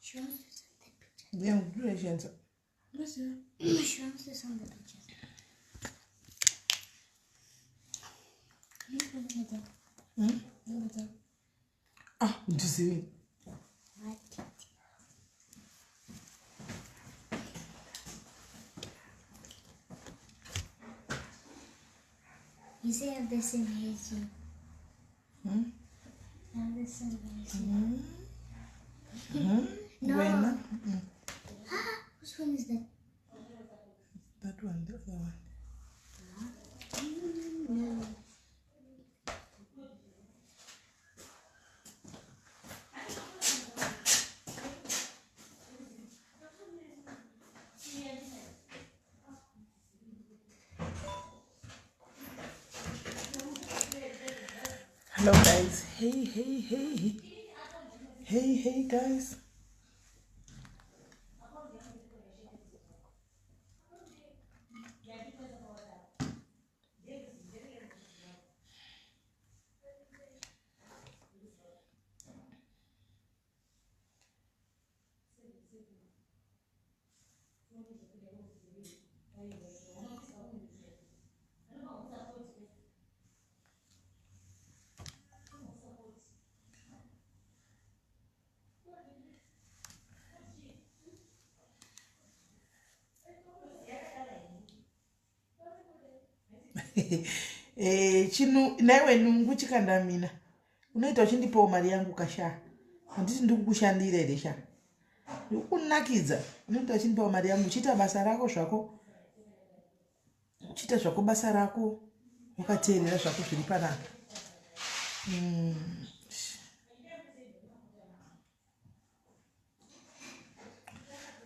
She wants to send the picture. Yeah, ndinoishandisa. She wants to send the pictures. Ah, ndizivi. You say I have the same hair as you. Hmm? I have the same hair as you. No. Wena? Ah, which one is that? That one, the other one. No. Hello guys. Hey, hey, hey. Hey, hey guys. Eh, chinu naiwe nungu chikandamina unoita uchindipawo mari yangu kasha handiti ndikukushandira here sha ndikunakidza unoita uchindipawo mari yangu uchiita basa rako zvako uchiita zvako basa rako wakateerera zvako zviri panapa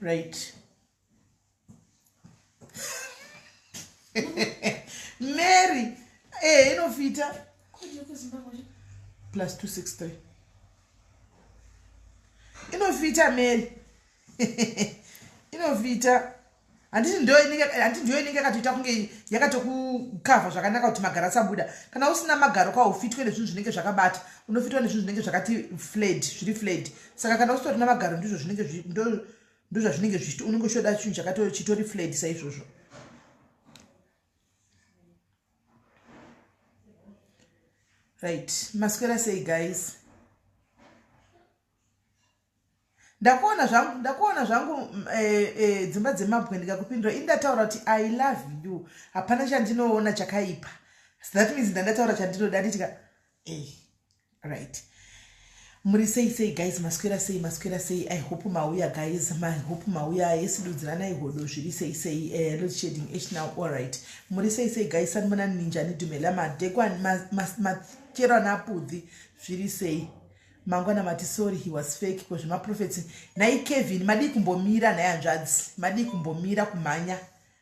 Right. Mary, eh, inofita. Plus 263. Inofita Mary. Inofita. Handiti ndiyo inenge handiti ndiyo inenge yakatoita kunge yakatokukavha zvakanaka kuti magaro asabuda. Kana usina magaro kwaufitwe nezvinhu zvinenge zvakabata. Unofitwa nezvinhu zvinenge zvakati fled, zviri fled. Saka kana usitorina magaro ndizvo zvinenge ndo ndozvazvinenge zvichiti unenge uchoda chinhu chakato chitori fled saizvozvo. Right, maswera sei guys? Ndakuona zvangu, ndakuona zvangu eh, eh, dzimba dzemabwe ndikakupindura ini ndataura kuti I love you. Hapana chandinoona chakaipa. So that means ndandataura chandinoda nditika eh, right. Muri sei sei guys, maswera sei, maswera sei. I hope mauya guys, I hope mauya. Yes, dudziranai hodo zviri sei sei. Load shedding h now, all right. Muri sei sei guys, sanibona ninjani dumela madekwa machero anapudzi zviri sei. Mangwana mati sorry he was fake ko zvemaprofets nhai Kevin madii kumbomira nhai hanzvadzi madii kumbomira kumhanya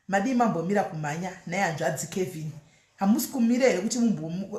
madii mambomira kumhanya nhai hanzvadzi Kevin hamusi kumira here kuti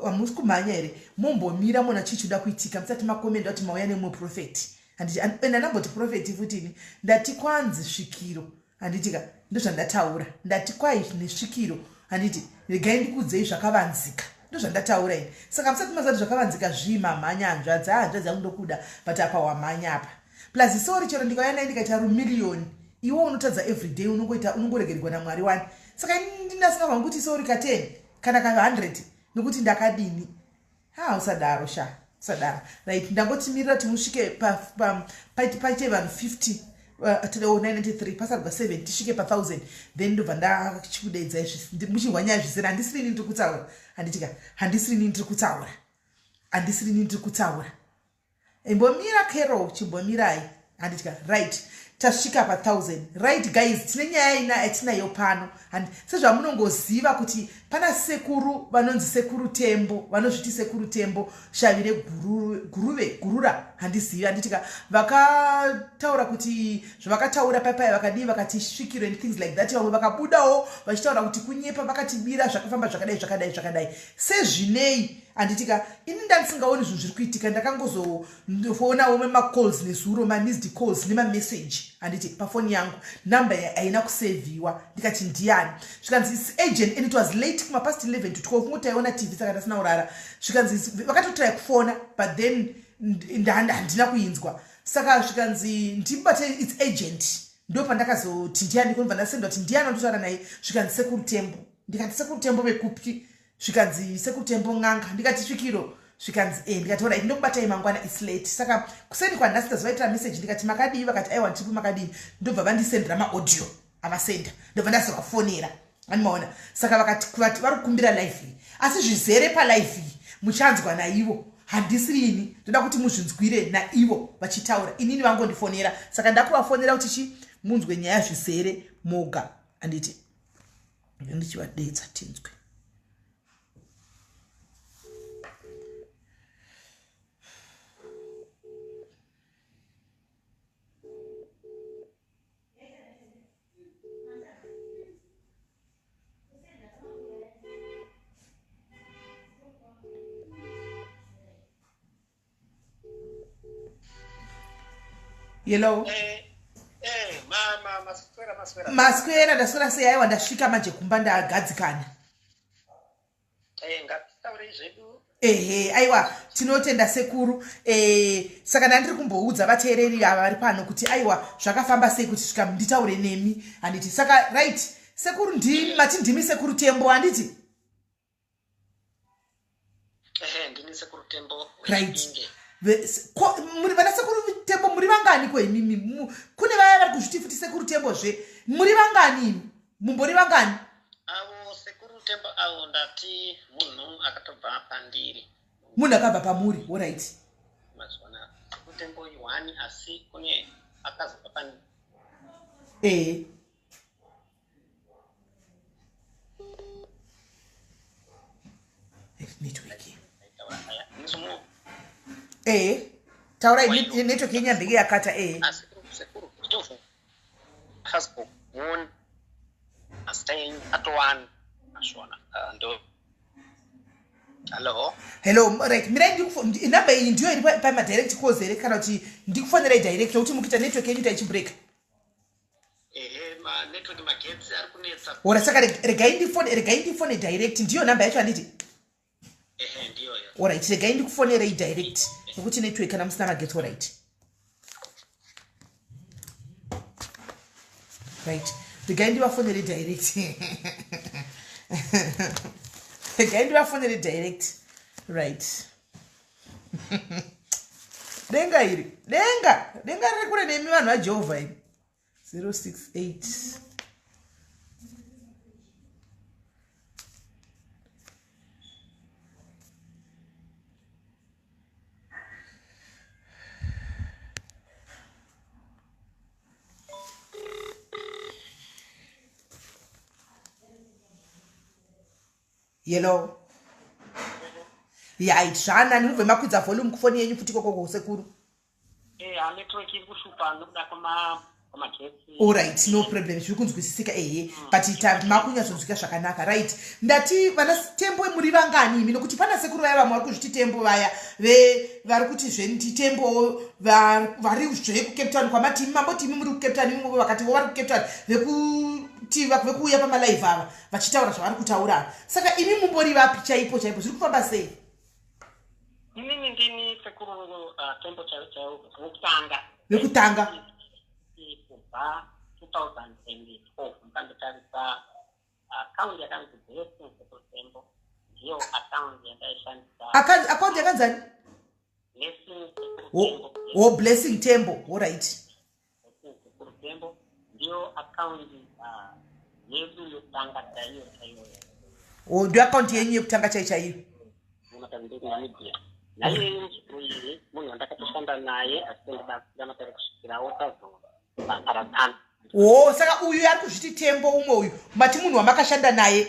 hamusi kumhanya here mombomira mona chii chinoda kuitika musati makomenda kuti mauya nemumwe prophet handiti and andamboti prophet futi ini ndati kwanzi svikiro handiti ka ndozvandataura ndati kwai nesvikiro handiti regai ndikuudzei zvakavanzika ndozvandataura ini saka musati maziva kuti zvakavanzika zvii mamhanya hanzvadzi a hanzvadzi yangu ndokuda but apa wamhanya apa plus sorry chero ndikauya naye ndikaita rumiliyoni iwe unotadza everyday unongoita unongoregererwa namwari wani saka ndindasingavangu kuti sorry ka 10 kana ka 100 nokuti ndakadini Ha usadaro sha usadaro. Right ndangotimirira kuti musvike pa, pa, paite paite vanhu 50 uh, 993 pasarwa 7 tisvike pa 1000 then ndobva ndachikudeedza izvi muchihwa nyaya zvisina handisiri ini ndiri kutaura handitika handisiri ini ndiri kutaura handisiri ini ndiri kutaura Imbomira Carol chimbomirai handitya right tasvika pa 1000 right guys tine nyaya ina yatinayo pano and sezvamunongoziva kuti pana sekuru vanonzi sekuru Tembo vanozviti sekuru Tembo shavi reguruve gurura handizivi handitika vakataura kuti zvavakataura paipaya vakadii vakati svikiro and things like that vamwe vakabudawo vachitaura kuti kunyepa vakatibira zvakafamba zvakadai zvakadai zvakadai sezvinei Handitika ini ndandisingaoni zvinhu zviri kuitika ndakangozoonawo macalls nezuro mamissed calls nemamessage handiti pafoni yangu number haina kusevhiwa ndikati ndiyani zvikanzi its agent and it was late kumapast 11 to 12 kungoti taiona tv saka ndasina kurara zvikanzi vakatotry kufona but then handina kuinzwa. Saka zvikanzi ndibate, its agent. Ndo pandakazoti ndiani, konobva ndasenda kuti ndiani andotaura naye. Zvikanzi Sekuru Tembo. Ndikati Sekuru Tembo vekupi? Zvikanzi Sekuru Tembo n'anga. Ndikati svikiro. Zvikanzi e. Ndikati orit, ndokubatai mangwana, its late. Saka kuseni kwanhasi ndazovaitira message, ndikati makadii? Vakati aiwa, ndiripo, makadii? Ndobva vandisendera maaudio avasenda, ndobva ndazovafonera, animaona. Saka vakati vari kukumbira live iyi, asi zvizere palive iyi muchanzwa naivo, handisiri ini. Ndoda kuti muzvinzwire naivo vachitaura, inini vangondifonera. Saka ndakuvafonera kuti chi munzwe nyaya zvizere moga, handiti? Ndichivadetsa tinzwe. Hello. Eh, ma, maswera, maswera. Maswera, ndaswera sei? Aiwa, ndasvika manje kumba, ndagadzikana. Ngatitaurei zvedu. Ehe, aiwa, tinotenda sekuru. Saka ndandiri kumboudza vateereri ava vari pano kuti aiwa, zvakafamba sei kuti svika nditaure nemi, handiti? Saka right, sekuru, ndimi mati ndimi Sekuru Tembo, handiti? Ehe, ndini Sekuru Tembo. Right. Muri vana Sekuru Tembo muri vangani ko imimi? Kune vaya vari kuzviti futi Sekuru Tembo zve, muri vangani imi? Mumbori vangani? Avo Sekuru Tembo avo, ndati munhu akatobva pandiri. Munhu akabva pamuri, alright. Mazviona, Sekuru Tembo iwani, asi kune akazobva pandiri. Ehe. Network. Ehe, taurai, network yenyambike yakata. Ehe. Asi sekuru akazoona mazita enyu atowana azvona. Ndo hello. Hello, right, mirai, namba iyi ndiyo iri pamadirect calls here, kana kuti ndikufonerai direct, nokuti mukuita network yenyu taichibreaka? Ehe, manetwork, magetsi ari kunetsa. Ora, saka regai ndifone direct, ndiyo namba yacho, handiti? Ehe, ndiyoyo. Alright, regai ndikufonerei direct, nekuti network kana musina magetsi. Alright, right, regai ndivafonere direct, regai ndivafonere direct. Right, denga iri, denga, denga riri kure nemi vanhu vaJehovha imi. 068. Hello. Right, zvanani, mubve makwidza volume kufoni yenyu futi kokoko, sekuru. Network iri kushupa nokuda kwemagetsi. Alright, no problem, zviri kunzwisisika. Ehe, but makunyatsonzwika zvakanaka. Right, ndati vana Tembo muri vangani imi? Nokuti pana sekuru vaya vamwe vari kuzviti Tembo vaya vari kuti zvendi Tembo, vari zve kuCape Town kwamati imi mamboti imi muri kuCape Town, imi vakati vo vari kuCape Town, vekuti vekuuya pamalive ava vachitaura zvavari kutaura. Saka imi mumbori vapi chaipo chaipo? Zviri kufamba sei? Inini ndini Sekuru Tembo chaivo chaivo vekutanga. Vekutanga. Kubva 2012, mukandotarisa account yakanzi Blessing Sekuru Tembo, ndiyo account yandaishandisa. Account yakanzani? Blessing Sekuru Tembo. O, Blessing Tembo, alright. Blessing Sekuru Tembo ndiyo account yedu yekutanga chaiyo chaiyo. O, ndiyo account yenyu yekutanga chai chaiyo. Namibia naiye muzukuru iyi munhu wandakatoshanda naye achitondibatsira matare kusvikirawo tazoparadzana. O, saka uyu ari kuzviti Tembo umwe uyu, mati munhu wamakashanda naye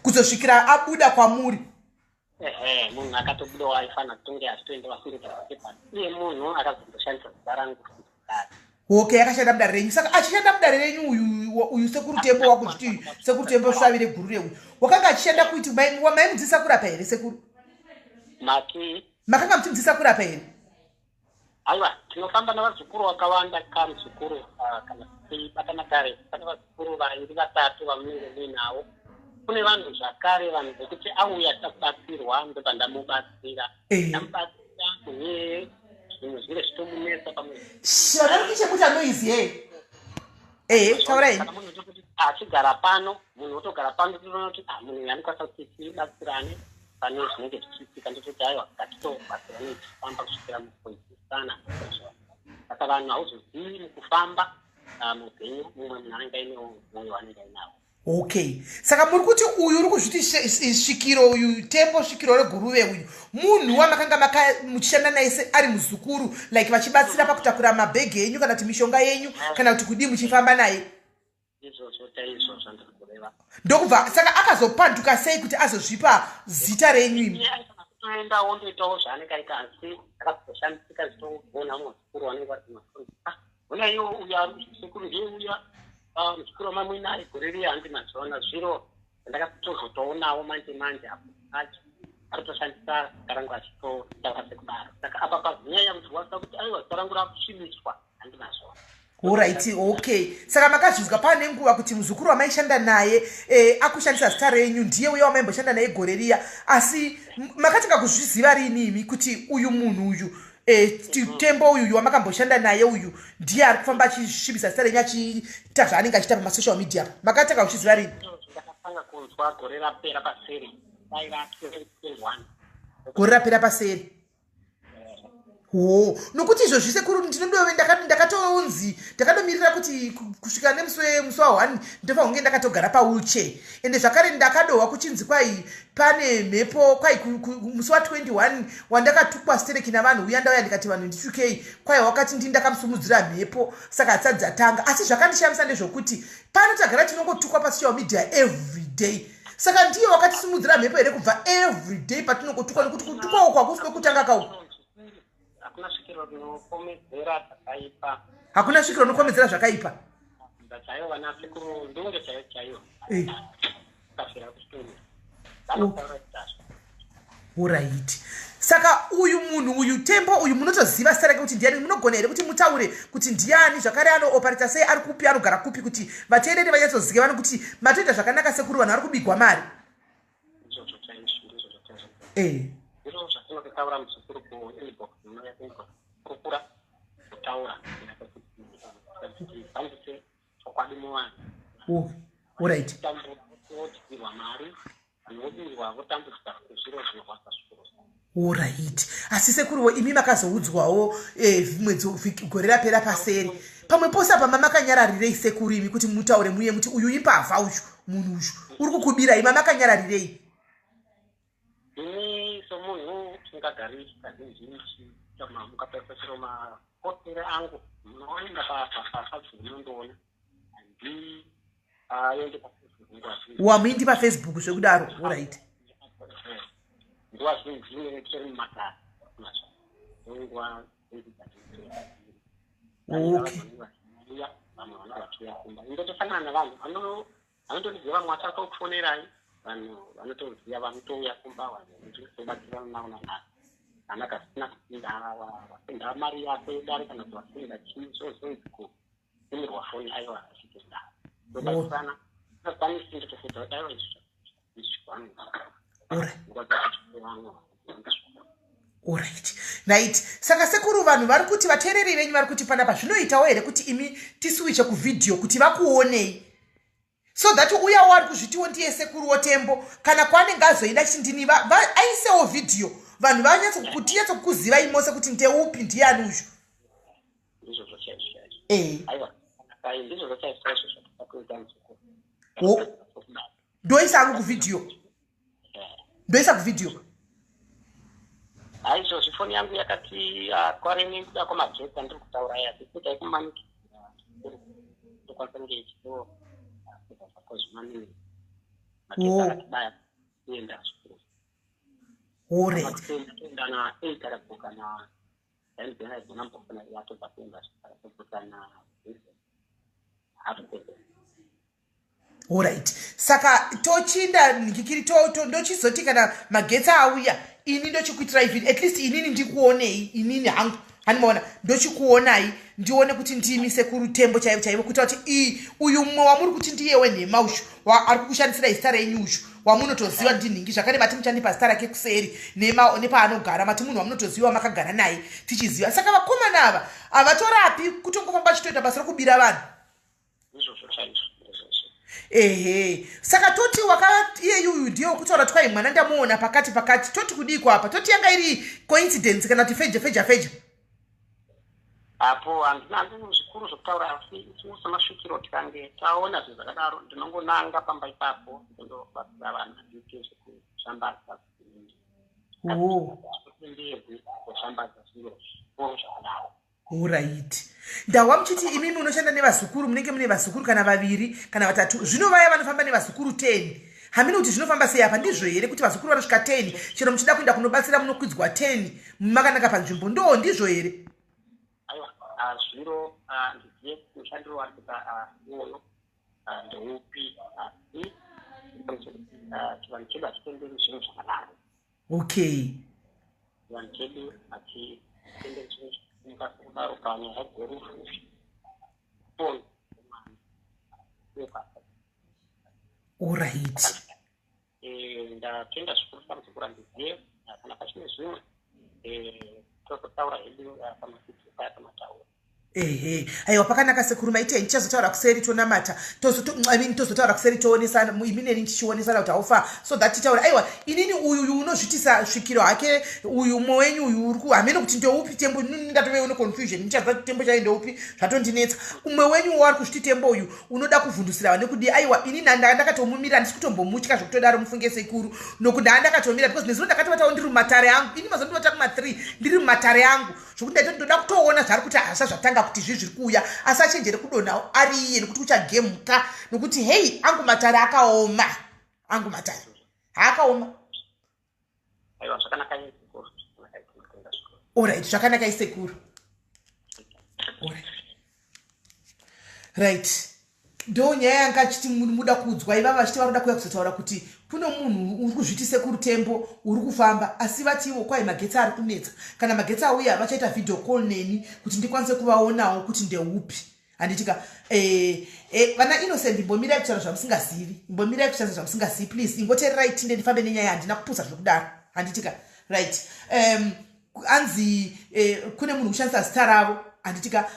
kuzosvikira abuda kwamuri? Ehe, munhu akatobudawo aifanira kutonge achitoenda vasingeta zvake, but iye munhu akazomboshandisa zita rangu kudare. Okay, akashanda mudare renyu. Saka achishanda mudare renyu uyu Sekuru Tembo, wakuzviti Sekuru Tembo svavi reguru reuyu, wakanga achishanda kuiti maimudzidzisa kurapa here, sekuru? Mati? Makanga muchimudzidzisa kurapa here? Aiwa, tinofamba navazukuru vakawanda kamuzukuru. Kana tichibata matare, pane vazukuru vairi vatatu vamunenge muinavo. Kune vanhu zvakare, vanhu vekuti auya achida kubatsirwa, ndobva ndamubatsira. Ndamubatsira munhu iyeye, zvinhu zvinge zvitomu zvinonetsa pamwe. Vana chekuita noise ye. Ehe, taurai. Kana munhu otokuti achigara pano, munhu otogara pano totoona kuti ah, munhu uyu anokwanisa kuti tibatsirane pane zvinenge zvichiitika, ndototi aiwa, ngatitobatsirane tichifamba kusvikira mukuinzwisisana. Saka vanhu hauzozivi mukufamba muupenyu mumwe munhu anenge ainewo mwoyo waanenge ainawo. Okay, saka muri kuti uyu uri kuzviti svikiro uyu, Tembo svikiro reGuruve uyu, munhu wamakanga muchishanda naye se ari muzukuru, like vachibatsira pakutakura mabhegi enyu kana kuti mishonga yenyu kana kuti kudii, muchifamba naye? Izvozvo chaizvo zvandiri kureva. Ndokubva saka akazopanduka sei kuti azozvipa zita renyu imi? Iye aifana kutoendawo ndoitawo zvaanenge aita, asi ndakazoshandisika ndichitoona muzukuru wanenge vari kumafoni, ah, ona iwo uya sekuru ndiye uya, ah, muzukuru wamamuinaye gore riya, handi mazoona zviro. Ndakatozotoonawo manje manje apo acho ari kutoshandisa zita rangu achitotaura sekudaro. Saka apa pazonyanya kundirwadza kuti aiwa, zita rangu rakusvibiswa, handi mazoona. Alright, okay, saka makazvinzwa paane nguva kuti muzukuru wamaishanda naye akushandisa zita renyu ndiye uya wamaimboshanda naye gore riya. Asi makatanga kuzviziva rini imi kuti uyu munhu uyu, Tembo uyu wamakamboshanda naye uyu, ndiye ari kufamba achisvibisa zita renyu, achiita zvaanenge achiita pamasocial media? Makatanga kuzviziva rini? Ndakatanga kunzwa gore rapera paseri, daiva 2021. Gore rapera paseri. Ho, nokuti izvozvi sekuru ndinodove ndakatonzi ndakadomirira kuti kusvika nemusi wemusi wa1 ndofanira kunge ndakatogara pawheelchair. Ende zvakare ndakadohwa kuchinzi kwai pane mhepo, kwai musi wa21 wandakatukwa stereki navanhu uya, ndauya ndikati vanhu nditukei, kwai wakati ndini ndakamusumudzira mhepo, saka hatisati dzatanga. Asi zvakandishamisa ndezvokuti pano tagara tinongotukwa pasocial media every day, saka ndiye wakatisimudzira mhepo here kubva every day patinongotukwa? Nekuti kutukwa uku hakusi kwekutanga kauku. Hakuna svikiro rinopomedzera zvakaipa. Hakuna svikiro rinopomedzera zvakaipa. Chaivo vana sekuru ndunge chaivo chaivo kafira kustudio vanotaura izvazvo. Alright, saka uyu munhu uyu, Tembo uyu, munotoziva zita rake kuti ndiani? Munogona here kuti mutaure kuti ndiani, zvakare anoopareta sei, ari kupi, anogara kupi, kuti vateereri vanyatsozive vano kuti matoita zvakanaka sekuru, vanhu vari kubigwa mari? Izvozvo chaizvo, ndizvozvo chaizvo. Ndizvo zvatinototaura muzukuru kuinbox, munouya kuinbox kurukura, kutaura kuti fambise chokwadi muvanhu. Alright. Vodyirwa mari, vanhu vobirwa, votambudzika nezviro zvinorwadza zvikuru. Alright, asi sekuruwo imi makazoudzwawo mwedzi gore rapera paseri pamwe pose apa, mamakanyararirei sekuru imi kuti mutaure muye muti uyu imbavha uyu, munhu uyu uri kukubirai? Mamakanyararirei? Ini somunhu usingagari kazhinji, mukatarisa chero mapotere angu, munoenda pafacebook munondoona, handi aende pafacebook nguva zhinji. Wamuindi pafacebook zvekudaro? Alright. Nguva zhinji ndinenge nditori mumatare, nguva zhinji. Dzatinoya vamwe vanenge vachiuya kumba, indotofanana nevanhu vanotoziva, vamwe vachatokufonerai, vanhu vanotoziva, vanotouya kumba, vanhu vanotobatsirana navo nanhasi kana kasina kupinda, vasenda mari yako yedare kana kuti vasenda chii, zvozonzi kutumirwa foni, aiwa, achitenda tobatsirana, akwanisi ndotofudza kuti aiwa, izvi izvi vanhu nguva dzacho vamwe. Alright, right, saka sekuru, vanhu vari kuti, vateereri venyu vari kuti panapa zvinoitawo here kuti imi tiswiche kuvhidhiyo kuti vakuonei, so that uyawo ari kuzvitiwo ndiye sekuru woTembo, kana kwaanenge azoenda chindini aisewo vhidhiyo, vanhu vanyatsokuti mose kuti ndeupi, ndiani uyu? Ndizvozvo chaizvo chaizvo. Eh. Aiwa, kai ndizvozvo chaizvo chaizvo zvatakakuita muzukuru. Ndoisa hangu kuvhidhiyo, ndoisa kuvhidhiyo. Haizvozvi foni yangu yakati kwareni kuda kwamagetsi andiri kutaura aya, sekuti aikumanikidza, ndokwanisa kunge ichito zvako zvimanini, magetsi akatibaya kuenda zvikuru. Toenda na8 akadzoka na aigona mbofona yatobva kuenda, akatodzoka na 7:30. Alright, saka tochinda ndikiri ndochizoti kana magetsi auya, ini ndochikuitirai video, at least inini ndikuonei, inini hangu handimaona, ndochikuonai, ndione kuti ndimi sekuru Tembo chaivo chaivo, kuitira kuti uyu mumwe wamuri kuti ndiye wenhema uyu ari kukushandisirai zita renyu uyu. Wamunotoziva ndinhingi zvakare, mati muchandipa zita rake kuseri nepaanogara, mati munhu wamunotoziva makagara naye tichiziva. Saka vakomana ava havatorapi, kutongofamba vachitoita basa rokubira vanhu. Izvozvo chaizvo, izvozvo. Ehe, saka toti waka iyeyu uyu ndiye wekutaura kuti kwai mwana ndamuona pakati pakati. Toti kudiko apa? Toti yanga iri coincidence kana kuti feja feja feja? Apo handina hangu zvikuru zvokutaura, asi isu semasvikiro tikange taona zvinhu zvakadaro, ndinongonanga pamba ipapo ndondobatsira vanhu. Handiite zvekushambadza. Ndiyedzi kushambadza zviro zvikuru zvakadaro. Alright, ndawa muchiti imimi unoshanda nevazukuru, munenge mune vazukuru kana vaviri kana vatatu. Zvino vaya vanofamba nevazukuru 10, hamini kuti zvinofamba sei apa? Ndizvo here kuti vazukuru vanosvika 10, chero muchida kuenda kunobatsira munokwidzwa 10 makanaka panzvimbo? Ndo ndizvo here? Aiwa, zviro ndizive kuti mushandiro wari kuita iwoyo ndeupi, asi chivanhu chedu hachitenderi zvinhu zvakadaro. Chivanhu chedu hachitenderi zvinhu zvakadaro panyaya dzerufu. Ndatenda zvikuru samuzukuru, handizive kana pachine zvimwe, tozotaura hedu pamafidhi paya pamataura. Ehe, aiwa, pakanaka sekuru, maitei. Tichazotaura kuseri, tonamata, I mean, tozotaura kuseri, toonesana imi neni, tichionesana kuti haufa, so that titaura. Aiwa, inini uyu unozvitisa svikiro hake uyu, umwe wenyu uyu uri hamene kuti ndeupi Tembo. Ndatovewo neconfusion, ndichaziva kuti Tembo chai ndeupi, zvatondinetsa. Umwe wenyu wari kuzviti Tembo uyu unoda kuvhundusira vane kudii. Aiwa, ini ndakatomumira, handisi kutombomutya zvekutodaro, mufunge sekuru, nokuti ndaa ndakatomira because nezuro ndakatovatawo ndiri mumatare angu. Ini mazuva ndovata kuma3 ndiri mumatare angu, zvokuti ndaitoti ndoda kutoona zvaari kuti hasa zvatanga kuti zvi zviri kuuya, asi achenjere kudonhawo ari iye, nekuti uchagemuka, nokuti hei, angu matare akaoma, angu matare haakaoma. Aiwa, zvakanaka sekuru, zvakanaka, tinotenda zvikuru. Alright, zvakanaka isekuru. Alright, right, ndo nyaya yanga achiti muda kuudzwa ivava, vachiti varoda kuuya kuzotaura kuti kune munhu uri kuzviti Sekuru Tembo uri kufamba, asi vatiwo kwai magetsi ari kunetsa. Kana magetsi auya vachaita video call neni kuti ndikwanise kuvaonawo kuti ndeupi, handitika? Vana Innocent, imbomirai kutaura zvamusingazivi, imbomirai kutaura zvamusingazivi, please. Ingoteererai tinde ndifambe nenyaya, handina kupusa zvekudaro, handitika? Right, anzi kune munhu kushandisa zita ravo, handitika?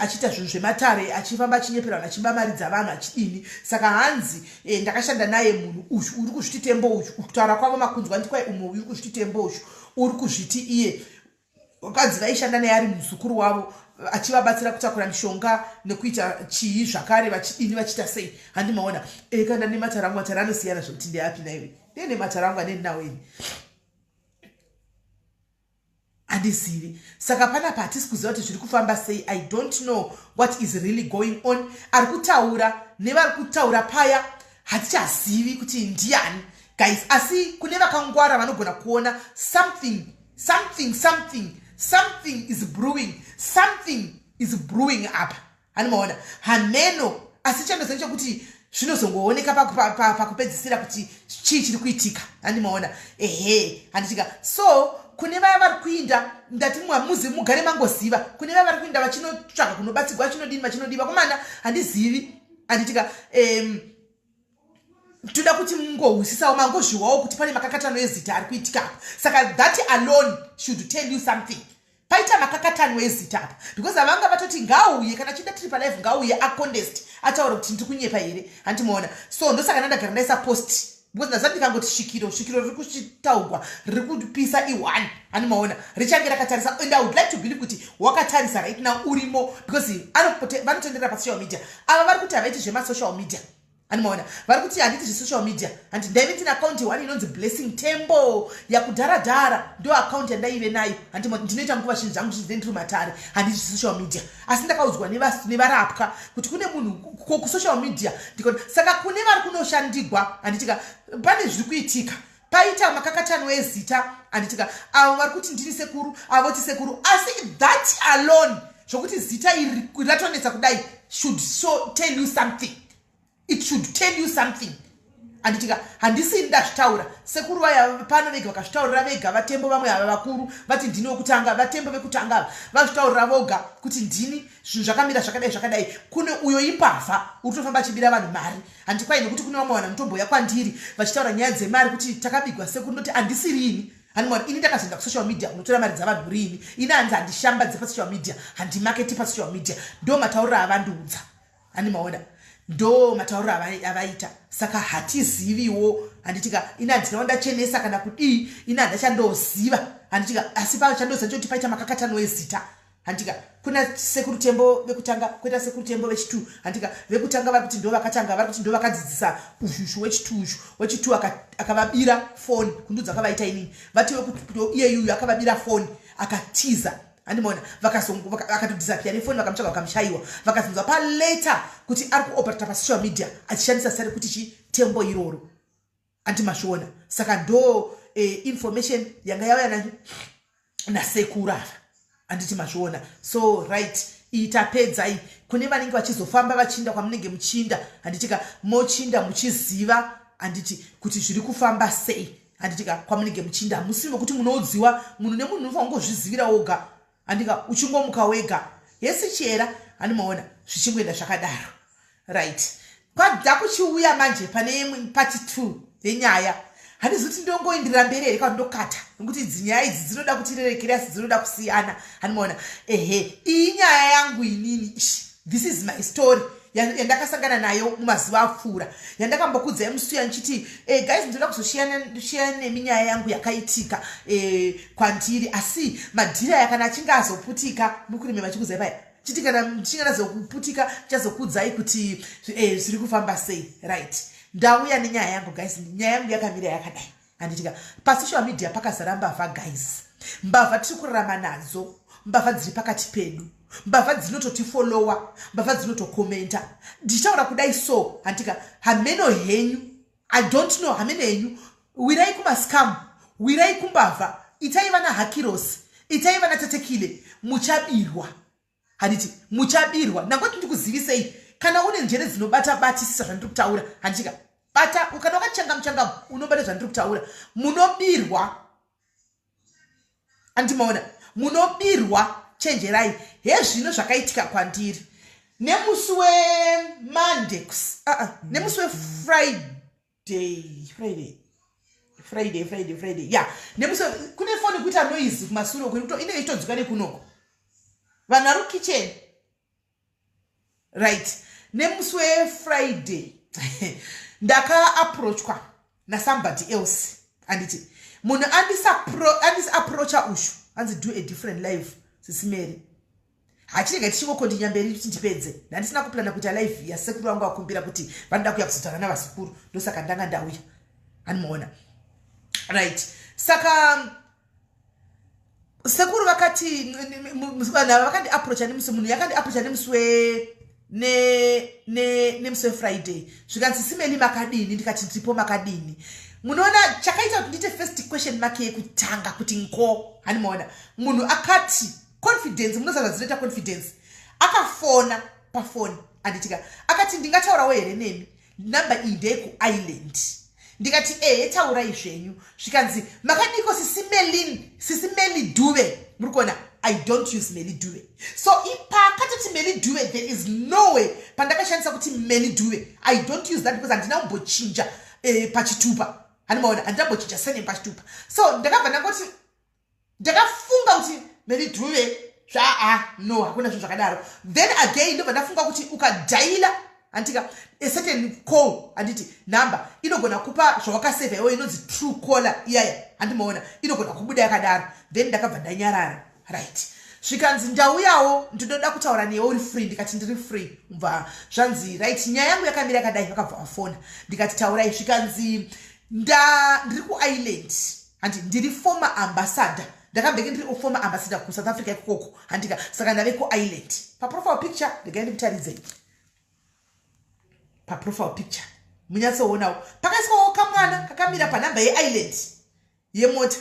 Achiita zvinhu zvematare, achifamba achinyepera vanhu, achiba mari dzavanhu, achidini. Saka hanzi ndakashanda naye munhu uyu uri kuzviti Tembo uyu. Kutaura kwavo makunzwa, ndikwai umwe uyu uri kuzviti Tembo uyu, uri kuzviti iye kanzi vaishanda naye ari muzukuru wavo, achivabatsira kutakura mishonga nekuita chii zvakare, vachidini, vachiita sei, handimaona? Kana nematare angu, matare anosiyana zvekuti ndeapi naiwe. Ndene matare angu anendinawo ini, handizivi. Saka panapa hatisi kuziva kuti zviri kufamba sei. I don't know what is really going on. Ari kutaura nevari kutaura paya hatichazivi kuti ndiani, guys, asi kune vakangwara vanogona kuona something, something, something, something is brewing, something is brewing apa, hanimaona? Hameno, asi chandoziva chekuti zvinozongooneka pakupedzisira kuti chii chiri kuitika, handimaona? Ehe, handitika? So kune vaya vari kuinda, ndati muzi mugare mangoziva, kune vaya vari kuinda vachinotsvaga kunobatsirwa, vachinodini, vachinodiva komana, handizivi, handitika? Toda kuti mungohwisisawo, mangozviwawo kuti pane makakatano ezita ari kuitika apa. Saka that alone should tell you something. Paita makakatano ezita apa because havanga vatoti ngauye kana chida tiri palive, ngauye acontest, ataura kuti ndiri kunyepa here, handimaona? So ndosaka ndandagara ndaisa post because ndazati ndikangoti svikiro, svikiro riri kuchitaugwa, riri kupisa i1, handimaona? Richange rakatarisa, and I would like to believe kuti wakatarisa right now urimo, because vanotenderera pasocial media. Ava vari kuti havaiti zvemasocial media, handimaona? Vari kuti handiti zvesocial media. Handi ndaive ndine akaunti one inonzi Blessing Tembo yakudhara dhara, ndo akaunti yandaive nayo. Handi ndinoita nguva zvinhu zvangu zvinze ndiri matare, handiti zvesocial media, asi ndakaudzwa nevarapwa kuti kune munhu kusocial media ndikona. Saka kune vari kunoshandigwa, handitika? Pane zviri kuitika, paita makakatano ezita, handitika? Avo vari kuti ndini sekuru, avoti sekuru, asi that alone, zvokuti zita iri ratonetsa kudai, should so tell you something. It should tell you something. Anditika handisi ini ndazvitaura, sekuru vaya pano vega vakazvitaurira vega. Vatembo vamwe ava vakuru vati ndini wekutanga, vatembo vekutanga ava vazvitaurira voga kuti ndini, zvinhu zvakamira zvakadai zvakadai. Kune uyo imbavha uri kutofamba achibira vanhu mari. Handikwai nekuti kune vamwe vanhu vanotomboya kwandiri vachitaura nyaya dzemari kuti takabigwa sekuru, ndoti handisiri ini. Hanimwana ini ndakazoenda kusocial media kunotora mari dzavanhu riini? Ini hanzi handishambadze pasocial media, handimaketi pasocial media. Ndo matauriro avandiudza, handimaona, ndo matauriro avaita. Saka hatiziviwo, handitika? Ini handina wandachenesa kana kudii, ini handachandoziva, handitika? Asi pachandoziva choti paita makakatano ezita, handika? Kuna sekuru Tembo vekutanga, koita sekuru Tembo vechitu, handika? Vekutanga vari kuti ndo vakatanga, vari kuti ndo vakadzidzisa uzhuzhu wechitu uzhu wechitu akavabira foni kundudza akavaita inini. Vati iyeyuyu akavabira foni akatiza, handimaona? Akatodisapia nefoni, vakamutsvaga vakamushayiwa. Vakazonzwa palater kuti ari kuoperata pasocial media achishandisa zita rekuti chitembo iroro, andimazviona? Saka ndo information yanga yauya nasekuru ava, handiti mazviona? So right, iyi tapedza iyi. Kune vanenge vachizofamba vachinda kwamunenge muchinda, handitika? Mochinda muchiziva, handiti, kuti zviri kufamba sei, handitika? Kwamunenge muchinda hamusi mekuti munoudziwa munhu nemunhu, unofanira kungozvizivira woga, handika? Uchingomuka wega yesi chera, handimaona zvichingoenda zvakadaro. Right, kwadza kuchiuya manje pane part 2 yenyaya. Handizi kuti ndongoindirira mberi here kana ndokata, nekuti idzi nyaya idzi dzinoda kuti rerekere asi dzinoda kusiyana, handimaona? Ehe, iyi nyaya yangu inini, this is my story yandakasangana nayo mumazuva apfuura, yandakambokudzai musuya ndichiti, guys, ndinoda kuzoshiya nemi nyaya yangu yakaitika kwandiri, asi madhiri aya kana achinge azoputika mukurime vachikudzai paya chiti kana ndichinge ndazokuputika ndichazokudzai kuti zviri kufamba sei. Right, ndauya nenyaya yangu guys. Nyaya yangu yakamira yakadai, handitika? Pasocial media pakazara mbavha guys, mbavha tiri kurarama nadzo, mbavha dziri pakati pedu, mbavha dzinototifolowa, mbavha dzinotokomenta. Ndichitaura kudai so, handika, hameno henyu, I don't know, hameno henyu. Wirai kumascam, wirai kumbavha, itai vana hakirosi, itai vana tetekile, muchabirwa, handiti? Muchabirwa. Ndangoti ndikuzivisei, kana une njere dzinobata batisisa zvandiri kutaura, handitika? Bata, kana wakachangamu changamu unobata zvandiri kutaura. Munobirwa, andimaona? Munobirwa, chenjerai. Hezvino zvakaitika kwandiri nemusi weMonday, nemusi weFriday, Friday, Friday, Friday, Friday, ya, nemusi. Kune foni kuita noise kumasure uko, inenge ichitodzika nekunoko, vanhu vari kukitchen. Right, nemusi weFriday ndakaapproachwa nasomebody else, handiti? Munhu andisiapproacha ushu anzi, "Do a different life, Sisimeri." Hachinenge tichingokontinya mberi kuti ndipedze. Ndandisina kuplana kuita live yasekuru vangu vakumbira kuti vanoda kuya kuzotaura navazukuru, ndosaka ndanga ndauya, handimaona? Right, saka sekuru vakati, vanhu ava vakandiapproacha nemusi, munhu yakandiapproacha nemusi we nemusi weFriday. Zvikanzi, "Simeli, makadini?" Ndikati, "Ndiripo, makadini?" Munoona chakaita kuti ndiite first question mark yekutanga kuti nko, handimaona? Munhu akati confidence, munoziva zvadzinoita confidence. Akafona pafoni, anditika? Akati, "Ndingataurawo here nemi? Namba iyi ndeyekuIreland." Ndikati, "Ehe, taurai zvenyu." Zvikanzi, "Makadiko sisi Melin, sisi Meli Duve?" Muri kuona, I don't use Meli Duve. So ipakatoti Meli Duve, there is no way pandakashandisa kuti Meli Duve. I don't use that because handina kumbochinja pachitupa, handimaona? Handina kumbochinja surname pachitupa. So ndakabva ndangoti, ndakafunga kuti Meli Duve zvaa, no, hakuna zvinhu zvakadaro. Then again ndobva ndafunga kuti ukadhaila, handitika, a certain call, handiti, number inogona kupa zvawakasevha iwo, inonzi true caller iyaya, handimaona? Inogona kubuda yakadaro. Then ndakabva ndanyarara. Right, zvikanzi, "Ndauyawo, ndinoda kutaura newe, uri free?" Ndikati, "Ndiri free." Bva zvanzi, "Right, nyaya yangu yakamira yakadai." Vakabva vafona. Ndikati, "Taurai." Zvikanzi, "Ndiri kuIreland, handi, ndiri former ambassador, ndakambenge ndiri former ambassador kuSouth Africa ikokoko, handika? Saka ndave kuIreland." Paprofile picture, regai ndikutaridzei paprofile picture munyatsoonawo pakaiswawo kamwana kakamira panhamba yeIreland yemota.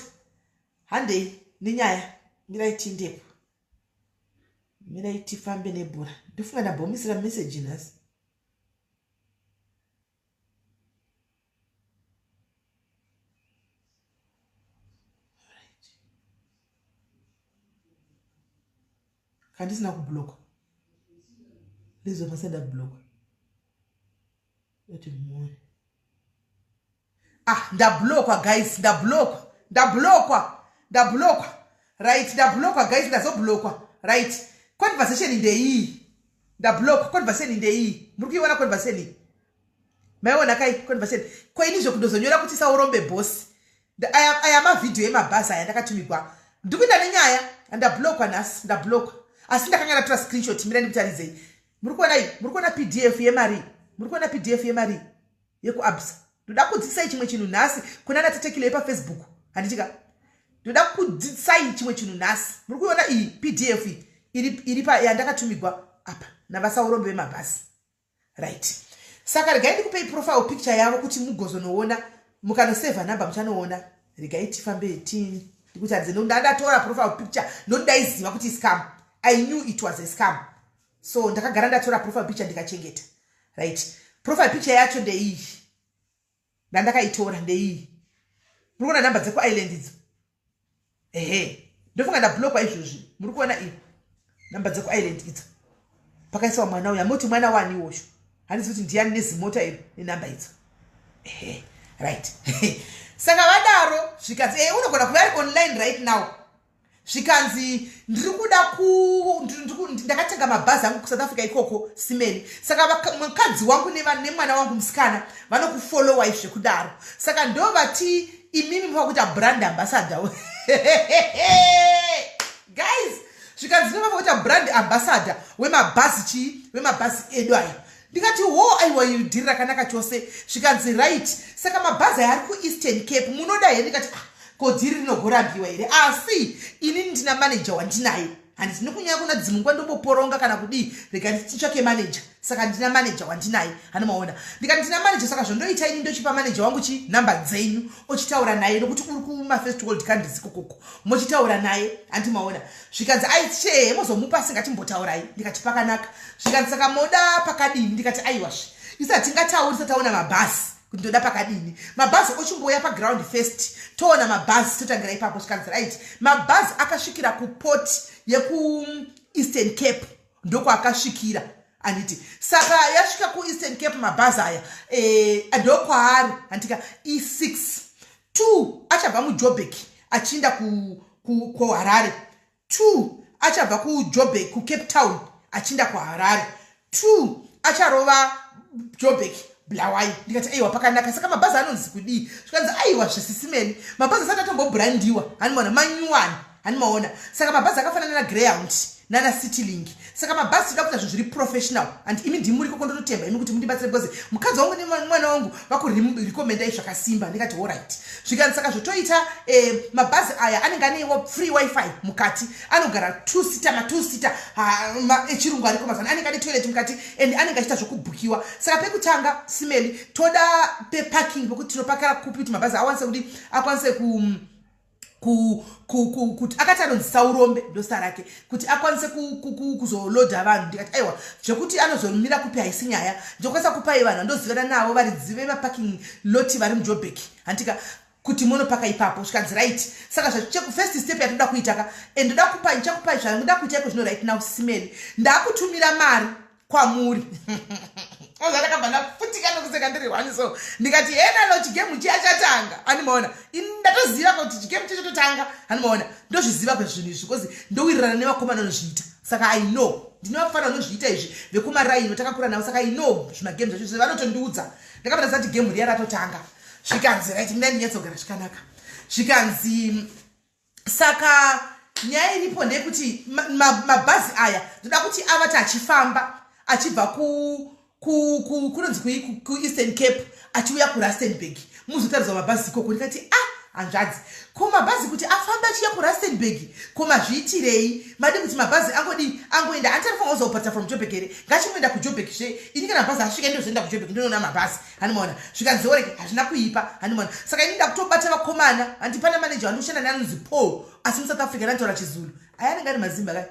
Handei nenyaya, mirai tiindepo, mirai tifambe nebhora. Ndofunga ndambomisira meseji nhasi. Kandisina kublokwa. Ndizvo ndablockwa. Ati muone. Ah, ndablokwa guys, ndablokwa. Ndablokwa. Ndablokwa. Right, ndablokwa guys, ndazoblokwa. Right. Conversation ndeyi. Ndablokwa, conversation ndeyi. Muri kuiona conversation iyi? Maiona kai conversation? Ko ini zvekundozonyora kuti saurombe boss. Aya mavhidhiyo emabhazi aya ndakatumigwa. Ndikuenda nenyaya, ndablokwa nhasi, ndablokwa. Asi ndakanga ndatora screenshot, mira ndikutaridzei. Muri kuona iyi? Muri kuona PDF yemari? Muri kuona PDF yemari yekuAbsa? Ndoda kudzidzisai chimwe chinhu nhasi kuna natatekile yepafacebook. Handitika? Ndoda kudzidzisai chimwe chinhu nhasi. Muri kuiona iyi PDF iyi iri pa yandakatumigwa apa navasaurombe vemabhazi. Right. Saka regai ndikupei profile picture yavo kuti mugozonoona, mukanoseva namba muchanoona. Regai tifambe ti ndikutaridze. Ndatora profile picture nokuti ndaiziva kuti scam. I knew it was a scam. So ndakagara ndatora profile picture ndikachengeta. Right. Profile picture yacho ndeiyi. Ndandakaitora ndeiyi. Muri kuona namba dzekuIreland idzo? Ehe. Ndofunga ndablokwa izvozvi. Muri kuona iyi namba dzekuIreland idzo? Pakaiswa mwana uyu, amoti mwana wani iwosho. Handizi kuti ndiyani nezimota iro nenamba idzo. Ehe. Right. Saka vadaro zvikanzi unogona kuva ari online right now. Zvikanzi ndiri kuda ku ndakatenga mabhazi angu kuSouth Africa ikoko simeni. Saka mukadzi wangu nemwana wangu musikana vanokufollowai zvekudaro. Saka ndo vati imimi mufa kuita brand ambassador. Guys, zvikanzi ndo vafa kuita brand ambassador wemabhazi chii, wemabhazi edu aya. Ndikati ho, aiwa, iri dhiri rakanaka chose. Zvikanzi right, saka mabhazi aya ari kuEastern Cape, munoda here? Ndikati ah, ko dhiri rinogorambiwa here? Asi inini ndina manager wandinaye, handiti nekunyaya kuna dzimwe nguva ndomboporonga kana kudii, rega nditsvake manager. Saka ndina manager wandinaye, hanomaona. Ndikati ndina manager, saka zvondoita ini ndochipa manager wangu chi namba dzenyu, ochitaura naye nokuti uri kumafirst world countries ikokoko, mochitaura naye, handimaona. Zvikanzi aichee mozomupa singachimbotaurai. Ndikati pakanaka. Zvikanzi saka moda pakadini? Ndikati aiwazve, isu hatingatauri taona mabhazi kuti ndoda pakadini. Mabhazi ochimbouya paground first, toona mabhazi, totangira ipapo. Zvikanzi right, mabhazi akasvikira kuport yekuEastern Cape, ndokwaakasvikira, handiti? Saka yasvika kuEastern Cape mabhazi aya, ndokwaari, handika? E6 2 achabva muJobek achiinda kuHarare, 2 achabva kuJobek kuCape Town achiinda kuHarare, 2 acharova Jobek Bulawayo. Ndikati aiwa, pakanaka. Saka mabhazi anonzi kudii? Zvikanzi aiwa, zvisisimeni, mabhazi asati atombobrandiwa, hanimaona, manyuwani, hanimaona. Saka mabhazi akafanana naGreyhound nana Citylink. Saka mabhazi toda kuita zvinhu zviri professional, and imi ndimuri koko, ndototemba imi kuti mundibatsire because mukadzi wangu nemwana wangu vakurecommendai zvakasimba. Ndikati alright. Zvikanzi saka zvotoita, mabhazi aya anenge anewo free wifi mukati, anogara two seater, ma2 seater echirungu ariko mazana, anenge ane toilet mukati and anenge achiita zvokubhukiwa. Saka pekutanga simeli toda peparking, pekuti tinopakara kupi kuti mabhazi awanise kuti akwanise ku kuti akati anonzi Saurombe, ndosta rake, kuti akwanise kuzolodha vanhu. Ndikati aiwa, zvekuti anozomira kupi haisi nyaya, ndinokwanisa kupai vanhu vandozivana navo varidzi vemaparking lot vari muJobek, handika, kuti munopaka ipapo. Zvikanzi right. Saka first step yatoda kuita ka, and ndoda kupai, ndichakupai zvandoda kuita iko zvino right now. Simeli, ndakutumira mari kwamuri. Ndakabva ndaputika nokuseka ndiri one. So ndikati henalo, chigame chiya chatanga, handimaona. Ini ndatoziva kuti chigame chachatotanga, handimaona. Ndozviziva kwezvinhu izvi because ndowirirana nevakomana vanozviita. Saka I know ndine vafana vanozviita izvi vekumaraino, takakura navo, saka I know zvimagame zvacho, vanotondiudza. Ndakabva ndazati game riya ratotanga. Zvikanzi right, mina ndinyatsogara zvikanaka. Zvikanzi saka nyaya iripo ndeyekuti mabhazi aya ndoda kuti avati achifamba achibva kunonzi kuEastern Cape achiuya kuRustenburg, muzotaridzwa mabhazi ikoko. Ndikati ah, hanzvadzi, ko mabhazi kuti afambe achiuya kuRustenburg, ko mazviitirei? Madi kuti mabhazi angodi angoenda, handitarifanira kuzopata from Jobek here? Ngachingoenda kuJobek zve. Ini kana mabhazi asvika ndozoenda kuJobek ndinoona mabhazi, handimaona. Zvikanzi oreke, hazvina kuipa, handimaona. Saka ini ndakutobata vakomana, handi pana manager wandikushanda naye anonzi Paul, asi muSouth Africa ndanotaura chiZulu, aya anenge ari mazimba kai,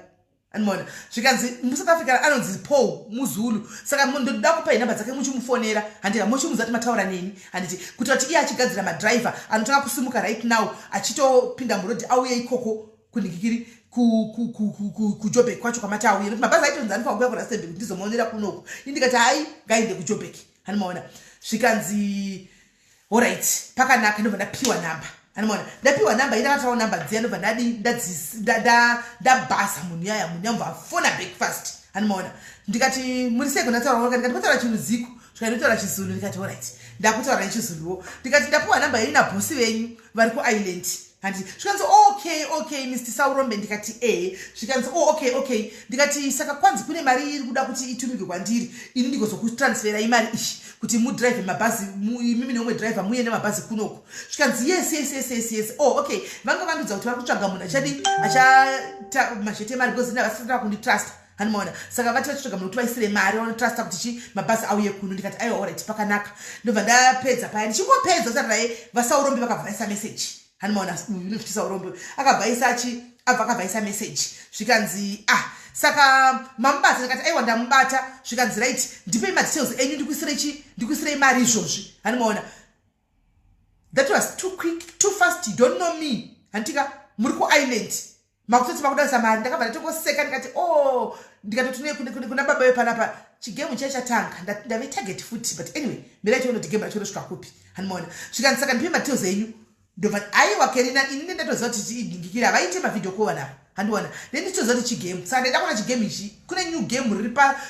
andimaona. Zvikanzi muSouth Africa anonzi Paul, muZulu, saka ndoda kupai nhamba dzake muchimufonera, handika, muchimuudza kuti mataura neni, handiti, kuitira kuti iye achigadzira madriver anotanga kusimuka right now achitopinda murodhi auye ikoko kunhikikiri. kuJobek kwacho kwamati auye nekuti mabhazi aitonzi anofanira kuuya kuRustenburg ndizomaonera kunoku. Ini ndikati hai, ngaende kuJobek. Hanimaona zvikanzi orit, pakanaka. Ndobva ndapiwa namba. Hanimaona ndapiwa namba, indakatawo namba dziya, ndobva ndadi ndabhasa munhu yaya. Munhu yamubva afona breakfast. Hanimaona ndikati muri sei kunataura, ndikati mataura chiruziko, zvikandotaura chiZulu. Ndikati orit, ndakutaura nechiZuluwo. Ndikati ndapiwa namba yenyu nabhosi venyu vari kuIsland, handiti? Zvikanzi okay, Mr Saurombe. Ndikati ehe. Zvikanzi oh, okay. Ndikati saka kwanzi kune mari iri kuda kuti itumigwe kwandiri, ini ndigozokutransferai mari iyi kuti mudrive mabhazi, imimi neumwe driver muye nemabhazi kunoku. Zvikanzi yes. Oh, okay. Vanga vandudza kuti vari kutsvaga munhu achadi achata mazhete mari because ina vasisira kunditrust. Hanimaona saka vati vachitsvaga munhu kuti vaisire mari vanotrusta kuti chi mabhazi auye kuno. Ndikati aiwa, alright, pakanaka. Ndobva ndapedza paya. Ndichingopedza usati vaSaurombe vakabva vaisa message. Hanimaona unofuti Saurombe akabva aisa chi abva akabva aisa message. Zvikanzi ah, saka mamubata? Ndikati aiwa, ndamubata. Zvikanzi right, ndipei madetails enyu ndikuisirei chi ndikuisirei mari izvozvi. Hanimaona that was too quick, too fast. You don't know me, handitika? Muri kuIsland, makutoti makudarisa mari. Ndakabva ndatongoseka, ndikati o, ndikatoti kuna baba vepanapa, chigame chai chatanga, ndave target futi. But anyway, mirai tione kuti game racho rosvika kupi. Hanimaona zvikanzi saka ndipei madetails enyu. Ndobva aiwa Kerina, ini ndatoziva kuti idhingikiri havaite mavideo call vanava. Handiona then ndichitoziva kuti chigame, saka ndaida kuona chigame ichi. Kune new game riri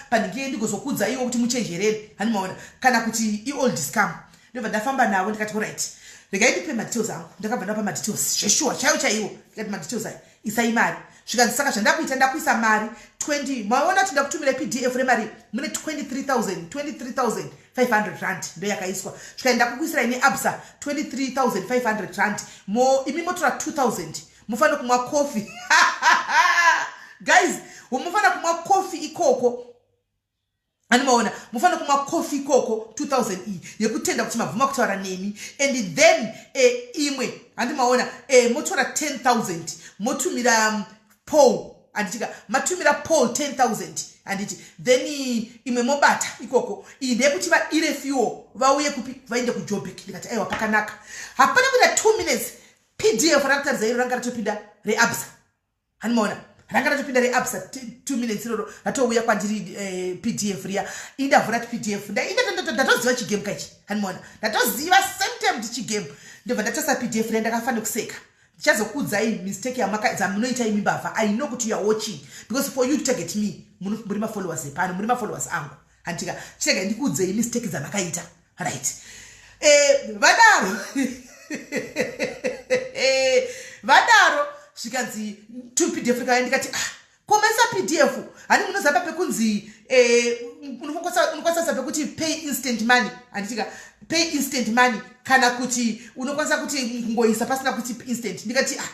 panhingiri, ndigozokudza iwo kuti muchenjerere. Handimaona kana kuti iold scam. Ndobva ndafamba navo, ndikati alright, regai ndipe madetails angu. Ndakabva ndapa madetails zveshuwa chaiwo chaiwo. Ndikati madetails aya, isai mari. Zvikanzi saka zvandakuita, ndakuisa mari 20. Maona kuti ndakutumira PDF remari mune 23,000, 23,500 rand ndo yakaiswa. Zvikanzi ndakukuisirai neAbsa 23,500 rand, mo imi motora 2000, mufanira kumwa coffee. Guys, mufanira kumwa coffee ikoko. Animaona mufanira kumwa coffee ikoko, 2000 iyi yekutenda kuti mabvuma kutaura nemi. And then imwe, handimaona, motora 10,000 motumira Paul, handitika? Matumira Paul 10,000, handiti? Then imwe mobata ikoko. Iyi ndeyekuti vadire fuel vauye kupi, vaende kuJobek. Ndikati aiwa, pakanaka. Hapana kuita 2 minutes, PDF rakutaridza iro ranga ratopinda reAbsa. Hanimaona ranga ratopinda reAbsa, 2 minutes iroro ratouya kwandiri PDF riya. Indavhura PDF, ndatoziva chigame kaichi. Hanimaona ndatoziva same time kuti chigame. Ndobva ndatarisa PDF riya, ndakafa nekuseka. Ndichazokuudzai mistake dzamunoita imi mbavha. I know kuti you are watching, because for you to target me, muri mafollowers epano, muri mafollowers angu, handitika? Chirega ndikuudzei mistake dzamakaita. Right, vadaro vadaro, zvikanzi to PDF rikauya. Ndikati ah, komesa PDF hani munoziva pekunzi unokwanisa pekuti pay instant money, handitika? Pay instant money, kana kuti unokwanisa kuti kungoisa pasina kuti instant. Ndikati ah,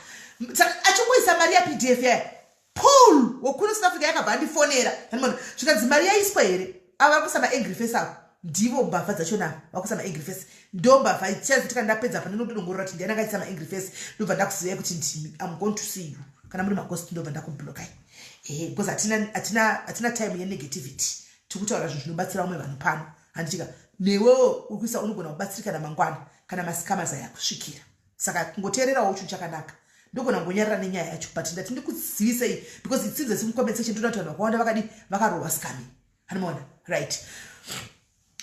saka achingoisa mari yaPDF yaya, Paul wekuno South Africa yakabva andifonera. Hanimona zvikanzi mari yaiswa here? Ava vari kuisa maangry face avo, ndivo mbavha dzachona. Vakuisa maangry face, ndo mbavha. Chazotika ndapedza pa ndinotodongorora kuti ndiani akaisa maangry face. Ndobva ndakuzivai kuti ndimi. Am going to see you kana muri maghost, ndobva ndakublokai, ehe, because hatina time yenegativity. Tiri kutaura zvinhu zvinobatsira vamwe vanhu pano, handitika? Newewo uri kuisa, unogona kubatsirikana mangwana kana mascammers aya kusvikira. Saka kungoteererawo chinhu chakanaka. Ndogona kungonyarara nenyaya yacho, but ndati ndikuzivisei because it seems as mucomment section toda kuti vanhu vakawanda vakadi vakarohwa scamming. Hanimaona right,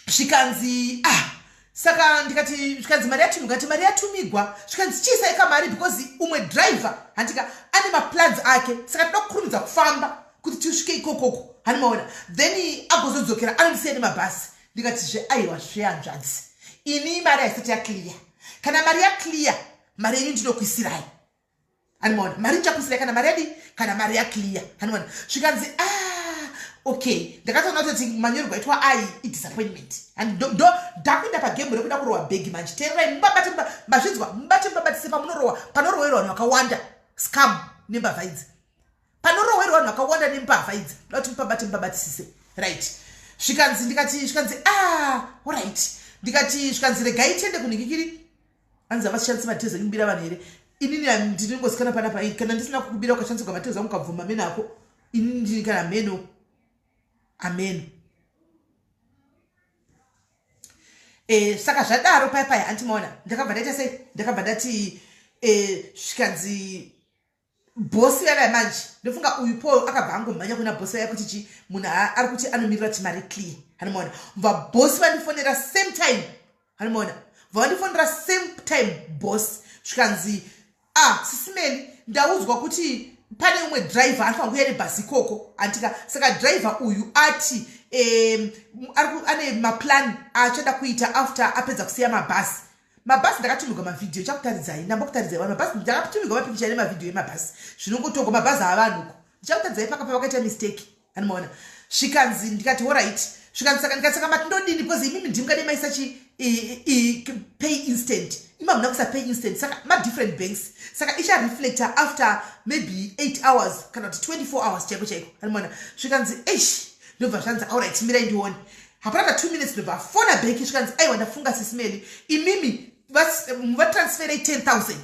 zvikanzi ah, saka ndikati, zvikanzi mari yatumigwa? Ndikati mari yatumigwa. Zvikanzi chiisai kamari because umwe driver, handika, ane maplans ake, saka toda kukurumidza kufamba kuti tisvike ikokoko. Hanimaona then agozodzokera anondisiya nemabhasi. Ndikati zve aiwa, zvehanzvadzi, ini mari haisati yaclear. Kana mari yaclear, mari yenyu ndinokuisirai. Hanimaona mari ndichakuisirai kana mari yadi, kana mari yaclear. Hanimaona zvikanzi ah, okay. Ndakatoona kutoti manyorerwo aitwa ai idisappointment. Ndo ndakuenda pagame rekuda kurohwa bhegi manje. Teererai, mubabate, mazvinzwa, mubate, mubabatise pamunorohwa, panorohwerwa vanhu vakawanda scam nembavha idzi, panorohwerwa vanhu vakawanda nembavha idzi. Ndoda kuti mupabate, mubabatisise. Right, zvikanzi, ndikati, zvikanzi ah, alright. Ndikati, zvikanzi regai tiende kunhingikiri. Hanzi havashandisi matezo ekubira vanhu here? Inini ndinongosikana panapa, kana ndisina kukubira, ukashandisirwa matezo angu ukabvuma meno ako, inini ndini kana meno ameno. Saka zvadaro paya paya, antimaona ndakabva ndaita sei? Ndakabva ndati zvikanzi Bosi vaya vaya manje ndofunga uyu Paul akabva angomhanya kuna bosi vaya kuti chi munhu ari kuti anomirira kuti mari clear hanimaona. Bva bosi vandifonera same time hanimaona. Bva vandifonera same time boss zvikanzi ah sisimeli ndaudzwa kuti pane umwe driver anofanira kuuya nebhasi ikoko antika saka driver uyu ati um, ane maplan aachada kuita after apedza kusiya mabhasi. Mabhasi ndakatumirwa mavhidhiyo chakutaridzai ndambokutaridzai vanhu mabhasi ndakatumirwa mapikicha nemavhidhiyo emabhasi zvinongotogwa mabhazi avanhu uko ndichakutaridzai paka pavakaita mistake anomaona zvikanzi ndikati horait zvikanzi saka ndikati saka mati ndodini because imimi ndimukade maisa chi pay instant ima hamuna kuisa pay instant saka madifferent banks saka ichareflecta after maybe 8 hours kana kuti 24 hours chaiko chaiko anomaona zvikanzi eish ndobva zvanzi aurit mirai ndione hapana ka 2 minutes ndobva afona back zvikanzi aiwa ndafunga sisimeli imimi vatransferei 10000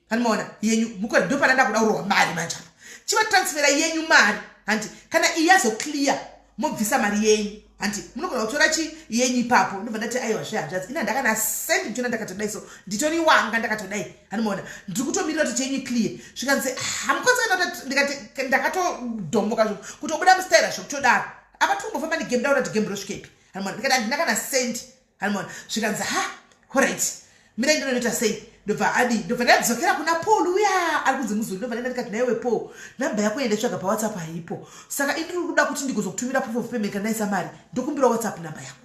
hanimaona yenyu mukore ndopana ndakuda kurohwa mari manje apa chivatransfera yenyu mari hanti kana iyi yazoclear mobvisa mari yenyu hanti munogona kutora chi yenyu ipapo ndobva ndati aiwa zve hanzvadzi ina ndakana send ndichona ndakatodai so nditori wanga ndakatodai hanimaona ndiri kutomirira kuti chenyu clear zvikanzi hamukwanisa kana ndikati ndakatodhomoka zvo kutobuda mustaira zvekutodaro apa tikumbofamba negame ndaona kuti game rosvikepi hanimaona ndikati handina kana send Hanimona zvikanzi ha horait mirai ndinonoita sei ndobva adi ndobva ndadzokera kuna Paul uya ari kunzi muzulu ndobva ndaenda ndikati naiwe Paul namba yako yanditsvaga pawhatsapp haipo saka indiri kuda kuti ndigozokutumira proof of payment kana ndaisa mari ndokumbira whatsapp namba yako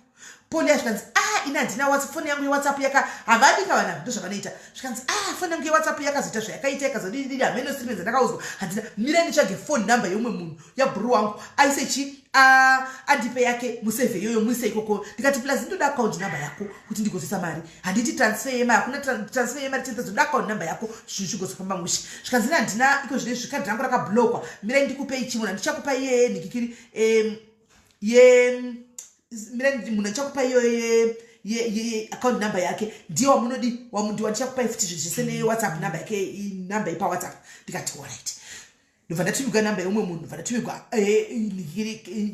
Paul ya zvikanzi ah ini handina whatsapp foni yangu yewhatsapp yaka havadi ka vanhu ndozvavanoita zvikanzi ah foni yangu yewhatsapp yakazoita zvayakaita ikazodididi hameno statements andakaudzwa handina mirai nditsvage phone number yeumwe munhu yabhuru wangu aise chi andipe yake museve iyoyo muise ikoko ndikati plus ndoda account number yako kuti ndigozoisa mari handiti transfer yemari hakuna transfer yemari chete ndoda account number yako zvinhu zvigozofamba mushe zvikanzi ini handina iko zvine zvikadhi rangu rakablokwa mirai ndikupei chimwe handichakupa iyeye nhikikiri ye mirai munhu andichakupa iyoyo ye account number yake ndiye wamunodi wandichakupai futi zvinhu zvese newhatsapp number yake number yepawhatsapp ndikati orit ndobva ndatumigwa number yeumwe munhu ndobva ndatumigwa eh,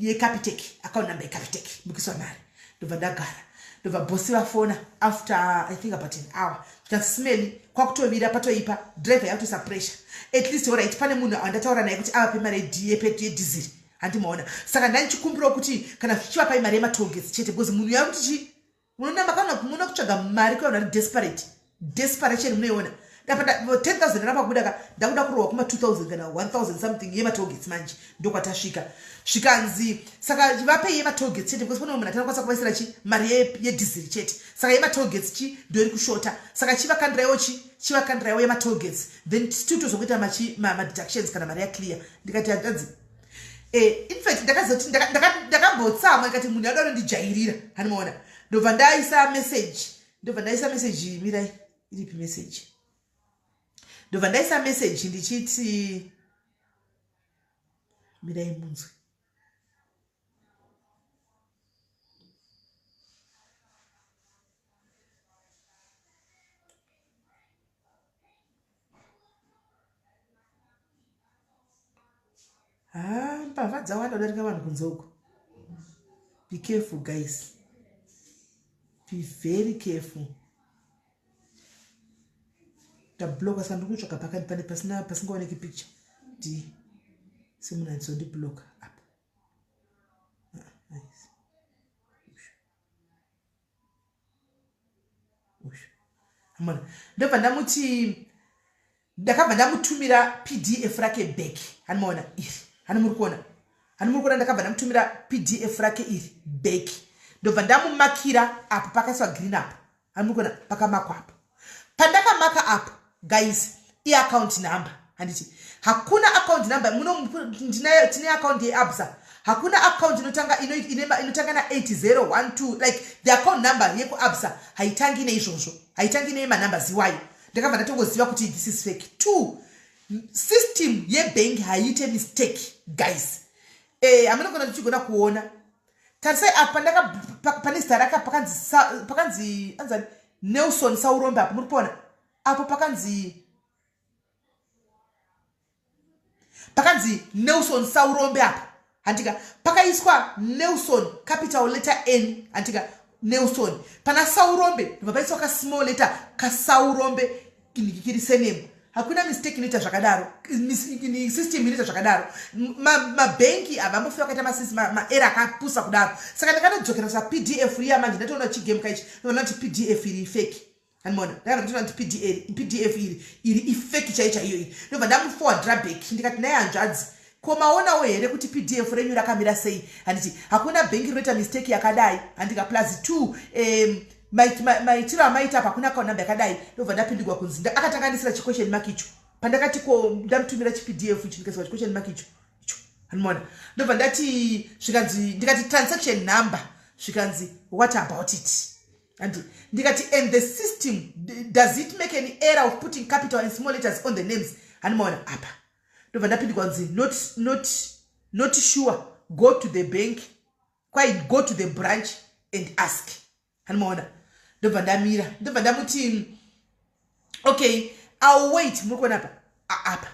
yecapitec account number yecapitec ndikuiswa mari ndobva ndagara ndobva bosi vafona after i think about an hour zvikanzi smeli kwakutovira patoipa driver yakutoisa pressure at least orit pane munhu andataura naye kuti avape mari yedhiziri handimaona saka ndandichikumbirawo kuti kana zvichivapai mari yematolgates chete because munhu yakuti chi Munoona makaona munoona kutsvaga mari kwevanhu vari desperate. Desperation munoiona. Dapa 10000 rapa kubuda ka ndakuda kurohwa kuma 2000 kana 1000 something yematollgates manje ndokwatasvika. Zvikanzi saka vapei yematollgates chete because pane munhu atanokwanisa kuvaisira chi mari yedhiziri chete. Saka yematollgates chi ndoiri kushota. Saka chivakandiraiwo chi chivakandiraiwo yematollgates then still tozokuita machi madeductions kana mari yaclear. Ndikati hanzvadzi Eh, in fact ndakazoti ndakambotsamwa ndikati munhu ada unondijairira hanimaona ndobva ndaisa message ndobva ndaisa message mirai iripi message ndobva ndaisa message ndichiti mirai munzwe haa mbavha dzawanda kudarika vanhu kunze uko be careful guys be very careful ndabloka saka ndiri kutsvaga pakani pane pasina pasingaoneki picture ndi semunhu anzondibloka apa ah, uyu ndobva ndamuti ndakabva ndamutumira pdf rake back hanimaona iri hani muri kuona hani muri kuona ndakabva ndamutumira pdf rake iri back ndobva ndamumakira apo pakaiswa green apo hani muri kuona pakamakwa apo pandakamaka apo guys iaccount number handiti hakuna account number muno tine account yeabsa hakuna account inotanga inotanga na 8012 like the account number yekuabsa haitangi neizvozvo haitangi nemanumbers iwayo ndakabva ndatongoziva kuti this is fake two system yebank haiite mistake guys eh, hamuna kona tichigona kuona tarisai apa pandaka pane zita raka pakanzi pakanzi anzani nelson saurombe apo muri kuona apo pakanzi pakanzi nelson saurombe apo handika pakaiswa nelson capital letter n handika nelson pana saurombe ndobva paiswa kasmall letter kasaurombe kiri senemu. Hakuna mistake inoita zvakadaro, system inoita zvakadaro. Mabhengi havambofi vakaita maera akapusa kudaro. Saka ndakanodzokera sapdf riya manje, ndatoona chigame kaichi, ndoona kuti PDF iri ifake. Andimona ndakabva ndatoona kuti PDF iri ifake chaiyo chaiyo iyi. Ndobva ndamuforwardira back, ndikati, "Naye hanzvadzi, ko maonawo here kuti PDF renyu rakamira sei? Handiti hakuna bhengi rinoita mistake yakadai, handika? Plus two, maitiro amaita apa, hakuna account number yakadai." Ndobva ndapindurwa kunzi akatanganisira chiquestion mark icho. Pandakati ko ndamutumira chipdf ichi, ndikaiswa chiquestion mark icho, handimaona. Ndobva ndati, zvikanzi, ndikati, "Transaction number." Zvikanzi, "What about it?" And ndikati, "And the system, does it make an error of putting capital and small letters on the names?" Handimaona apa. Ndobva ndapindurwa kunzi, Not sure. Go to the bank, quite go to the branch and ask." Handimaona. Ndobva ndamira, ndobva ndamuti, "Okay, I'll wait." Muri kuona apa, apa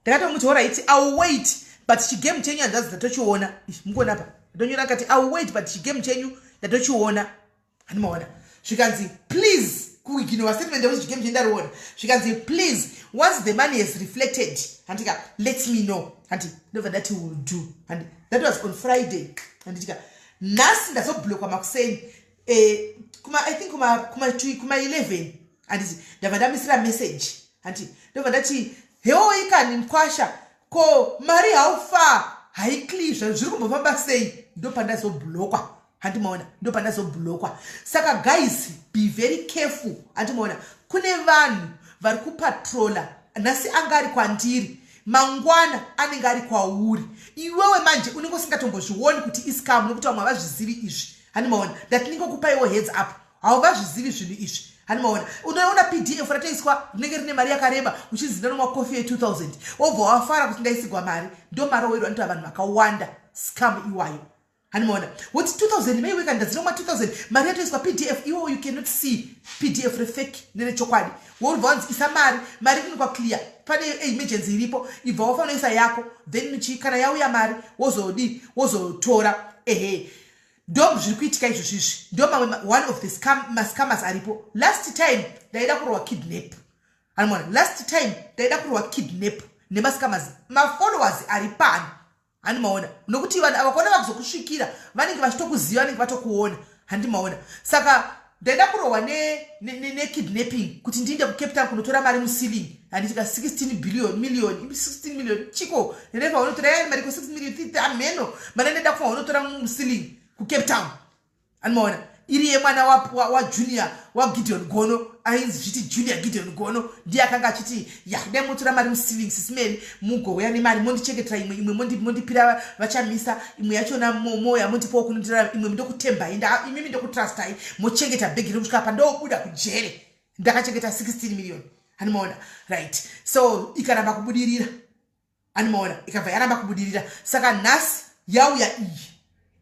ndakatomuti, "Alright, I'll wait, but chigame chenyu handazi ndatochiona." Mukuona apa, ndonyora kati, "I'll wait, but chigame chenyu ndatochiona." Handimaona. Zvikanzi, "Please," kuignore statement yekuti chigame chenyu ndariona. Zvikanzi, "Please, once the money is reflected, handika, let me know." Handi ndobva ndati, "Will do." Handi that was on Friday, handitika? Nhasi ndazoblockwa makuseni, kuma, I think kuma 11, handiti? Ndabva ndamisira message, handi? Ndobva ndati, "Hewo ikani mukwasha, ko mari how far? Haiclear, zviri kumbofamba sei?" Ndopandazoblockwa, handimaona? Ndopandazoblockwa. Saka guys, be very careful, handimaona? Kune vanhu vari kupatrola. Nhasi anga ari kwandiri, mangwana anenge ari kwauri iwewe. Manje unenge usingatombozvioni kuti iscam, nekuti vamwe havazvizivi izvi, handimaona? Ndati ningokupaiwo heads up. Hauvazvizivi zvinhu izvi, handimaona? Unoona PDF ratoiswa, rinenge rine mari yakareba, uchinzi ndanomwa kofi ye2000, wobva wafara kuti ndaisigwa mari. Ndo marowero anoita vanhu vakawanda scam iwayo, handimaona? Woti 2000 maiwe, ndadzinomwa 2000, mari yatoiswa PDF. Iwo you cannot see PDF refake nerechokwadi. Wobva wanzi isa mari, mari inokwa clear, pane emergency iripo, ibva wafanoisa yako, then chi kana yauya mari wozodi wozotora. Ehe, ndo zviri kuitika izvozvizvi. Ndo mamwe one of the mascammers aripo. Last time ndaida kurohwa kidnap, hanimona? Last time ndaida kurohwa kidnap nemascammers, mafollowers ari pano, handimaona? Nokuti vanhu ava kaona vakuzokusvikira, vanenge vachitokuziva, vanenge vatokuona, handimaona? Saka ndaida kurohwa nekidnapping kuti ndiinde kuCape Town kunotora mari muceiling, handitika? 16 billion, million, 16 million chiko nenefa unotora yani mari ko 6 million amheno mari ndaida kufa unotora muceiling kuCape Town, handimaona? Iri yemwana wajunior waGideon Gono, ainzi zviti Junior Gideon Gono, ndiye akanga achiti, "Ya, dai motora mari muceiling, sisimeri, mugouya nemari, mondichengetera imwe, imwe mondipira vachamisa, imwe yachona moya mondipawo kunondira imwe, ndokutembai imimi, ndokutrustai, mochengeta bhegi rekusvika pandobuda kujere." Ndakachengeta 16 million, handimaona? Right, so ikaramba kubudirira, handimaona? Ikabva yaramba kubudirira. Saka nhasi yauya iyi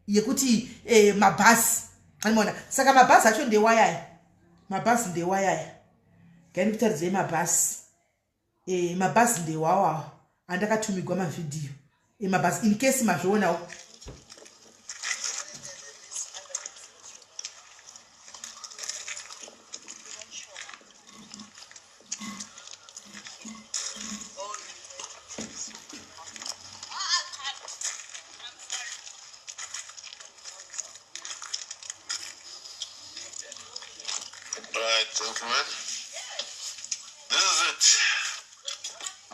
yekuti mabhasi, handimaona? Saka mabhazi acho ndewayaya, mabhazi ndewayaya. Gai ndikutaridzei mabhasi. Mabhazi ndewawawa andakatumigwa mavhidhiyo emabhazi, in case mazvionawo. Right, gentlemen. This is it.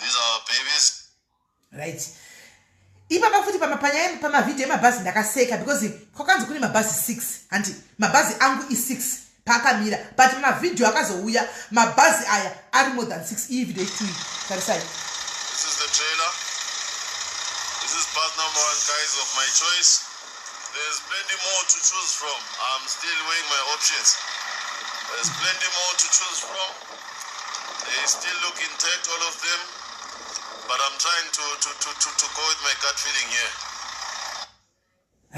These are our babies. Right, ipapa futi panyaya pamavhidhiyo emabhazi ndakaseka because kwakanzi kune mabhazi 6, handi? Mabhazi angu i6 paakamira, but mavhidhiyo akazouya mabhazi aya ari more than 6. Iyi vhidhiyo yechitui, tarisai. This is the trailer. This is bus number one, guys, of my choice. There's plenty more to choose from. I'm still weighing my options. There's plenty more to choose from. They still look intact, all of them. But I'm trying to go with my gut feeling here.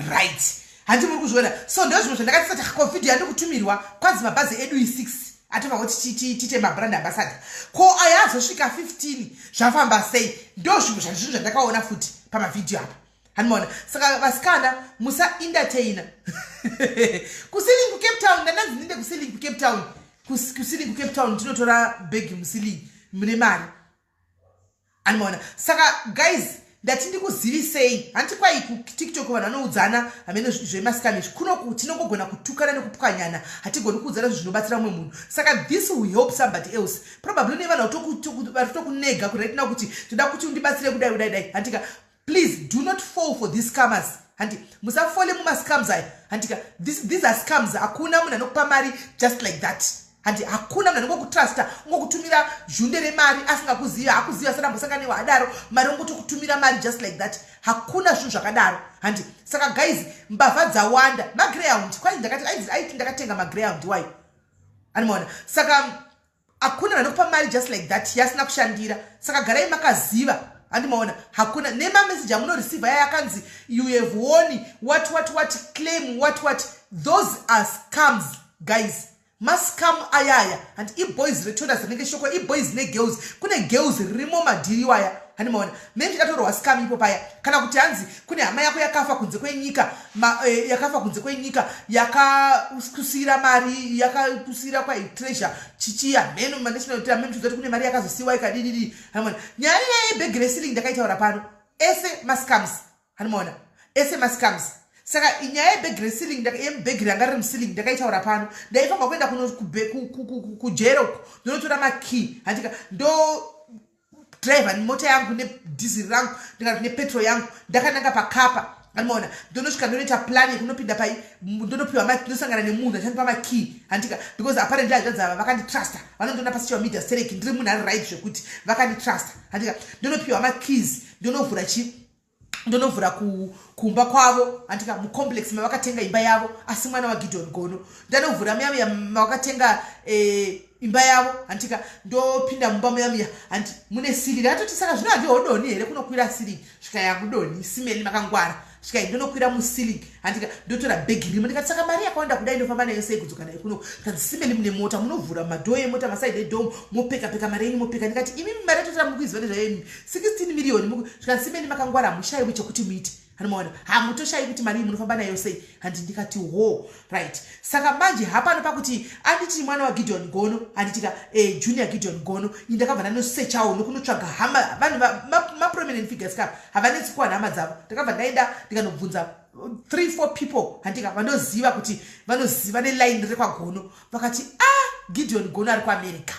Right, handi muri kuzviona? So ndo zvimwe zvandakatisati ko vhidhiyo yandikutumirwa, kwanzi mabhazi edu i6, atobva kuti tiite mabrand ambassador, ko aya azosvika 15 zvafamba sei? Ndo zvimwe zvazvinhu zvandakaona futi pamavhidhiyo apa, handimaona? Saka vasikana, musaentertaina kuceiling kuCape Town. Ndandanzi ndinde kuceiling kuCape Town, kuceiling kuCape Town, ndinotora bhegi muceiling. mune mari. Anomaona. Saka guys, ndati ndikuzivisei, hanti kwai kuTikTok vanhu vanoudzana hamene zvemasikami izvi. Kunoku tinongogona kutukana nekupwanyana, hatigoni kuudzana zvinhu zvinobatsira mumwe munhu. Saka this will help somebody else. Probably une vanhu vari kutokunega right now kuti toda kuti undibatsire kudai kudai dai, handika? Please do not fall for these scammers, handi? Musafole mumascams aya, handika? These are scams. Hakuna munhu anokupa mari just like that, handi? Hakuna munhu anongokutrusta, ungokutumira zhunde remari asingakuzivi, hakuzivi, asati ambosanganiwa adaro mari, ongotokutumira mari just like that. Hakuna zvinhu zvakadaro, handi? Saka guys, mbavha dzawanda. Magreyhound kwai ndakati aiti ndakatenga magreyhound wayo, animaona. Saka hakuna vanhu anokupa mari just like that yasina kushandira. Saka garai makaziva, handimaona. Hakuna nemameseji amunoreceiva yaya akanzi "You have won what what what, claim what what", those are scams, guys. Mascam ayaya, handi? Iboys retonas rinenge shoko, iboys negirls, kune girls ririmo madhiri waya, handimaona. Mene tichatorwa scam ipo paya, kana kuti hanzi kune hama yako yakafa kunze kwenyika, yakafa kunze kwenyika, yakakusiyira mari, yakakusiyira kwaitreasure chichiya mheno manational mene kuti kune mari yakazosiyiwa ikadididi, handimaona. Nyaya yebhegi receiling ndakaitaura pano. Ese mascams, handimaona, ese mascams. Saka nyaya yebhegi receiling, yebhegi ranga riri muceiling, ndakaitaura pano. Ndaifanirwa kuenda kujero, ndonotora makey, handika? Ndo driver mota yangu nedhiziri rangu, ndikati nepetrol yangu, ndakananga pakapa, andimaona. Ndonosvika, ndonoita plan yekunopinda pai, ndonopiwa, ndosangana nemunhu achandipa makey, handika? Because apparently hanzvadzi ava vakanditrusta, vanondiona pasocial media stereki, ndiri munhu ari right zvekuti vakanditrusta, handika? Ndonopiwa makeys, ndonovhura chi, ndonovhura kumba kwavo, handika? Mucomplex mavakatenga imba yavo, asi mwana waGideon Gono. Ndanovhura muya mavakatenga imba yavo, handika? Ndopinda mumba muya muya, handi mune ceiling. Atoti, "Saka zvino handihodoni here kunokwira ceiling?" Svika yakudoni simeni makangwara. Svika ndonokwira muceiling, handika? Ndotora bhegi rimo. Ndikati, "Saka mari yakawanda kudai ndofamba nayo sei kudzoka nayo kuno?" Kanzi, "Simeni, mune mota, munovhura madoor emota, masaidi edoor, mopeka peka mari yenyu, mopeka." Ndikati, "Imi mari yatotora mukuiziva nezvayo, 16 miriyoni." Zvikanzi, "Simeni makangwara, hamushayiwi chekuti muite, handimaona, hamutoshayi kuti mari iyi munofamba nayo sei, handi?" Ndikati, "Ho, right." Saka manje hapano pakuti anditi mwana waGideon Gono, handitika, Junior Gideon Gono. Indakabva ndanosechawo nokunotsvaga hama, vanhu maprominent figures ka havanetsi kuwana hama dzavo. Ndakabva ndaenda ndikanobvunza three four people, handika, vandoziva kuti vanoziva neline rekwaGono. Vakati, "A ah, Gideon Gono ari kuAmerica."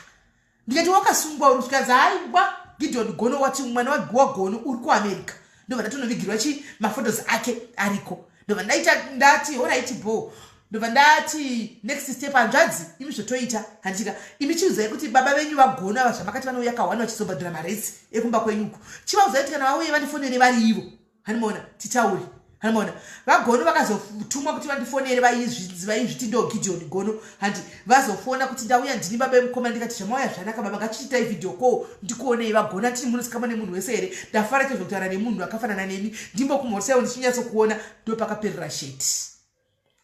Ndikati, "Wakasungwa uri?" Zvikanzi, "Haiwa, Gideon Gono wati mwana waGono uri kuAmerica." Ndobva ndatonovigirwa chi maphotos ake ariko. Ndobva ndaita ndati, "Alright, bo." Ndobva ndati, "Next step, hanzvadzi, imi zvotoita, handika? Imi chiudzai kuti baba venyu vaGono ava zvamakati vanouya kahwani vachizobhadhira maretsi ekumba kwenyuko, chivaudzai kuti kana vauye vandifonere vari ivo, handimaona, titaure, handimaona." VaGono vakazotumwa kuti vandifonere, vaizviti ndo Gideon Gono, handi? Vazofona kuti, "Ndauya, ndini baba vemukoma." Ndikati, "Zvamauya zvanaka baba, ngatichiitai video call ndikuonei." VaGono, "Andini munosikama nemunhu wese here? Ndafara chaizvo kutaura nemunhu akafanana nemi, ndimbokumhoresaiwo ndichinyatsokuona." Ndo pakaperera sheti,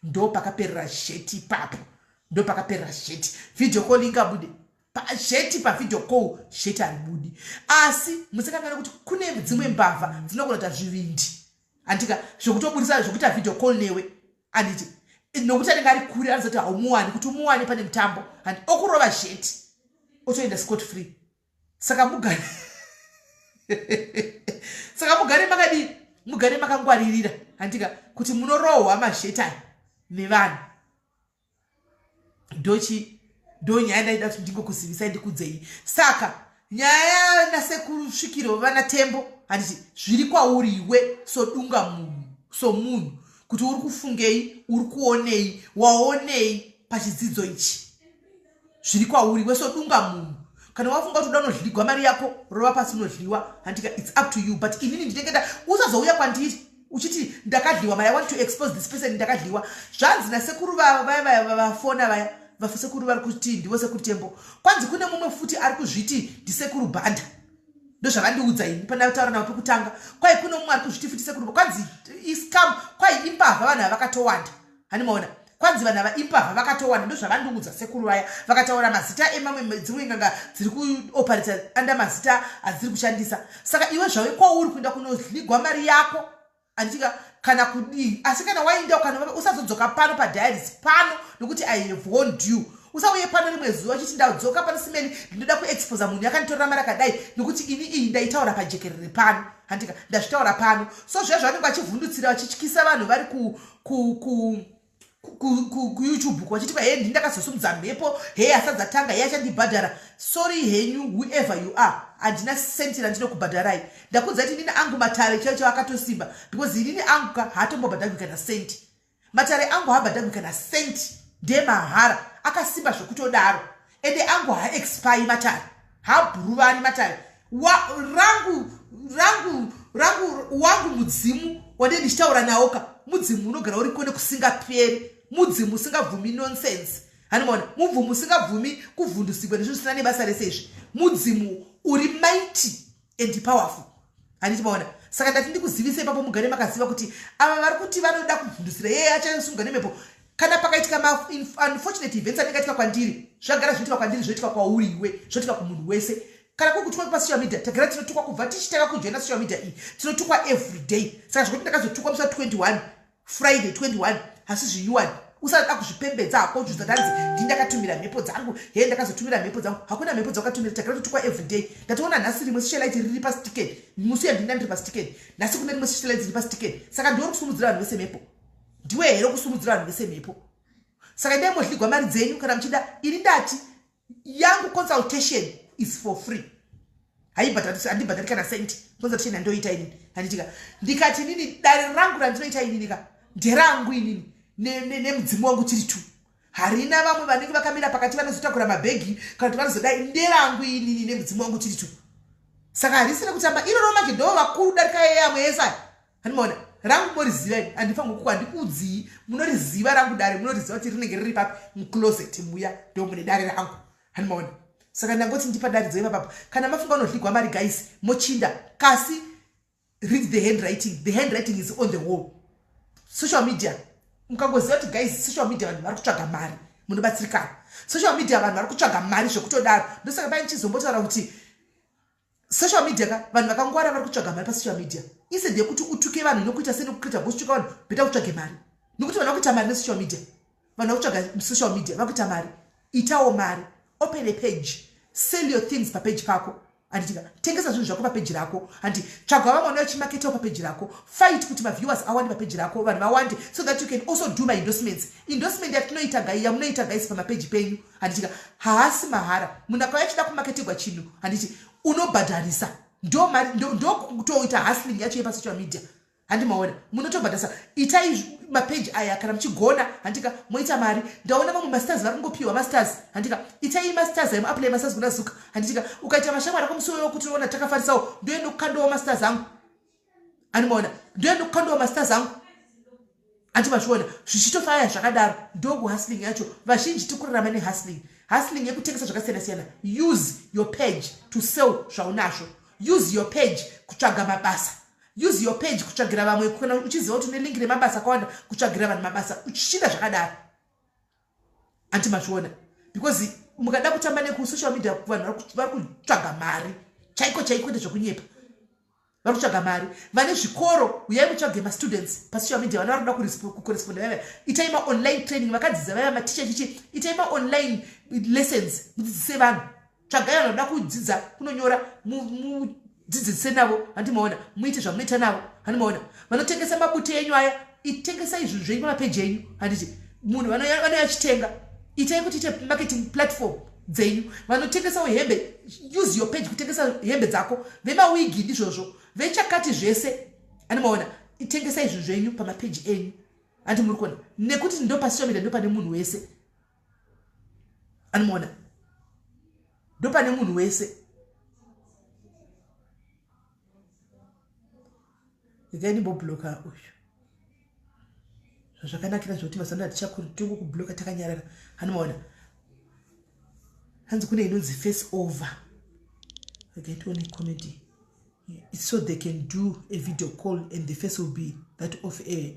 ndo pakaperera sheti ipapo, ndo pakaperera sheti. Video call ingabude sheti pavideo call? Sheti haribudi. Asi musakangana kuti kune dzimwe mbavha dzinogona kuita zvivindi, handika, zvekutobudisa, zvekuita video call newe, handiti? Nokuti anenge ari kure, anozoti haumuwani, kuti umuwane pane mutambo, handi? Okurova sheti, otoenda scot free. Saka mugare makadii, mugare makangwaririra, handika, kuti munorohwa masheti aya nevanhu. Ndochi ndo nyaya ndaida kuti ndingokuzivisai, ndikudzei. Saka nyaya nasekuru svikiro vana Tembo, handiti, zviri kwauri iwe sodunga munhu, somunhu, kuti uri kufungei, uri kuonei, waonei pachidzidzo ichi. Zviri kwauri iwe sodunga munhu. Kana wafunga kuti uda unodligwa mari yako, rova pasi, unodliwa, handika? It's up to you. But inini ndinenge nda usazouya kwandiri uchiti ndakadliwa mari, I want to expose this person, ndakadliwa. Zvanzi nasekuru vaya vafona vaya, vasekuru vari kuti ndivo sekuru Tembo, kwanzi kune mumwe futi ari kuzviti ndisekuru Bhanda. Ndozvavandiudza ini pandataura navo pekutanga. Kwai kune mumwe ari kuzviti futi sekuru, kwanzi iscam, kwai imbavha, vanhu ava vakatowanda, handimaona. Kwanzi vanhu ava imbavha, vakatowanda. Ndozvavandiudza sekuru vaya. Vakataura mazita emamwe dzimwe nganga dziri kuoperata under mazita adziri kushandisa. Saka iwe zvave kwauri kuenda kunodligwa mari yako, handitika, kana kudii. Asi kana waenda, kana usazodzoka pano padiaries pano, nokuti I have warned you. Usauye pano rimwe zuva uchiti ndadzoka pano simeni ndinoda kuexposa munhu yakanditorera mari akadai nokuti ini iyi ndaitaura pajekerere pano. Handika ndazvitaura pano. So zviya zvavanenge vachivhundutsira vachityisa vanhu vari ku ku ku kuyoutube ku vachiti he ndini ndakazosumudza mhepo he asadzatanga he achandibhadhara. Sorry henyu whoever you are, handina senti randinokubhadharai. Ndakudza kuti inini angu matare chaiyo chaiyo akatosimba because inini angu ka haatombobhadhagwi kana senti. Matare angu haabhadhagwi kana senti, ndemahara, akasimba zvekutodaro. Ende angu haaexpire matare, haabhuruvani matare. Wa, rangu rangu rangu wangu mudzimu wandee ndichitaura nawo ka mudzimu unogara uriko nekusingaperi, mudzimu usingabvumi nonsense. Handimaona mubvumu usingabvumi kuvhundusigwa nezvinhu zvisina nebasa rese izvi. Mudzimu uri mighty and powerful. Handiti maona? Saka ndati ndikuzivise ipapo mugare makaziva kuti ava vari kuti vanoda kuvhundusira yeye achasunga nemhepo. Kana pakaitika ma unfortunate events anenge aitika kwandiri, zvagara zvinoitika kwandiri, zvoitika kwauri iwe, zvoitika kumunhu wese. Kana kuri kutukwa pasocial media, tagara tinotukwa kubva tichitanga kujoina social media iyi, tinotukwa every day. Saka zvekuti ndakazotukwa musi wa 21 Friday 21 hasi zvinyuwani. Usada kuzvipembedza hako uchiudza ndanzi ndini ndakatumira mhepo dzangu, he ndakazotumira mhepo dzangu. Hakuna mhepo dzawakatumira, tagara totukwa every day. Ndatoona nhasi rimwe socialite riri pasticken, musi uya ndini ndandiri pasticken, nhasi kune rimwe socialite riri pasticken. Saka ndiwe uri kusumudzira vanhu vese mhepo? Ndiwe here kusumudzira vanhu vese mhepo? Saka endai modligwa mari dzenyu kana muchida. Ini ndati yangu consultation is for free, haibhadhari, handibhadhari kana senti. Consultation yandoita inini, handitika ndikati inini dare rangu randinoita inini ka nderangu inini nemudzimu wangu tiri two, harina vamwe vanenge vakamira pakati vanozotakura mabhegi kana kuti vanozodai. Nderangu inini nemudzimu wangu tiri two, saka harisi rekutamba iroro. Manje ndo vakuru darika yeyamwe yese aya. Handimaona rangu moriziva ini, handifanirwi kuku handikuudzii, munoriziva rangu dare, munoriziva kuti rinenge riri papi, mucloset muya ndo mune dare rangu. Handimaona? Saka ndangoti ndipa daridzo ipapapa. Kana mafunga unodligwa mari guys, mochinda kasi read the handwriting, the handwriting is on the wall. Social media mukangoziva kuti guys, social media vanhu vari kutsvaga mari, munobatsirikana. Social media vanhu vari kutsvaga mari zvekutodaro. Ndosaka pai ndichizombotaura kuti social media ka vanhu vakangwara vari kutsvaga mari pasocial media. Instead yekuti utuke vanhu nokuita senokukrita gostuka vanhu, beta kutsvage mari, nokuti vanhu vakuita mari nesocial media. Vanhu vakutsvaga social media vakuita mari, itawo mari. Open a page, sell your things papage pako. Handitika tengesa zvinhu zvako papeji rako. Handi tsvaga vamwe vanouya chimaketawo papeji rako. Fight kuti maviewers awande papeji rako, vanhu vawande, so that you can also do maendorsements. Endorsement yatinoita gai, yamunoita guys pamapeji penyu, handitika haasi mahara. Munhu akauya achida kumaketegwa chinhu, handiti unobhadharisa, ndo mari, ndokutoita hustling yacho yepasocial media. Handi maona munotobhadharisa. Itai mapeji aya kana muchigona, handika moita mari. Ndaona vamwe mastars vari kungopiwa mastars. Handika itai mastars ayo, muapply mastars kuna Zuka. Handitika ukaita mashamwari ako musi uyoyo kuti unoona takafarisawo, ndoenda kukandowo mastars angu. Andimaona ndoenda kukandowo mastars angu. Handi mazviona zvichitofaya zvakadaro. Ndokuhustling yacho, vazhinji tikurarama nehustling, hustling yekutengesa zvakasiyana siyana. Use your page to sell zvaunazvo, use your page kutsvaga mabasa, use your page kutsvagira vamwe. Kana uchiziva kuti une link remabasa akawanda, kutsvagira vanhu mabasa, uchichinda zvakadaro. Anti mazviona? Because mukada kutamba nekusocial media, vanhu vari kutsvaga mari chaiko chaiko, kwete zvekunyepa. Vari kutsvaga mari. Vane zvikoro, uyai mutsvage mastudents pasocial media. Vana vari kuda kukoresponda vaya, itai maonline training. Vakadzidza vaya, maticha chichi, itai maonline lessons mudzidzise vanhu. Tsvagai vanhu vanoda kudzidza kunonyora, mudzidzise navo. Handimaona muite zvamunoita navo. Handimaona vanotengesa mabute enyu aya, itengesai zvinhu zvenyu pamapeji enyu. Handiti munhu vanouya achitenga? Itai kuti ite marketing platform dzenyu. Vanotengesawo hembe, use your page kutengesa hembe dzako. Vemawigi ndizvozvo, vechakati zvese. Andimaona itengesai zvinhu zvenyu pamapeji enyu. Handi muri kuona nekuti ndo pasocial media ndo pane munhu wese. Andimaona ndo pane munhu wese. Regai ndimbobloka uyu. Zvazvakanakira zvekuti mazano hatichakuri, tingokubloka takanyarara. Hanimaona hanzi kune inonzi face over. Regai tione comedy. It's so they can do a video call and the face will be that of a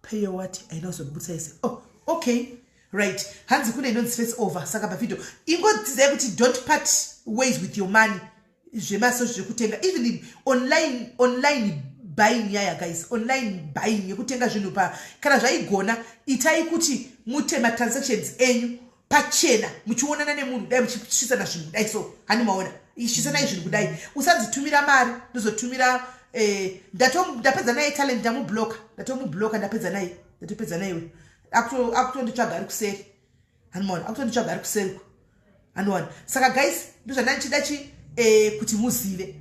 payer. What aina kuzobudisa ese. Oh, okay, right. Hanzi kune inonzi face over. Saka pavideo ingodzidzai kuti don't part ways with your money. Zvemaso zvekutenga, even online buying yaya guys, online buying yekutenga zvinhu pa kana zvaigona, itai kuti mute matransactions enyu. Pachena muchionana nemunhu kudai, muchisvisana zvinhu kudai, so hani maona, isvisanai zvinhu kudai. Usanzitumira mari, ndozotumira ndapedza naye Talent, ndamubloka, ndatomubloka, ndapedza naye, ndatopedza naye. Akutonditsvaga ari kuseri, hanimaona, akutonditsvaga ari kuseri, haniwana. Saka guys, ndozvandandichida chi kuti muzive,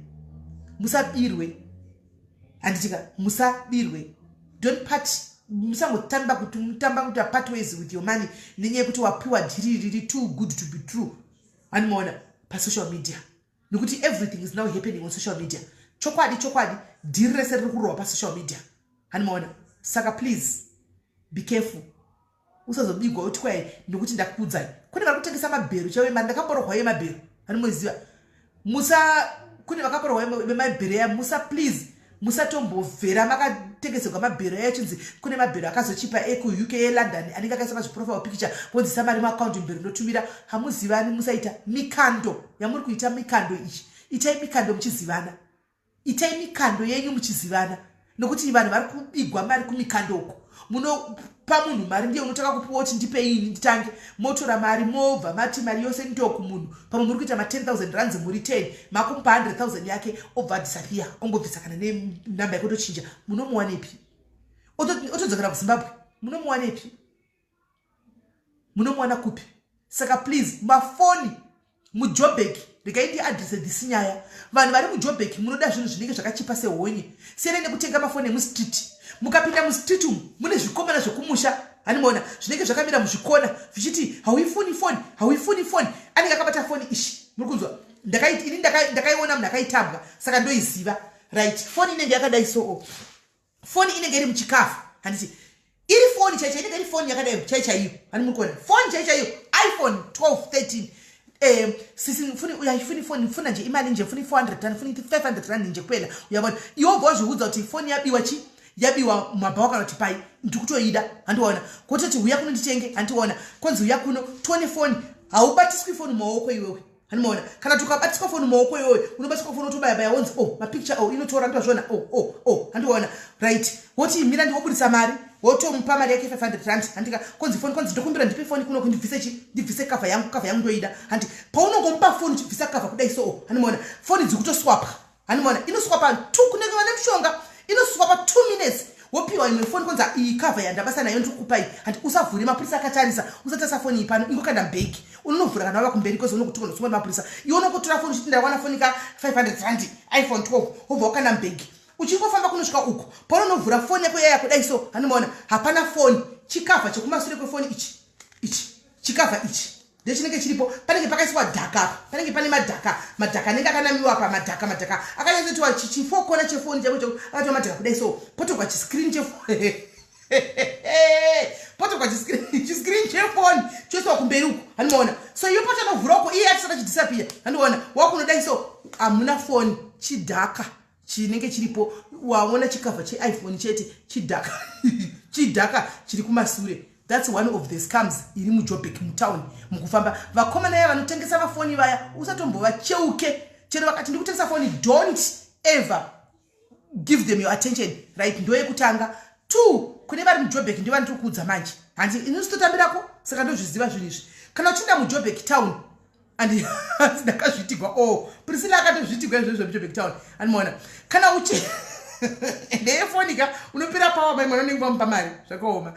musabirwe, handitika? Musabirwe. Don't part, musangotamba kuti mutamba kuti part ways with your money nenyaya yekuti wapiwa dhiri riri too good to be true, hanimaona, pasocial media, nekuti everything is now happening on social media. Chokwadi, chokwadi, dhiri rese riri kurohwa pasocial media, hanimaona. Saka please be careful, usazobigwa uti kwai nekuti ndakuudzai. Kune vari kutengesa mabhero chaivo mari, ndakamborohwa yemabhero, hanimoziva. Musa, kune vakamborohwa vemabhero ya, musa, please, musatombovhera makatengeserwa mabhero aya, chinzi kune mabhero akazochipa ekuUK, eLondon, anenge akaiswa pazviprofile picture, vonzisa mari muakaunti, mubhero ndotumira. Hamuzivani, musaita mikando yamuri kuita. Mikando ichi, itai mikando muchizivana, itai mikando yenyu muchizivana, nokuti vanhu vari kubigwa mari kumikando uko. Munopa munhu mari, ndiye unotanga kupiwa kuti ndipeini nditange, motora mari, mobva mati mari yose ndokumunhu. Pamwe muri kuita ma10 000 rands muri 10, makumupa 100 000 yake, obva adisappear, ongobvisa kana nenamba yake, otochinja. Munomuwanepi? Otodzokera kuZimbabwe. Munomuwanepi? Munomuwana kupi? Saka please, mafoni muJobek, regai ndiaddresse this nyaya. Vanhu vari muJobek, munoda zvinhu zvinenge zvakachipa sehonye, siyanai nekutenga mafoni emustreet. Mukapinda mustreet umu, mune zvikomana zvekumusha, hanimaona, zvinenge zvakamira muzvikona zvichiti, "Hauifuni foni? Hauifuni foni?" Anenge akabata foni ishi, muri kunzwa? Ini ndakaiona munhu akaitabwa, saka ndoiziva, right? Foni inenge yakadai, soo foni inenge iri muchikafu, handiti? Iri foni chai chai, inenge iri foni yakadai chai chaiyo, hani muri kuona? Foni chai chaiyo, iPhone 12, 13. Sisi, funi uyayifuni foni? Funa nje imali nje, funi 400 rand, funi 500 rand nje kuphela, uyabona? Iwe ubva wazviudza kuti foni yabiwa, chi yabiwa mabhawa kana kuti pai, ndikutoida, handiona? Kototi uya kuno nditenge, handiona? Konzi uya kuno tione foni. Haubatiswi foni mumaoko iwewe, handimaona? Kana tukabatiswa foni mumaoko iwewe, unobatiswa foni, wotobaya-baya, wonzi, "Oh, mapicture, oh, inotora, ndozvona, oh, handiona?" Right, woti, "Mira ndiwobudisa mari." Wotomupa mari yake, 500 rand, handika? Konzi foni, konzi, "Ndokumbira ndipe foni kuno, ndibvise chi ndibvise cover yangu, cover yangu ndoida," handi? Paunongomupa foni, uchibvisa cover kudai, so handimaona, foni dzikutoswapwa, handimaona? Inoswapa two, kunenge vane mushonga, inoswapa 2 minutes, wopiwa imwe foni, konzi, "Iyi cover yandabasa nayo ndikukupai," handi? "Usavhure, mapurisa akatarisa, usatarisa foni iyi pano, ingokanda mubhegi, unonovhura kana wava kumberi kwezi unokutuka, unosungwa nemapurisa." Iwe unongotora foni uchiti, "Ndawana foni ka 500 rand, iPhone 12," wobva wakanda mubhegi, uchingofamba kunosvika uko, paunonovhura foni yako yaya kudai, so handimaona, hapana foni. Chicover chekumasure kwefoni ichi, ichi chicover ichi ndechinenge chiripo. Panenge pakaiswa dhaka apa, panenge pane madhaka, madhaka anenge akanamiwa apa, madhaka, madhaka akanyatsotiwa chifokona chefoni chako chako, akatiwa madhaka kudai, so potogwa chiscreen chefoni, potogwa chiscreen chefoni, choiswa kumberi uku, handimaona? So iyo pachanovhura uko, iye achisati achidisappear, handiona, wakunodai, so hamuna foni, chidhaka chinenge chiripo. Waona chicover cheiPhone chete, chidhaka, chidhaka chiri kumasure. That's one of the scams iri muJobek mutown. Mukufamba, vakomana ya vanotengesa mafoni vaya, usatombovacheuke. Chero vakati, "Ndikutengesa foni," don't ever give them your attention, right? Ndoyekutanga. Two, kune vari muJobek, ndo vandiri kuudza manje, handi inositotambirako, saka ndozviziva zvinhu izvi. Kana uchinda muJobek town, andi ndakazviitigwa, o Priscilla akatozviitigwa izvozvo muJobek town, andimaona? Kana uchi ndeyefoni ka, unopera pawa mai mwana unenge wamupa mari, zvakaoma.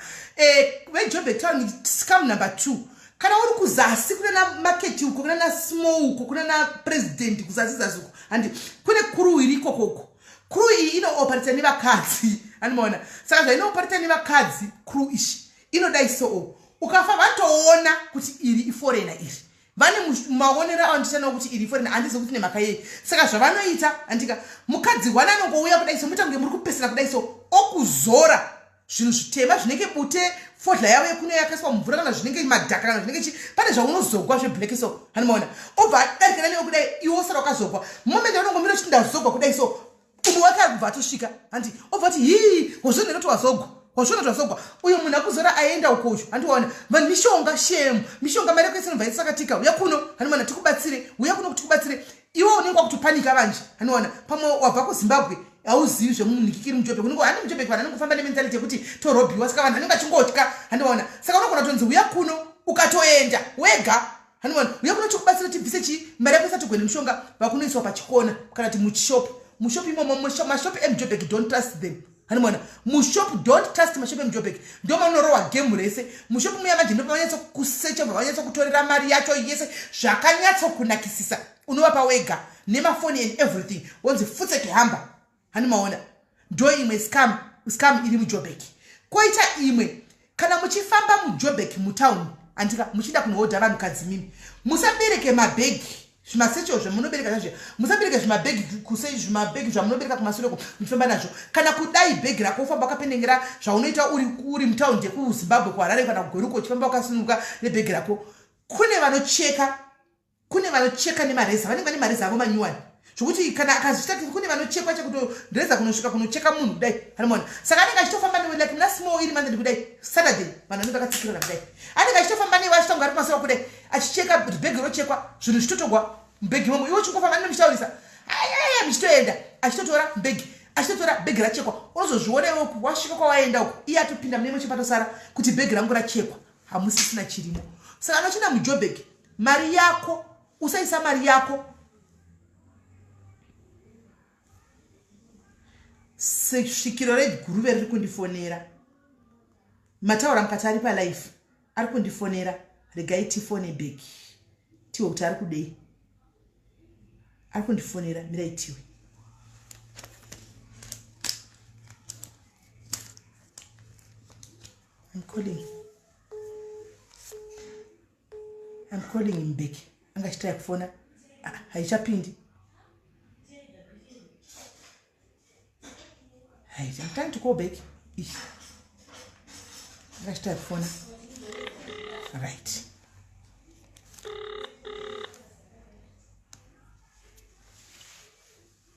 VeJobek town, scam number two: kana uri kuzasi kunana Maketi uko, kunana Small uko, kunana President kuzasi zasi uko, handi kune crew iri ikoko uko. Crew iyi inooparita nevakadzi, andimaona? Saka zvainooparita nevakadzi, crew ishi inodai, soo ukafa vatoona kuti iri iforeigner iri, vane maonero avandichanawo kuti iri foreigner, handizi kuti nemhaka yei. Saka zvavanoita, handika, mukadzi wana anongouya kudai, so muita kunge muri kupesana kudai, so okuzora zvinhu zvitema zvinenge bute, fodya yavo yekuno yakaiswa mumvura, kana zvinenge madhaka, kana zvinenge chi, pane zvaunozogwa zveblack, so handimaona, obva adarikana newe kudai, iwe osara wakazogwa. Moment yaunongomira uchiti, "Ndazogwa," kudai, so umwe wake ari kubva atosvika, handi, obva ati, "Hii, wazvionera kuti wazogwa, wazviona kuti wazogwa, uyo munhu akuzora aenda ukocho, handiwaona? Vanhu mishonga, shemu mishonga, mari yako isinobva itsakatika, uya kuno, handimaona, tikubatsire, uya kuno kuti tikubatsire." Iwe unenge wakutopanika vanje, handiwaona? Pamwe wabva kuZimbabwe, hauzivi zvemunhikikiri muJobek, unenge handi muJobek, vanhu anongofamba nementality yekuti torobhiwa, saka vanhu vanenge vachingotya, handiwaona? Saka unogona kutonzi, "Uya kuno." Ukatoenda wega hanimona uye kunochikubatsira tibvise chii mari yako isati gwene mushonga vakunoiswa pachikona kana kuti mushop mushop imomo mashop emujobek don't trust them hanimona mushop don't trust mashop emujobek ndomaunorohwa game rese mushop muya manje ndopavanyatso kusecha vavanyatso kutorera mari yacho yese zvakanyatsokunakisisa unovapa wega nemafoni and everything wonzi futseke hamba hani maona ndo imwe scam scam iri mujobek koita imwe kana muchifamba mujobek mutown andika muchida kunohodha vanhukadzi mimi musabereke mabhegi zvimasecho zvamunobereka zvazviya musabereke zvimabhegi kuse zvimabhegi zvamunobereka kumasure ko muchifamba nazvo kana kudai bhegi rako ufamba wakapendengera zvaunoita uri uri mutaundi yekuzimbabwe kuharare kana kugweruko uchifamba wakasununguka nebhegi rako kune vanocheka kune vanocheka nemareza vanenge vane mareza avo manyuwani zvokuti kana akazviita kune vanochekwa chekutoreza kunosvika kunocheka munhu kudai anomona saka anenge achitofamba newe like muna small iri mandani kudai saturday vanhu vanenge vakatsikirana kudai anenge achitofamba newe achitonga ari kumasoro kudai achicheka bhegi rochekwa zvinhu zvichitotogwa mubhegi imomo iwe uchingofamba nene muchitaurisa ayaya muchitoenda achitotora bhegi achitotora bhegi rachekwa unozozviona iwe uku wasvika kwawaenda uku iye atopinda mune muchipatosara kuti bhegi rangu rachekwa hamusisina chirimo saka anochina mujobek mari yako usaisa mari yako svikiro reguruve riri kundifonera mataura mukati ari palife ari kundifonera regai tifone back tiwe kuti ari kudei ari kundifonera mirai tiwe I'm calling. I'm calling him back. Anga achitaya kufona. Ah, haichapindi. Hey, I'm trying to call back. Ish. Anga achitaya kufona. Right.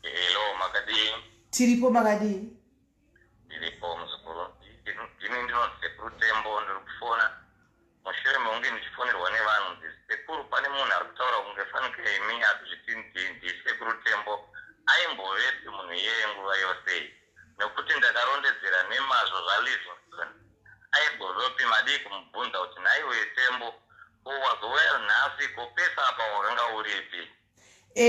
Hello, makadii? Tiripo makadii? Ndiripo muzukuru. Ini ndinonzi Sekuru Tembo ndiri kufona mushure mekunge ndichifonerwa nevanhu nzi sekuru pane munhu ari kutaura kunge fanike imi akuzviti ndisekuru Tembo aimbovepi munhu iyeye nguva yose iyi nekuti ndakarondedzera nemazvo zvaLivingstone aimbovepi madii kumubvunza kuti nhaiwe Tembo ko wazouya nhasi ko pese apa wakanga uripi E,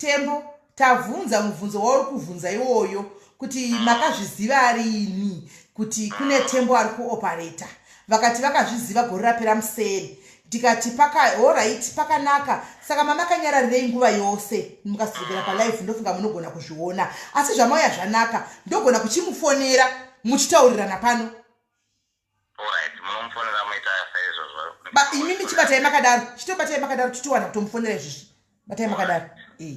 Tembo, tavhunza mubvunzo wauri kuvhunza iwoyo kuti makazviziva riini kuti kune Tembo ari kuopareta. Vakati vakazviziva gore rapera museri. Ndikati paka horaiti pakanaka saka mamakanyararirei nguva yose mukasidzokera palive ndofunga munogona kuzviona asi zvamauya zvanaka ndogona kuchimufonera muchitaurirana pano Alright, munomufonera moita saizvozvo. Ba imimi chibatai makadaro. Chitobatai makadaro titowana kutomufonera izvizvi. Batai makadaro. Eh.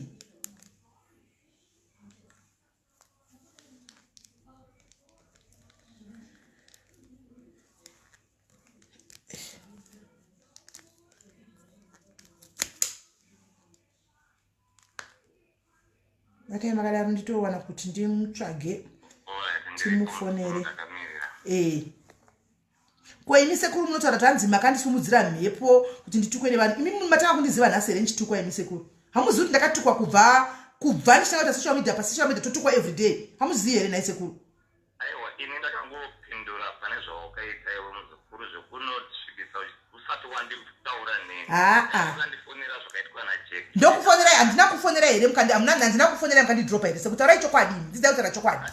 Batai makadaro nditowana kuti ndimutsvage timufonere ee ko imi sekuru munotaura kuti hanzi makandisumudzira mhepo kuti nditukwe nevanhu imi matanga kundiziva nhasi here ndichitukwa imi sekuru hamuzivi kuti ndakatukwa kubva kubva ndichitanga kuita social media pasocial media totukwa everyday hamuzivi here nhai sekuru Aiwa ini ndakangopindura pane zvawakaita iwe muzukuru zvekunosvikisa usati wanditaura neni. Haa. Ukandifonera zvakaitwa naJack. Ndokufonerai handina kufonera here mukandi hamuna handina kufonerai mukandidropa here sekutaurai chokwadi imi dzidzai kutaura chokwadi.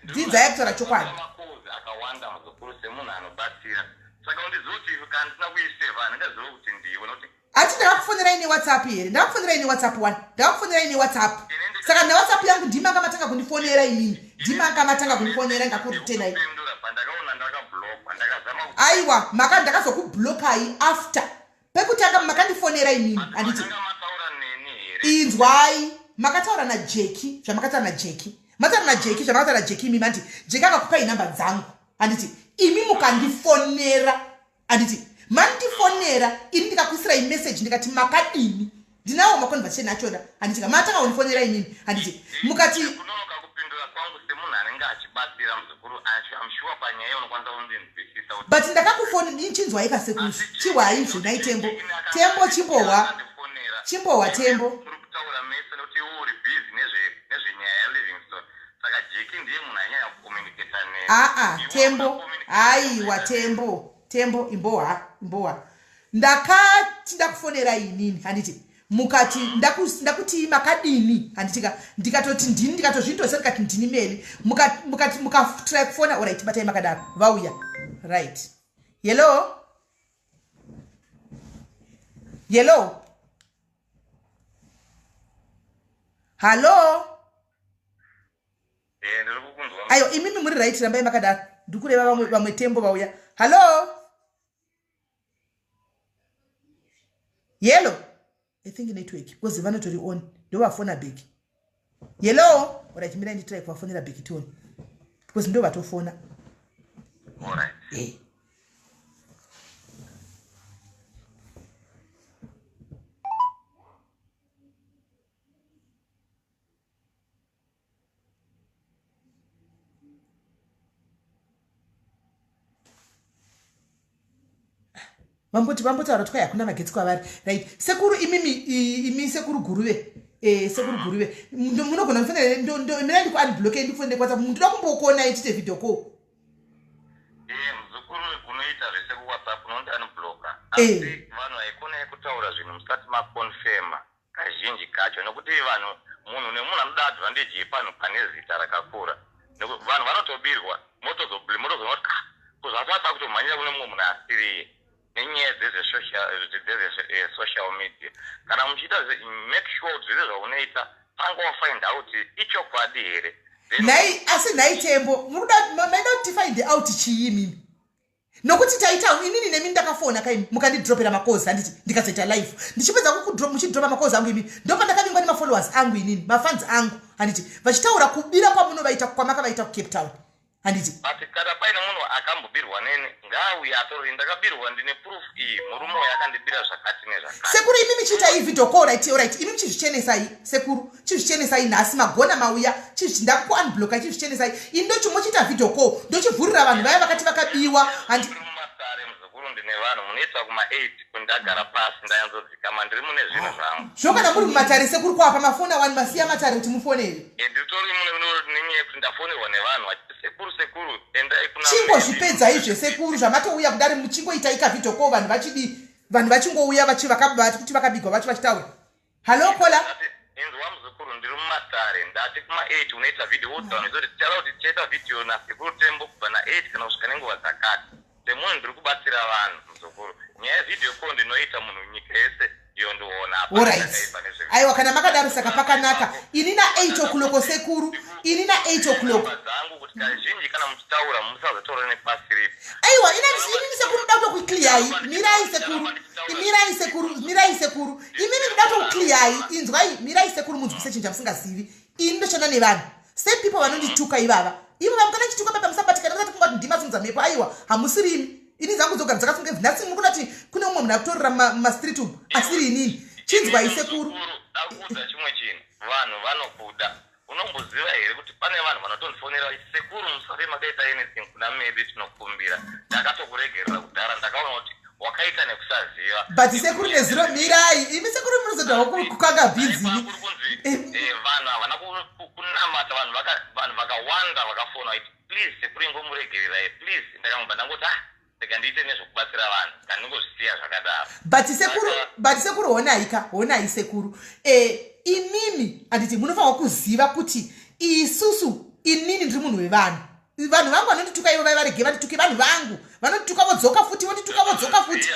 Dzidzai kutaura chokwadi. Makozi akawanda muzukuru semunhu anobatsira. Saka undiziva kuti kana ndisina kuiseva handingazive kuti ndiwe nokuti ati ndakakufonerai newhatsapp here ndakakufonerai newhatsapp one ndakakufonerai newhatsapp saka newhatsapp yangu ndimanga matanga kundifonera inini ndimanga matanga kundifonera ngakuritenai aiwa maka ndakazokublokai after pekutanga makandifonera inini handiti inzwai makataura najeki zvamakataura najeki mataura najeki zvamakataura najeki imi mandi jeki akakupai nhamba dzangu handiti imi mukandifonera anditi mandifonera ini ndikakuisirai message ndikati makadini ndinawo maconversation achona handiti ka matanga kundifonera inini handiti mukati kunonoka kupindura kwangu semunhu anenge achibatsira muzukuru I'm sure panyaya unokwanisa kundinzwisisa kuti but ndakakufoni chinzwai kasekuru chihwai zvenai tembo tembo chimbohwa chimbohwa tembo muri kutaura mese nekuti iwe uri busy nezvenyaya yalivingston saka jeki ndiye munhu anyanya kucommunicata neni aa tembo haiwa tembo tembo imbohwa imbohwa Ndakati ndakufonerai inini handiti mukati ndakutii makadini handitika ndikatoti ndini ndikatozvindosa ndikati ndini meli mukati mukatry kufona orit batai makadaro vauya right yellow yellow hallo Eh, ndiri kukunzwa. Ayo imimi muri right rambai makadaro ndikureva vamwe vamwe tembo vauya hallo yellow i think network because vanotori on ndovafona back yellow orit mirai nditry kuvafonera back tione because ndovatofona Alright. Eh. Vamboti vambotaura kuti kwai hakuna magetsi kwavari right sekuru imimi imi sekuru guruve eh, sekuru guruve munogona kufonera mina ndikuunblocke ndikufonere kwatsapp ndoda kumbokuonai tiite video call. Eh, muzukuru unoita zvese kuwhatsapp unondi unblocka Eh. asi vanhu haikona kutaura zvinhu musati maconfirma kazhinji kacho nekuti vanhu munhu nemunhu anoda advantage yepanhu pane zita rakakura vanhu vanotobirwa motozoona kuti ah, kuzvasati akutomhanyira kune mumwe munhu asiriye nenyaya dzezvesocial media. Kana muchiita make sure kuti zvese zvaunoita panga wafind out ichokwadi here. Nhai asi nhai tembo murikuda maida kuti tifind out chii imimi nokuti taita inini nemi ndakafona kaimi mukandidropera makozi handiti ndikazoita live ndichipedza muchidropa makozi angu imi ndopandakavingwa nemafollowers angu inini mafans angu handiti vachitaura kubira kwamunovaita kwamakavaita kucape town handiti. But kana paine munhu akambobirwa neni ngaauye atorori ndakabirwa ndine proof iyi murume uyu akandibira zvakati nezvakati. Sekuru imi michiitai video call right right imi muchizvichenesai sekuru chizvichenesai nhasi magona mauya ndakuunblocka chizvichenesai ini ndochimochiita video call ndochivhurira vanhu vaya vakati vakabiwa handi Ndiri mumatare muzukuru ndine vanhu munoita kuma 8 kundagara pasi ndanyanzodzikama ndiri mune zvinhu zvangu. Zvino kana muri mumatare sekuru kwapa mafoni awani masiya matare kuti mufonere. Nditori mune nenyaya yekuti ndafonerwa nevanhu vachiti sekuru sekuru endai kuna Chingozvipedzai zvesekuru zvamatouya kudari muchingoitai kavideo call vanhu vachidii vanhu vachingouya kuti vakabigwa vacho vachitaura hallo kola. Inzwa muzukuru ndiri mumatare ndati kuma 8 unoita video woudza vanhu kuti tichada kuti tichaita video nasekuru tembo kubva na8 kana kusvika nenguva dzakati semunhu ndiri kubatsira vanhu muzukuru nyaya yevideo call ndinoita munhu nyika yese yondiona. Alright aiwa kana makadaro saka pakanaka ini na8 o'clock sekuru ini na8 o'clock. Dzangu kuti kazhinji kana muchitaura musazotaura nepasiripo. Aiwa inini sekuru ndoda kutokucleayi mirai sekuru mirai sekuru mirai sekuru imimi ndoda kutokucleayi inzwai mirai sekuru munzwise chinhu chamusingazivi ini ndoshanda nevanhu same people vanondituka ivava ivo vamukana chituka baba musabatikana musati kunga kuti ndimasimudza mhepo aiwa hamusirimi ini dzangu dzogara dzakasunga ibvi nhasi muri kuda kuti kune umwe munhu akutorera mumastreet umu asiri inini chinzwai sekuru. Dakuudza chimwe chinhu vanhu vanokuda unomboziva here kuti pane vanhu vanotondifonera vachiti sekuru musafe makaita anything kuna maybe tinokumbira ndakatokuregerera kudhara ndakaona kuti wakaita nekusaziva. But sekuru nezuro mirai imi sekuru munozodawo kukanga bhinzi imi. Kuri kunzi vanhu havana kunamata vanhu vakawanda vakafona vachiti please sekuru ingomuregererai please ndakangobva ndangoti ah rega ndiite nezvekubatsira vanhu ngandingozvisiya zvakadaro. But sekuru but sekuru honai ka honai sekuru imimi handiti munofanirwa kuziva kuti isusu inini ndiri munhu wevanhu vanhu vangu vanondituka ivo vaivarege vandituke vanhu vangu vanondituka vodzoka futi vondituka vodzoka futi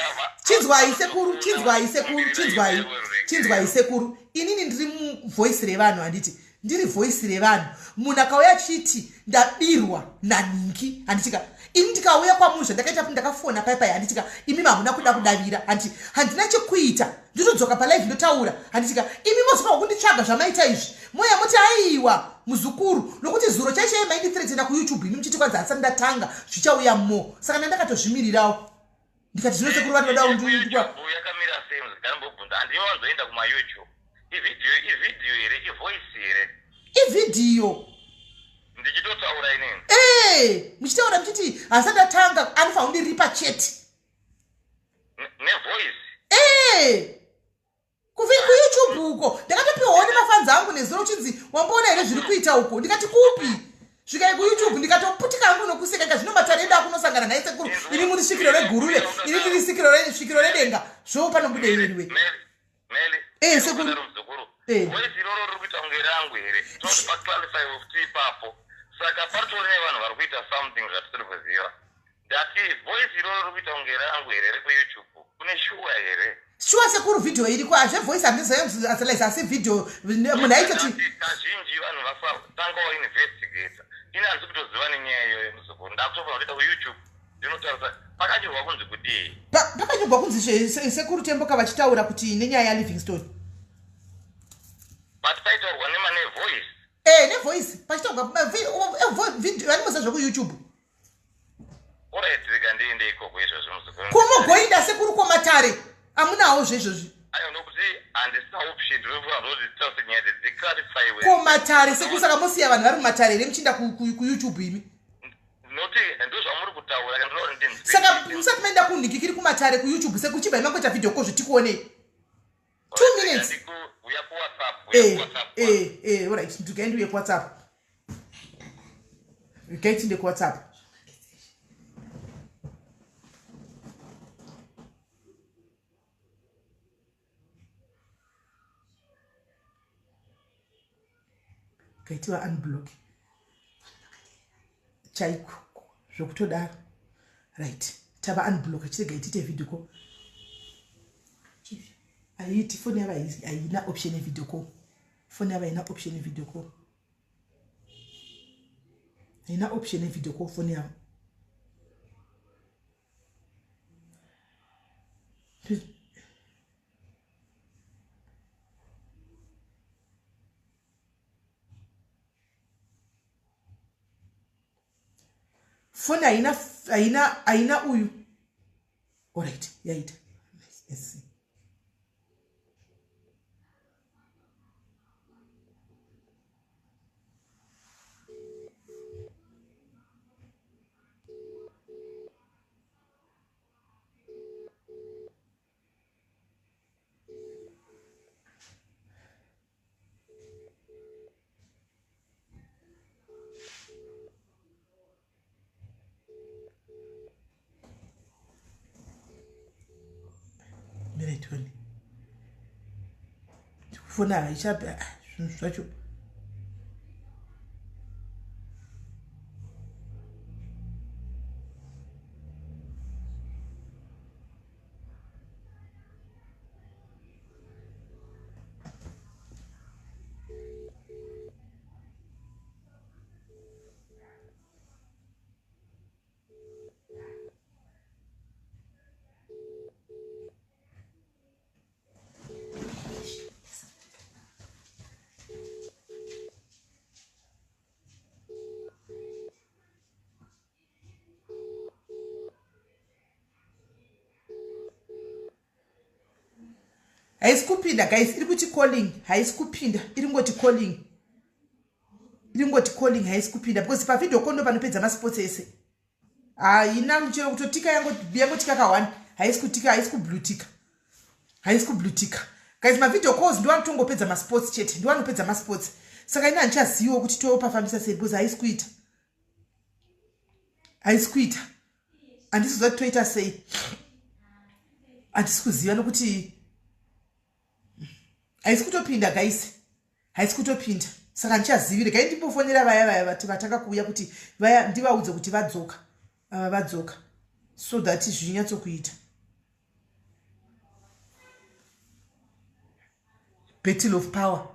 chinzwai sekuru chinzwai sekuru chinzwai chinzwai sekuru inini ndiri muvoice revanhu handiti ndiri voice revanhu munhu akauya achiti ndabirwa naningi handitika ini ndikauya kwamuri zvandakaita ndakafona pai pai handitika imi hamuna kuda kudavira handiti handina chekuita ndotodzoka palive ndotaura handitika imi mozofanirwa kunditsvaga zvamaita izvi moya moti aiwa muzukuru nokuti zuro chaichaiye maindithreatena kuyoutube imi muchiti kwanzi hasati ndatanga zvichauya mo saka ndandakatozvimirirawo ndikati zvino sekuru vati vada kundiitwa yakamira sei muzikanombobvunza handiwanzoenda kumayoutube ividhiyo ividhiyo here ivoice here ivhidhiyo ndichitotaura inini ee muchitaura muchiti hasati atanga anofanira kundiripa chete nevoice ee kuyoutube uko ndakatopiwawo nemafanzi angu nezuro uchinzi wamboona here zviri kuita uko ndikati kupi svikai kuyoutube ndikatoputika hangu nokuseka. kuseka zvino matare edu akunosangana nhai sekuru ini muri svikiro reguruve ini ndiri sikiro svikiro redenga zvoo panobuda iweniwe eh, sekuru eh. voice iroro riri kuita kunge rangu here toti paclarify futi ipapo saka paritori nevanhu vari kuita something zvatisiri kuziva Ndati voice iroro riri kuita kunge rangu here rekuyoutube kune shuwa here? Shuwa sekuru video iriko hazve voice handizoyazalise asi video munhu aitoti kazhinji vanhu vafatanga wainvestigata ini handisi kutoziva nenyaya iyoyo muzukuru ndakutofanira kutoita kuyoutube ndinotarisa pakanyorwa kunzi kudii pakanyorwa kunzi sekuru temboka vachitaura kuti nenyaya yalivingstone but paitaurwa nema nevoice e nevoice pachitaurwa vanimosa zvekuyoutube Alright, rega ndiende ikoko izvozvi muzukuru. Ko mogoinda sekuru komatare amunawo zveizvozvi. Ayo nokuti handisina option ndinofunga kuti tose nyaya dziclarifyiwe. Komatare sekuru saka mosiya vanhu vari mumatare here muchiinda kuyoutube imi? Noti ndozvamuri kutaura kana ndinoona ndinzwe. Saka musati maenda kunhikikiri kumatare kuyoutube sekuru chibvai mangoita video ko zvitikuonei. 2 minutes. Uya kuWhatsApp, uya eh, kuWhatsApp. Eh, eh, alright, ndikai ndiuye kuWhatsApp. Regai tiende kuWhatsApp. Kaitiwa unblock. Chaiko zvokutodaro. Right. Tava unblock chiregai tiite video call. Aiti foni yava haina option yevideo call. Foni yava haina option yevideo call. Haina option yevideo call foni yavo. Foni haina haina haina uyu. Alright, yaita. Let's see. Mirai tione. Foni haichapi ah, zvinhu zvacho. Haisi kupinda guys, iri kuti calling, haisi kupinda, iri ngoti calling, iri ngoti calling, haisi kupinda because pavideo call ndo panopedza masports ese. Haina chero kutotika, yangotika ka one, haisi kutika, haisi kublutika, haisi kublutika guys. Mavideo calls ndo anotongopedza masports chete, ndo anopedza masports. Saka ina handichaziviwo kuti topafambisa sei because haisi kuita, haisi kuita, handisi kuziva kuti toita sei, handisi kuziva nokuti haisi kutopinda guys, haisi kutopinda. Saka handichazivi, regai ndimbofonera vaya vaya vati vatanga kuuya kuti vaya ndivaudze kuti vadzoka, ava vadzoka so that zvinyatsokuita. Battle of power.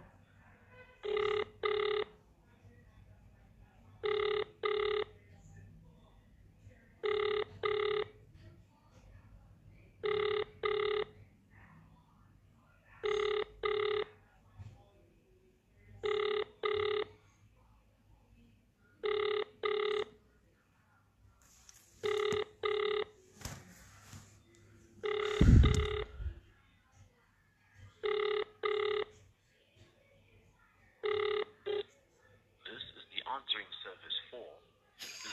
This is the answering service for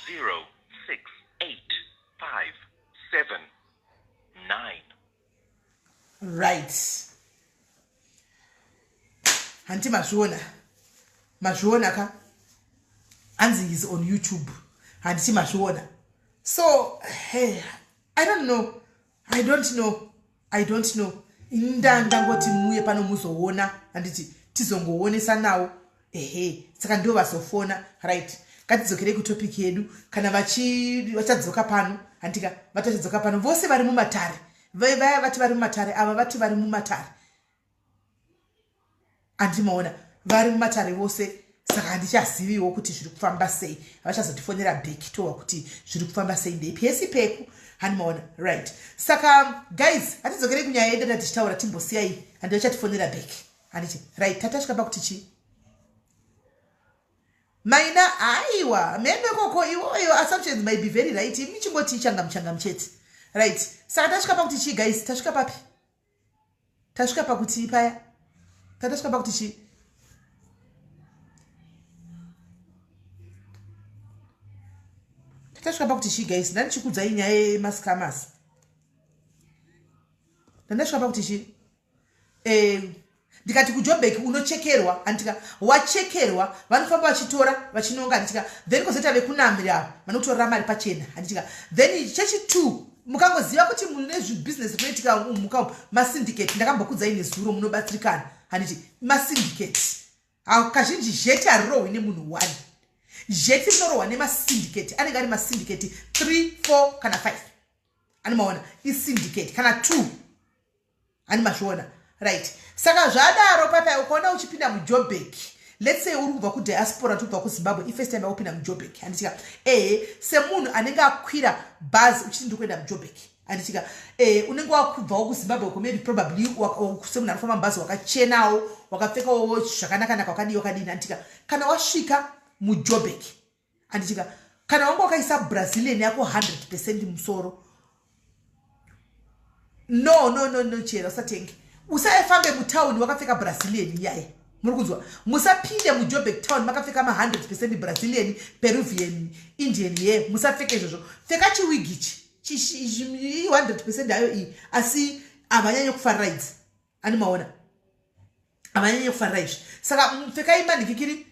0 6 8 5 7 9. Right, hanti mazviona, mazviona ka? Hanzi is on YouTube. Handiti mazviona? So hey, I don't know, I don't know, I don't know. Ndangoti muye pano muzoona, handiti tizongoonesanawo. Ehe, saka ndivo vazofona. Right, ngatidzokerei kutopic yedu. Kana vachadzoka pano, handika vatachadzoka pano vose vari mumatare, vaya vati vari mumatare, ava vati vari mumatare, andimaona vari mumatare vose. Saka handichaziviwo kuti zviri kufamba sei. Vachazotifonera back towa kuti zviri kufamba sei, ndeipi yesi peku, handimaona. Right, saka guys, hatidzokerei kunyaya yedu tichitaura, timbosiyai, handi vachatifonera back, handiti? Right, tatasvika pakuti chii? Maina, aiwa, mheno ikoko iwoyo, assumptions might be very right. Imi chingoti changamu changamu chete. Right, saka tasvika pakuti chii, guys? Tasvika papi? Tasvika pakuti paya tatasvika pakuti chii? Tatasvika pakuti chii, guys? Ndandichikudzai nyaya yemascammers. Ndandasvika pakuti chii? Ndikati kuJobek unochekerwa, handitika? Wachekerwa, vanofamba vachitora vachinonga, handitika? Then kozoita vekunamira, avo vanokutorera mari pachena, handitika? Then chechi two, mukangoziva kuti mune zvibhizinesi zvinoitika muka masyndicate, ndakambokudzai nezuro, munobatsirikana, handiti? Masyndicate kazhinji zheti harirohwi nemunhu one. Zheti rinorohwa nemasyndicate, anenge ari masyndicate 3, 4 kana 5, animaona? Isyndicate kana 2, hani mazviona? Right, saka zvadaro papa, ukaona uchipinda muJobek, let's say uri kubva kudiaspora, tobva kuZimbabwe, ifirst time yakupinda muJobek, handitika? Ehe, semunhu anenge akwira bhazi uchiti ndiri kuenda muJobek, handitika? Unenge wakubvawo kuZimbabwe uko, maybe probably semunhu anofamba mubhazi wakachenawo, wakapfekawo zvakanakanaka, wakadii wakadini, handitika? Kana wasvika muJobek, handitika, kana wanga wakaisa Brazilian yako 100% musoro, no, no, no, no, chera usatenge, usafambe mutauni wakapfeka Brazilian iyaye. Muri kunzwa? Musapinde muJobek town makapfeka ma100% Brazilian, Peruvian, Indian ye, musapfeka izvozvo. Pfeka chiwigichi 100% hayo iyi, asi havanyanye kufarira idzi, ani maona? Havanyanye kufarira izvi. Saka pfekai manhikikiri,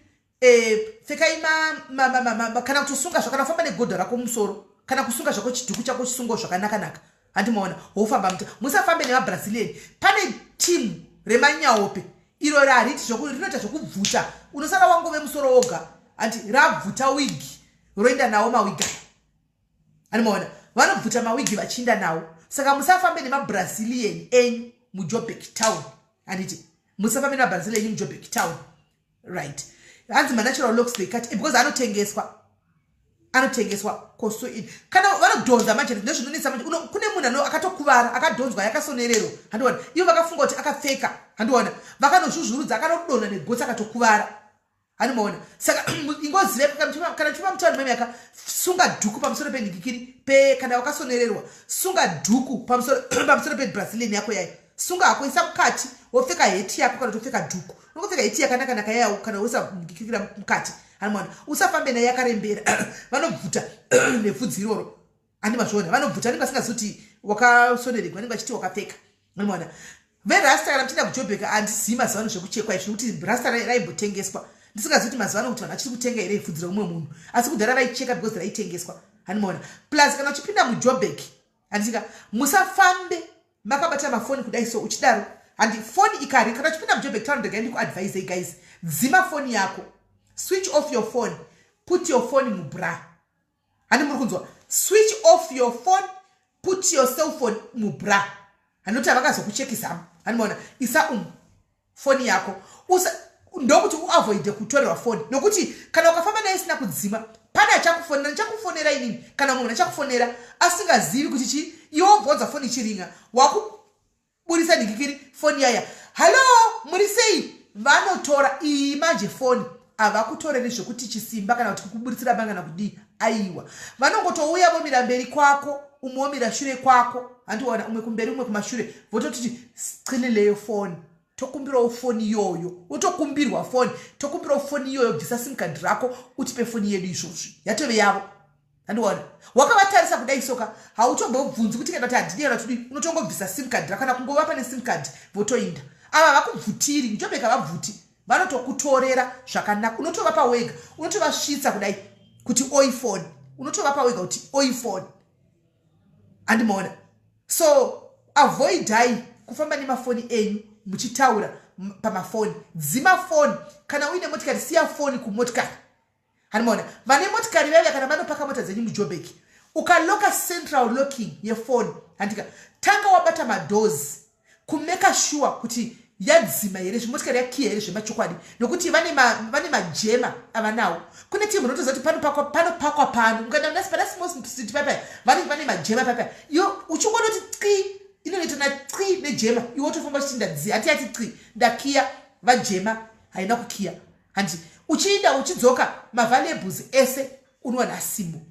pfekai kana kutosunga zvakana, famba negodha rako mumusoro, kana kusunga zvako chidhuku chako, chisungo zvakanaka-naka, handimaona? Wofamba muta, musafambe nemaBrazilian. Pane timu remanyaope iro rariti rinoita zvokubvuta, unosara wangove musoro woga, handi rabvuta wigi roenda nawo mawigi aya, handimaona? Vanobvuta mawigi vachiinda nawo. Saka musafambe nemaBrazilian enyu muJobek town, handiti? Musafambe nemaBrazilian enyu muJobek town. Right, hanzi manatural locks they cut because anotengeswa, anotengeswa koso ini kana vanodhonza manje, ndozvinonetsa manje. Kune munhu akatokuvara, akadhonzwa yakasonererwa, handiona? Ivo vakafunga kuti akapfeka, handiona? Vakanozvuzvurudza, akanodonha negotsi, akatokuvara, handimaona? Saka ingozive kana uchifamba mutauni memi, sunga dhuku pamusoro penhikikiri pe, kana wakasonererwa, sunga dhuku pamusoro peBrazilian yako yayo, sunga hako, isa mukati, wopfeka heti yako, kana kutopfeka dhuku, unongopfeka heti yakanakanaka yayo, kana woisa mhikikira mukati, handimaona? Usafambe naye yakarembera, vanobvuta nebvudzi iroro, handi mazviona? Vanobvuta, vanenge vasingazivi kuti wakasonererwa, vanenge vachiti wakapfeka, handimaona? Verasta, kana muchienda kuJobeka, handizivi mazuva ano zvekuchekwa izvi, nekuti rasta raimbotengeswa, ndisingazivi kuti mazuva ano kuti vanhu vachiri kutenga here bvudzi reumwe munhu, asi kudhara vaicheka because raitengeswa, handimaona? Plus kana uchipinda muJobek, handitika, musafambe makabata mafoni kudai so uchidaro, handi? Foni ikari, kana uchipinda muJobek town, regai ndikuadvisei guys, dzima foni yako, switch off your phone, put your phone mubra, handi muri kunzwa? Switch off your phone, put your cell phone mubra, handoti havakazokuchekisamo, handimaona? Isa umu foni yako, usa ndokuti uavoide kutorerwa foni, nokuti kana ukafamba naye isina kudzima, pane achakufonera, ndichakufonera inini, kana mumwe munhu achakufonera asingazivi kuti chi, iwe wobvonza foni ichiringa, wakuburisa nhikikiri foni yaya, "Hallo, muri sei?" Vanotora iyi manje foni, havakutoreri zvekuti chisimba kana kuti kukuburitsira banga kana kudii, aiwa. Vanongotouya vomira mberi kwako, umwe womira shure kwako, handiona? Umwe kumberi, umwe kumashure, vototiti, "Cilileyo foni, tokumbirawo foni iyoyo." Wotokumbirwa foni, "Tokumbirawo foni iyoyo, bvisa SIM card rako utipe foni yedu izvozvi." Yatove yavo, handiona? Wakavatarisa kudai soka, hautombobvunzi kuti kana kuti handidi kana tudii, unotongobvisa SIM card rako kana kungovapa neSIM card, votoinda. Ava vakubvutiri njobeka, vabvuti vanotokutorera zvakanaka, unotovapa wega, unotovasvitsa kudai kuti oi foni. Unotovapa wega kuti oifone. Handimaona. So avoidai kufamba nemafoni enyu muchitaura pamafoni. Dzima foni. Kana uine motikari siya foni kumotikari. Handimaona. Vane motikari vaive kana vanopaka mota dzenyu muJoburg. Ukaloka central locking yefoni handika tanga wabata madoors kumeka sure kuti yadzima here zvimotikari yakiya here zvemachokwadi nokuti vane vane majema avanawo kune timu rinotoziva kuti panopakwa panopakwa pano ukaenda munasi pana small street paipai vanenge vane majema paipai iyo uchingonoti qi inonoita na qi nejema iwe wotofamba uchiti ndadzi hati yati qi ndakiya vajema haina kukiya handi uchiinda uchidzoka mavaluables ese unowana asimo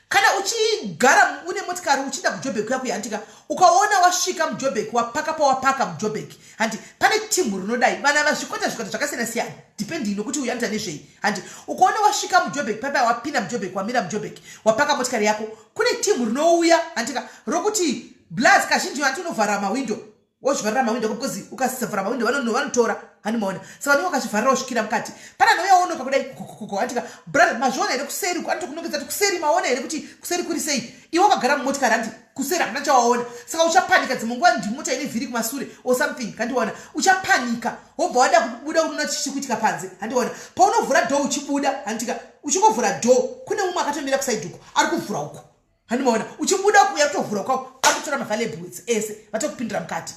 Kana uchigara une motikari uchienda kuJoburg kuya kuya handika ukaona wasvika muJoburg wapaka pawapaka muJoburg handi pane team rinodai vana vazvikwata zvikwata zvakasiyana siyana depending nokuti uyu anoita nezvei handi ukaona wasvika muJoburg paipai wapinda muJoburg wamira muJoburg wapaka motikari yako kune team rinouya handika rokuti blaz kazhinji vanti unovhara mawindo wozvivharira mawindo ako because ukasavhura mawindo vanotora handi maona saka vanenge vakazvivharira wosvikira mukati pane anouya wonoka kudai kokokoko antika brother mazviona here kuseri uku anotokunongedza kuti kuseri maona here kuti kuseri kuri sei iwe wakagara mumotikari handi kuseri hakuna chawaona saka uchapanika dzimwe nguva ndimota ine vhiri kumasure or something handiona uchapanika wobva wada kubuda unoona chichi kuitika panze handiona paunovhura door uchibuda handitika uchingovhura door kune mumwe akatomira kusaidi uko ari kuvhura uko Handimaona uchibuda kuuya kutovhura kwako akutora mavaluables ese vatokupindira mukati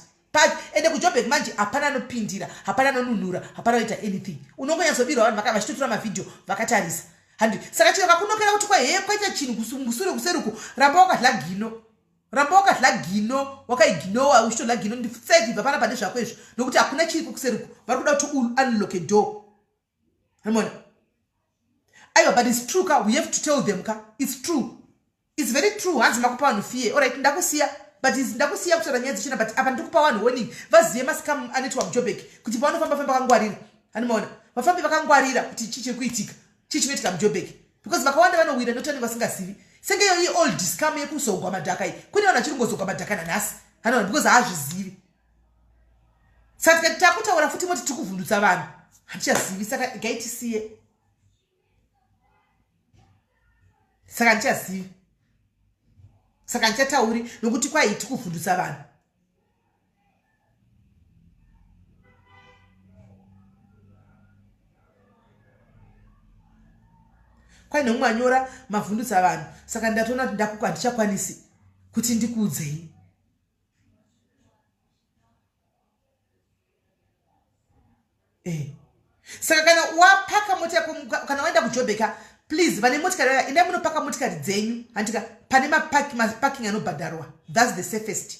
ende kujobek manje hapana anopindira hapana anonunura hapana anoita anything unongonyatsobirwa vanhu vaka vachitotora mavhidhiyo vakatarisa handi saka chero kakunokera kuti kwa hee kwaita chinhu kusure kuseri uku ramba wakadla gino ramba wakadla gino wakaiginowa uchitodla gino ndipfeki bva pana pane zvako izvo nokuti hakuna chiriko kuseri uku vari kuda kuti unlocke door Ramona. Aiwa but it's true ka we have to tell them ka it's true. It's very true hanzi makupa vanhu fear. All right ndakusiya but is ndakusiya kutaura nyaya dzechina but apa ndikupa vanhu warning vazive mascam anoitwa muJoburg kuti pavanofamba famba vakangwarira. Animaona vafambi vakangwarira kuti chii chiri kuitika chii chinoitika muJoburg because vakawanda vanowira nekuti vanenge vasingazivi senge iyo iold scam yekuzogwa madhaka iyi kune vanhu vachiri kungozogwa madhaka nanhasi anoona because haazvizivi saka tikati takutaura futi moti tiri kuvhundutsa vanhu handichazivi saka igai tisiye saka handichazivi saka handichatauri nokuti kwai tiri kuvhundutsa vanhu kwai nemumwe anyora mavhundutsa vanhu saka ndatoona kuti ndakuko handichakwanisi kuti ndikuudzei Eh. Saka kana wapaka mota yako kana waenda kujobeka please vane motikari vaya endai munopaka motikari dzenyu handika pane maparking anobhadharwa thats the safest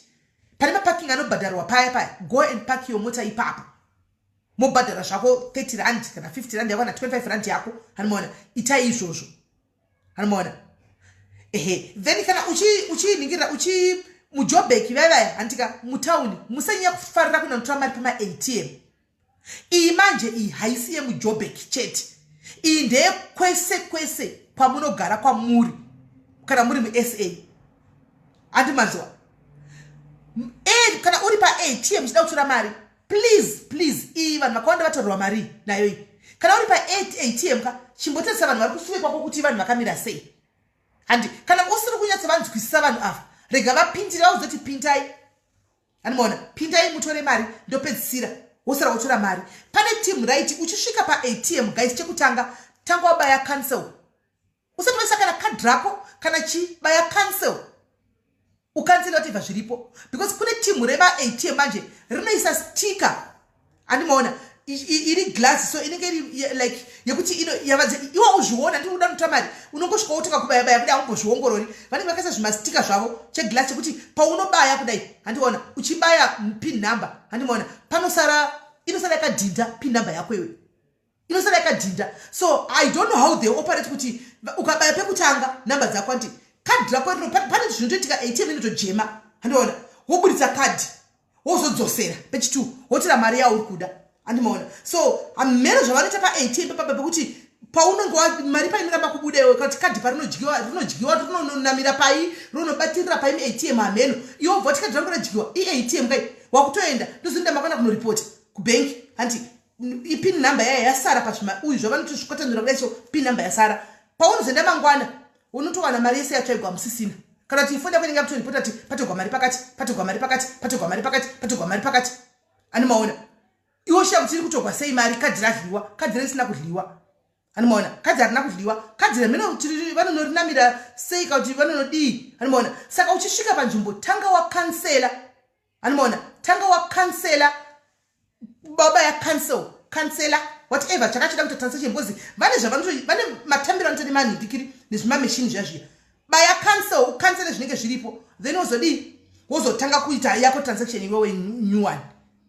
pane maparking anobhadharwa paya paya go and park your mota ipapo mobhadhara zvako 30 rand kana 50 rand yako kana 25 rand yako handimaona itai izvozvo anomaona ehe then kana uchinhingirira uchi mujobek vaya vaya handika mutauni musanyanya kufarira kuenda notora mari pamaatm iyi manje iyi haisi yemujobek chete iyi ndeyekwese kwese kwamunogara kwamuri kana muri musa handi manzwa e, kana uri paatm uchida kutora mari please please iyi vanhu vakawanda vatorerwa mari nayo iyi kana uri paatm ka chimbotarisa vanhu vari kusure kwako kuti vanhu vakamira sei handi kana usiri kunyatsovanzwisisa vanhu ava rega vapindire vauzoti pindai andimaona pindai mutore mari ndopedzisira wosara wotora mari pane team right uchisvika paatm guys chekutanga tanga wabaya cancel usati waisa kana card rako kana chii baya cancel ukansele whatever zviripo because kune team remaatm manje rinoisa sticker andimaona iri glass so inenge iri like yekuti ino yavadze iwe uzviona ndiri kuda notora mari unongosvika wotoka kubaya baya kudai aumbozviongorori vanenge vakaisa zvimastika zvavo cheglass chekuti paunobaya kudai handiona uchibaya pin number handimaona panosara inosara yakadhinda pin number yako iwe inosara yakadhinda so i don't know how they operate kuti ukabaya pekutanga number dzako anti kadhi rako rino pane zvinotoitika atm inotojema handiona woburitsa kadhi wozodzosera pechitu wotora mari yauri kuda andimaona so hameno zvavanoita paatm pepapa pekuti paunenge mari painoramba kubuda iwe kuti kadhi parinodyiwa rinodyiwa rinonamira pai rinobatirira pai muatm hameno iwe wobva kuti kadhi rangu radyiwa iatm kai wakutoenda ndozoenda makwana kunoripota kubhenki hanti ipin number yaya yasara pazvima uyu zvavanoti zvikwatanura kudai so pin number yasara paunozoenda mangwana Unotowana mari yese yatsvaigwa musisina. Kana kuti ifoni yako inenge yakutoripota kuti patorwa mari pakati, patorwa mari pakati, patorwa mari pakati, patorwa mari pakati. Ani maona? Iwe ushiya kuti iri kutorwa sei mari, kadhi radliwa, kadhi risina kudliwa. Ani maona? Kadhi harina kudliwa, kadhi remene kuti vanonorinamira sei kana kuti vanonodii. Ani maona? Saka uchisvika panzvimbo tanga wakansela. Ani maona? Tanga wakansela, baba ya cancel, cancela whatever chakachida kuita transaction, because vane zvavanoto, vane matambiro anotoda manhikiri nezvimameshini zviya zviya. Baya cancel, ukansele zvinenge zviripo, then wozodii? Wozotanga kuita yako transaction iwewe, new one.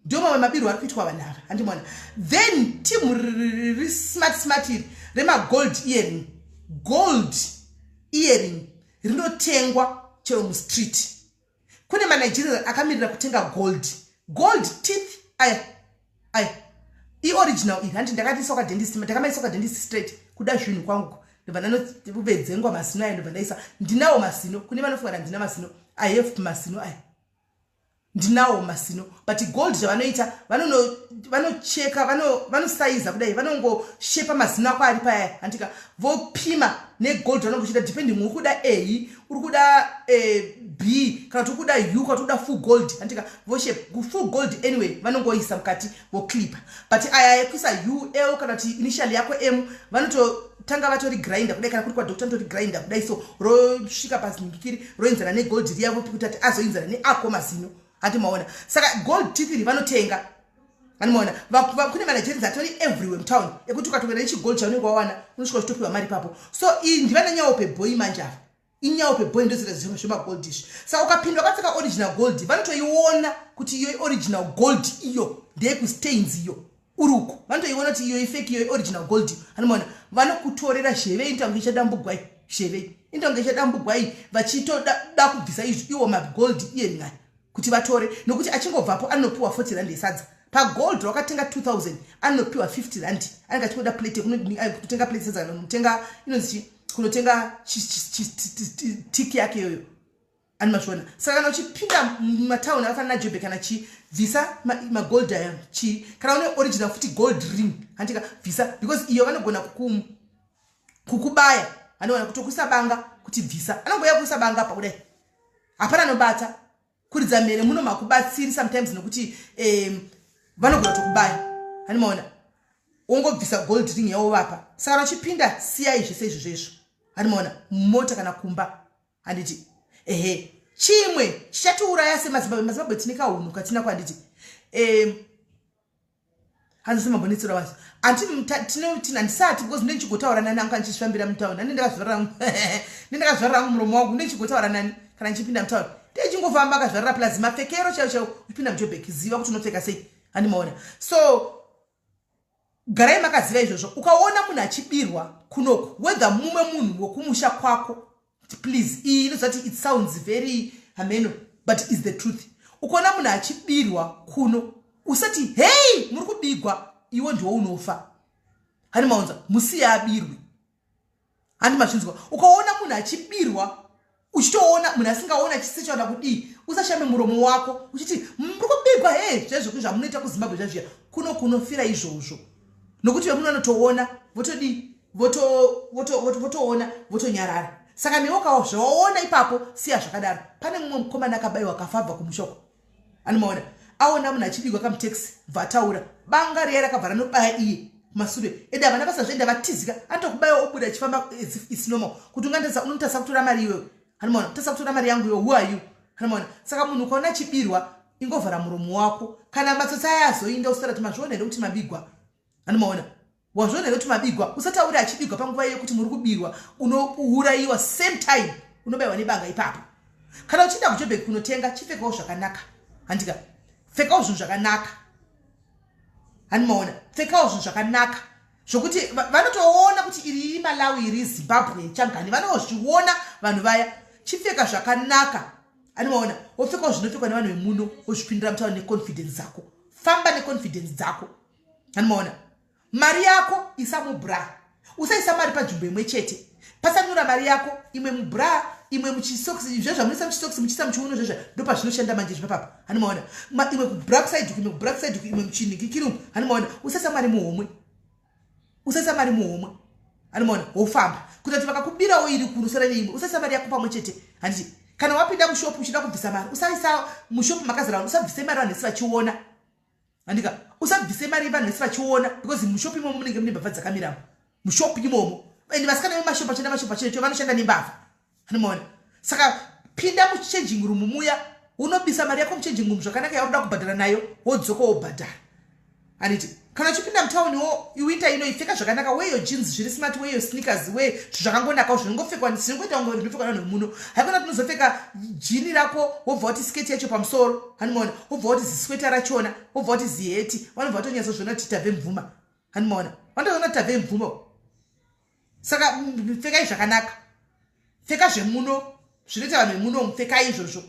Ndio mamwe mabiro ari kuitwa vanhu ava, handimona. Then team riri smart smart iri remagold earring. Gold earring rinotengwa chero mustreet. Kune maNigeria akamirira kutenga gold, gold teeth aya aya ioriginal iri. Handi ndakatiisa kwadentist, ndakamaisa kwadentist straight. Kuda zvinhu kwangu, ndobva ndanovedzengwa mazino aya, ndobva ndaisa. Ndinawo mazino, kune vanofunga kuti handina mazino. I have mazino aya, ndinawo mazino. But gold zvavanoita, vanocheka, vanosaiza kudai, vanongoshepa mazino ako ari payaya, handika? Vopima negold vanongochita depending uri kuda A, uri kuda B, kana kuti uri kuda U, kana kuti uri kuda full gold, handika? Voshepa full gold anyway, vanongoisa mukati, voclipa. But aya ekuisa U, L, kana kuti initial yako M, vanototanga vatori grinder kudai. Kana kuri kwadoctor, notori grinder kudai, so rosvika pazinhingikiri, roenzana negold riya, vopi kuti ati azoenzana neako mazino, handi maona? Saka gold teeth iri vanotenga, anomaona? Kune maNigerians atori everywhere mutown, ekuti ukatongera nechigold chaunenge wawana, unosvika uchitopiwa mari ipapo. So iyi ndivana nyaope boy manje ava, inyaope boy, ndozita zvemagold izvi. Saka ukapinda wakapfeka original gold, vanotoiona kuti iyo original gold iyo ndeyekustains iyo uri uko. Vanotoiona kuti iyo ifake, iyo original gold, anomaona? Vanokutorera zheve, inoita kunge ichadambugwai, zheve inoita kunge ichadambugwai, vachitoda kubvisa izvi iwo magold earring aya kuti vatore, nokuti achingobvapo anopiwa 40 rand yesadza. Pagold wakatenga 2000, anopiwa 50 rand. Anenge achingoda plate kutotenga plate sadza, kana kunotenga inonzi chi, kunotenga tiki yake iyoyo, ani mazviona? Saka kana uchipinda mumatauni akafanana naJoburg kana chii, bvisa magold aya chii. Kana une original futi gold ring, handika, bvisa, because iyo vanogona kukubaya, anowana kutokuisa banga kuti bvisa. Anongoya kuisa banga pa kudai, hapana anobata. Kuridza mhere muno makubatsiri sometimes, nokuti vanogona kutokubaya, hani maona? Wongobvisa gold ring yawovapa. Saka kana uchipinda, siyai zvese izvo zvezvo, hani maona, mumota kana kumba, handiti? Ehe, chimwe chichatiuraya semaZimbabwe, maZimbabwe tine kahunhu katinako, handiti? Hanzi semambonetsera vacho, handisati, because ndine ndichigotaura nani angu kana ndichizvifambira mutauni? Ande ndakazvarira angu muromo wangu, ndine ndichigotaura nani kana ndichipinda mutauni? Ndechingofamba akazvarira plus mapfekero chaiwo chaiwo. Uchipinda muJobek, ziva kuti unopfeka sei, handimaona? So garai makaziva izvozvo. Ukaona munhu achibirwa kunoku, whether mumwe munhu wekumusha kwako, please, iyi inozati it sounds very hameno, but is the truth. Ukaona munhu achibirwa kuno, usati, "Hei, muri kubigwa." Iwe ndiwo unofa, hani maunza? Musiye abirwe, handi mazvinzwa? Ukaona munhu achibirwa, uchitoona munhu asingaoni achisechaona kudii, usashame muromo wako uchiti, "Muri kubigwa." He, zvaizvo zvamunoita kuZimbabwe zvazviya, kuno kunofira izvozvo, nokuti vemuno vanotoona, votodii? Votoona, votonyarara. Saka newe ukawa zvawaona ipapo, siya zvakadaro. Pane mumwe mukomana akabayiwa, akafabva kumushoko, anomaona? Aona munhu achibigwa kamutaxi, bva ataura, banga riya rakabva ranobaya iye kumasure. Ende havana basa zvoenda, vatizika. Anotokubayiwa, obuda achifamba. It's normal kuti ungandarisa, unotarisa kutora mari iwewe, anomaona? Kutarisa kutora mari yangu iwe, who are you, anomaona? Saka munhu ukaona achibirwa, ingovhara muromo wako. Kana matsotsi aya azoinda, usataura kuti, "Mazviona here kuti mabigwa?" Anomaona? "Wazviona here kuti mabigwa?" Usatauri achibigwa panguva iyo kuti muri kubirwa. Unourayiwa same time, unobayiwa nebanga ipapo. Kana uchienda kuJobek kunotenga, chipfekawo zvakanaka, handika? Pfekawo zvinhu zvakanaka, handimaona? Pfekawo zvinhu zvakanaka zvokuti vanotoona kuti iri iri Malawi, iri Zimbabwe changani, vanozviona vanhu vaya. Chipfeka zvakanaka, handimaona? Wopfekawo zvinopfekwa nevanhu vemuno, wozvipindira mutauro neconfidence dzako. Famba neconfidence dzako, handimaona? Mari yako isa mubra, usaisa mari panzvimbo imwe chete. Pasanura mari yako, imwe mubra, imwe muchisokisi. Izvo zvamunoisa muchisokisi, muchiisa muchiuno, zvezva ndopazvinoshanda manje zvipapapa, handimaona? Imwe kubra kuside, imwe kubra kuside, imwe muchinhikikirumu, handimaona? Usaisa mari muhomwe, usaisa mari muhomwe, handimaona? Wofamba. Kuita kuti vakakubirawo iri kuru sara neimwe. Usaisa mari yako pamwe chete. Handiti kana wapinda mushopu uchida kubvisa mari, usaisa mushopu makazara vanhu, usabvise mari vanhu vese vachiona. Handika usabvise mari vanhu vese vachiona because mushopu imomo munenge mune mbavha dzakamiramo. Mushopu imomo. And vasikana vemashopu vachenda mashopu achicho vanoshanda nembavha. Anomaona. Saka pinda muchanging room muya unobisa mari yako muchanging room zvakanaka yaunoda kubhadhara nayo wodzoka wobhadhara. Handiti kana uchipinda mutauni wo iwinter ino ipfeka zvakanaka wear your jeans zviri smart wear your sneakers wear zvakangonakawo zvinongopfekwa zvinongoita kunge zvinopfekwa navanhu vemuno. Haikona tinozopfeka jini rako wobva wati sketi yacho pamusoro handimaona wobva wati zisweta rachona wobva wati ziheti vanobva vatonyatsozviona kuti tabve mvuma handimaona vanotoona kuti tabve mvuma. Saka pfekai zvakanaka, pfeka zvemuno zvinoita vanhu vemuno, pfekai izvozvo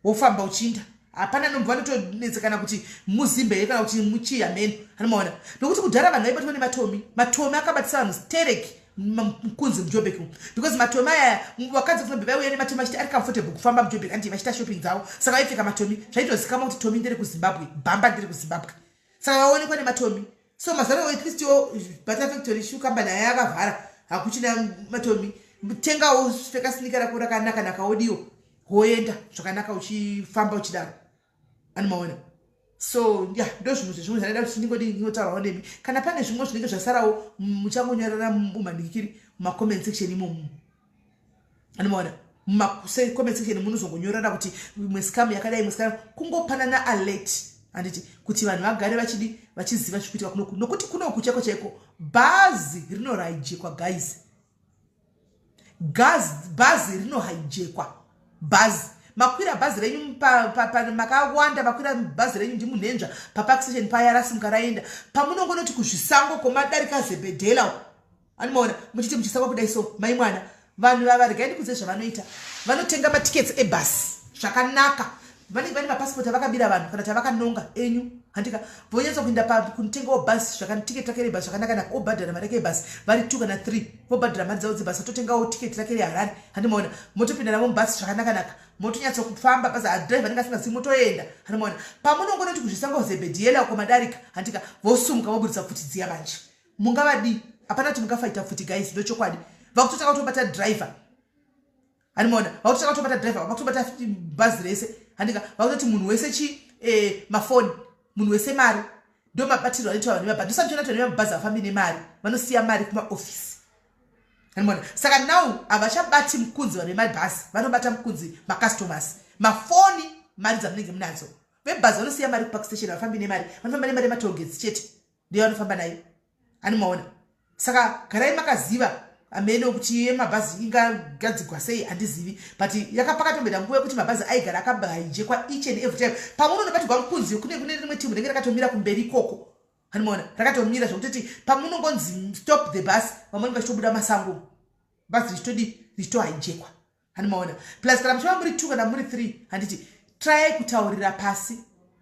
wofamba uchinda. Hapana nombo vanotonetsekana kuti muzimbe here kana kuti muchii hameno anomaona. Nokuti kudhara vanhu vaibatwa nematomi, matomi akabatisa vanhu stereki kunze muJobek umu because matomi aya vakadzi kuZimbabwe vaiuya nematomi vachiti ari comfortable kufamba muJobek anti vachiita shopping dzavo, saka vaipfeka matomi. Zvaitozikamwa kuti tomi ndere kuZimbabwe, bhamba ndere kuZimbabwe, saka vaonekwa nematomi. So mazano at least yo Butter Factory shoe company aya yakavhara, hakuchina matomi. Tengawo pfeka sneaker rako rakanaka naka wodiwo woenda zvakanaka uchifamba uchidaro anomaona. So yeah, ndo zvimwe zvezvimwe zvandida kuti ndingodi ndingotaurawo nemi. Kana pane zvimwe zvinenge zvasarawo muchangonyorera mumandikiri mumacomment section imomo anomaona. Mumacomment section munozongonyorera kuti imwe scam yakadai, imwe scam, kungopanana alert handiti kuti vanhu vagare vachidi vachiziva zvikuitika kunoku. Nokuti kunoku chaiko chaiko bhazi rinoraijekwa guys, bhazi rinohaijekwa. Bhazi makwira bhazi renyu makawanda, makwira bhazi renyu ndimunhenzva papark station paya rasimuka raenda, pamunongonoti kuzvisango komadarika Zebhedhela anomaona muchiti muchisango kudai so mai mwana. Vanhu vava regai ndikudze zvavanoita, vanotenga matickets ebhasi zvakanaka, vanenge vane mapasipoti avakabira vanhu kana tavakanonga enyu handika, vonyatsa kuenda kunotengawo bhasi tiketi rake rebhasi zvakanaka naka, obhadhara mari yake yebhasi vari 2 kana 3, vobhadhara mari dzavo dzebhasi, totengawo tiketi rake reHarare handimaona, motopinda navo mubhasi zvakanaka naka, motonyatsa kufamba bhasi, adhiraivha anenge asingazivi, motoenda handimaona. Pamunongonoti kuzvisango Zebhedhiela uko madarika handika, vosumuka voburitsa pfuti dziya manje. Mungavadii? Hapana kuti mungafaita pfuti guys, ndochokwadi. Vakutotanga kutobata driver handimaona, vakutotanga kutobata driver, vakutobata bhazi rese handika, vakutoti munhu wese chi mafoni, munhu wese mari. Ndo mabatirwo anoitwa vanhu vemabhazi. Ndosati ndichiona kuti vanhu vemabhazi havafambi nemari, vanosiya mari kumaofisi handimaona. Saka now havachabati mukunzi vanhu vemabhazi, vanobata mukunzi macustomers, mafoni, mari dzamunenge munadzo. Vebhazi vanosiya mari kupark station, havafambi nemari, vanofamba nemari yematollgates chete, ndiyo vanofamba nayo handimaona. Saka garai makaziva amene kuti yemabhazi ingagadzigwa sei handizivi, but yakapakatomboita nguva yekuti mabhazi aigara akabaijekwa each and every time. Pamwe unonobatirwa mukunzi kune rimwe timu rinenge rakatomira kumberi ikoko handimaona, rakatomira zvekutoti pamunongonzi stop the bus, vamwe vanenge vachitobuda masango, bhazi richitodi richitohaijekwa handimaona. Plus kana muchiva muri 2 kana muri 3 handiti tryai kutaurira pasi.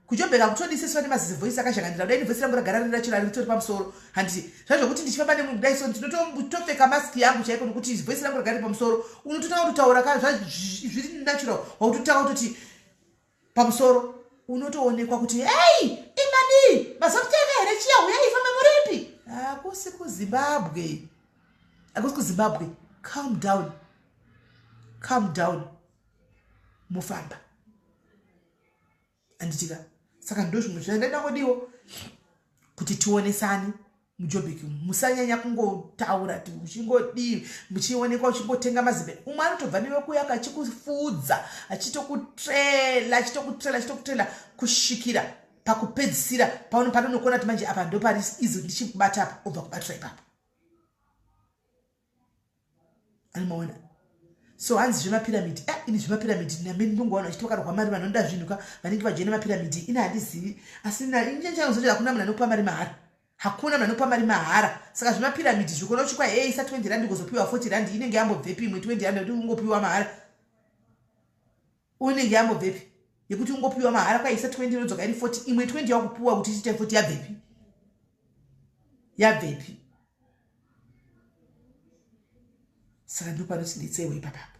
KuJobeka kutodi sesu vane mazizi voice akazhangandira kudai, nevoice rangu ragara riri racho ritori pamusoro handiti zvazvokuti ndichifamba nemunhu kudai so ndinotopfeka mask yangu chaiko nokuti voice rangu ragara riri pamusoro. Unototanga kutotaura ka zviri natural, wakutotanga kutoti pamusoro, unotoonekwa kuti hei imani mazokuteka here chiya huyai ifambe muripi. Hakusi kuZimbabwe, hakusi kuZimbabwe. Calm down, calm down, mufamba handitika. Saka ndo zvimwe zvandaida kuti tionesane muJobek. Musanyanya kungotaura ti uchingodii muchionekwa uchingotenga mazimbe. Umwe anotobva newe kuyaka achikufudza achitokutrela achitokutrela achitokutrela kusvikira pakupedzisira panonokona kuti manje apa ndopari izo ndichikubata apa, obva kubatira ipapo anomaona. So hanzi zvemapiramidi, ini zvemapiramidi namene ndongowana vachiti vakarwa mari vanoda zvinhu ka vanenge vajoina mapiramidi, ini handizivi. Asi inyanyanzoti hakuna munhu anokupa mari mahara, hakuna munhu anokupa mari mahara. Saka zvemapiramidi zvikona uchikwa hei isa 20 rand ugozopiwa 40 rand, inenge yambobvepi imwe 20 rand kuti ungopiwa mahara? Unenge yambobvepi yekuti ungopiwa mahara? Kwaisa 20 inodzoka iri 40, imwe 20 yakupiwa kuti ichiite 40 yabvepi? Yabvepi? Saka ndo panotidetsewo ipapapo.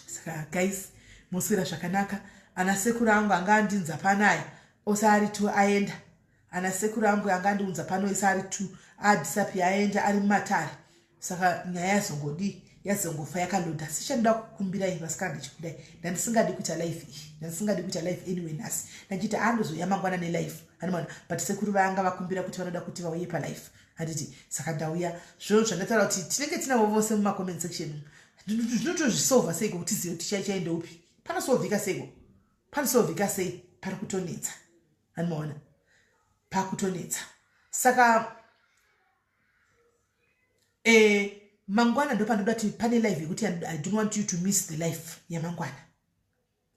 Saka guys, moswera zvakanaka. Ana sekuru angu anga andinza panaya ose ari 2 aenda. Ana sekuru angu anga andiunza pano ese ari 2 adisapia aenda, ari mumatare. Saka nyaya yazongodii, yazongofa yakaloda. Asi chandinoda kukumbirai vasikana ndechekudai, ndandisingadi kuita life iyi, ndandisingadi kuita life anyway nhasi, ndachiti andozoya mangwana nelife, handimaona. But sekuru vanga vakumbira kuti vanoda kuti vauye palife, handiti? Saka ndauya. Zvino zvandataura kuti tinenge tinavo vose mumacomment section, zvinotozvisolva seiko kuti tizive kuti chai chai ndeupi? Panosolvika seiko? Panosolvika sei? Pari kutonetsa, handimaona, pakutonetsa. Saka mangwana ndopanoda kuti pane live yekuti I don't want you to miss the life yamangwana,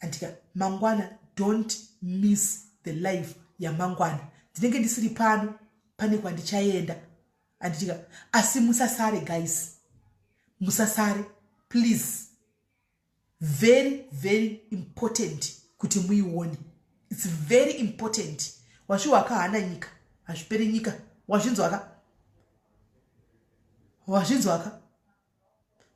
andika? Mangwana, don't miss the live yamangwana. Ndinenge ndisiri pano, pane kwandichaenda, anditika? Asi musasare guys, musasare please. Very very important kuti muione, it's very important. Wazviwaka hana nyika hazviperi nyika, wazvinzwaka? Wazvinzwaka?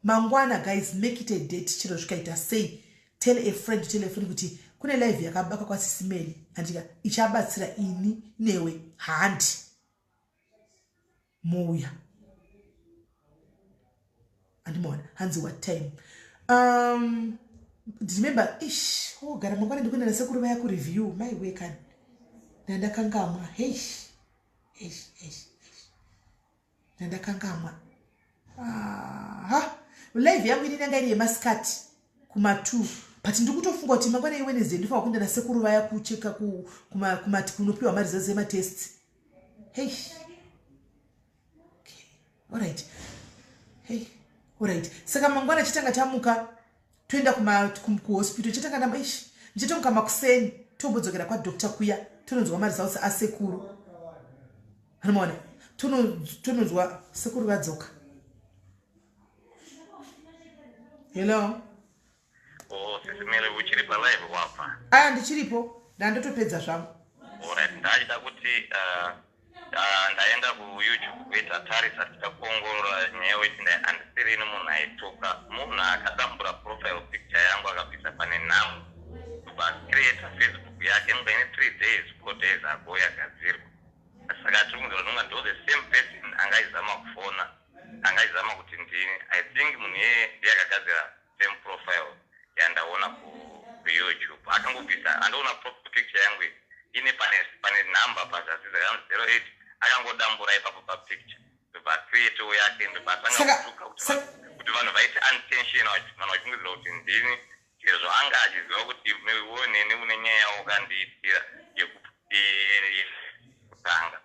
Mangwana guys, make it a date. Chero zvikaita sei, tell a friend, tell a friend kuti kune live yakabaka kwaSisimeli, handika? Ichabatsira ini newe, handi? Mouya, andimaona. Hanzi what time? Remember, ish, oh, gara mangwana ndikuenda nasekuru vaya kureview. My way kani, ndandakangamwa. Heish, heish, heish, ndandakangamwa. Aha, live yangu ini yanga iri yemasikati kuma2, but ndiri kutofunga kuti mangwana iWednesday, ndifanira kuenda nasekuru vaya kucheka kumati kunopiwa maresults ematest. Hey, okay. Alright, hey, alright. Saka mangwana chitanga tamuka toenda kuhospital, chatanga ndamba ish, ndichatomuka makuseni, tombodzokera kwadoctor kuya, tononzwa maresults asekuru, anomaona. Tononzwa sekuru vadzoka. Hello? Oh, Sisimele, uchiri palive wabva? Aya, ndichiripo, ndandotopedza zvangu. Alright, ndachida kuti ndaenda kuYouTube kuita tarisa, tichida kuongorora nyaya yekuti handisirini munhu aituka. Munhu akadambura profile picture yangu, akabvisa pane nhamo, acreata Facebook yake, inonga ine 3 days, 4 days ago yagadzirwa. Saka tiri kunzira nonga ndo the same person angaizama kufona, angaizama kuti ndini. I think munhu iyeye ndiye akagadzira same profile yandaona kuYouTube. Akangobvisa, andoona profile picture yangu iyi ine pane nhamba pazasi dzakanzi 08, akangodambura ipapo papicture, ndobva acreatewo yake, ndobva atanga kutuka kuti vanhu vaite attention, vanhu vachungidzira kuti ndini, sezvo anga achiziva kuti iwe neni une nyaya yawakandiitira yekutanga.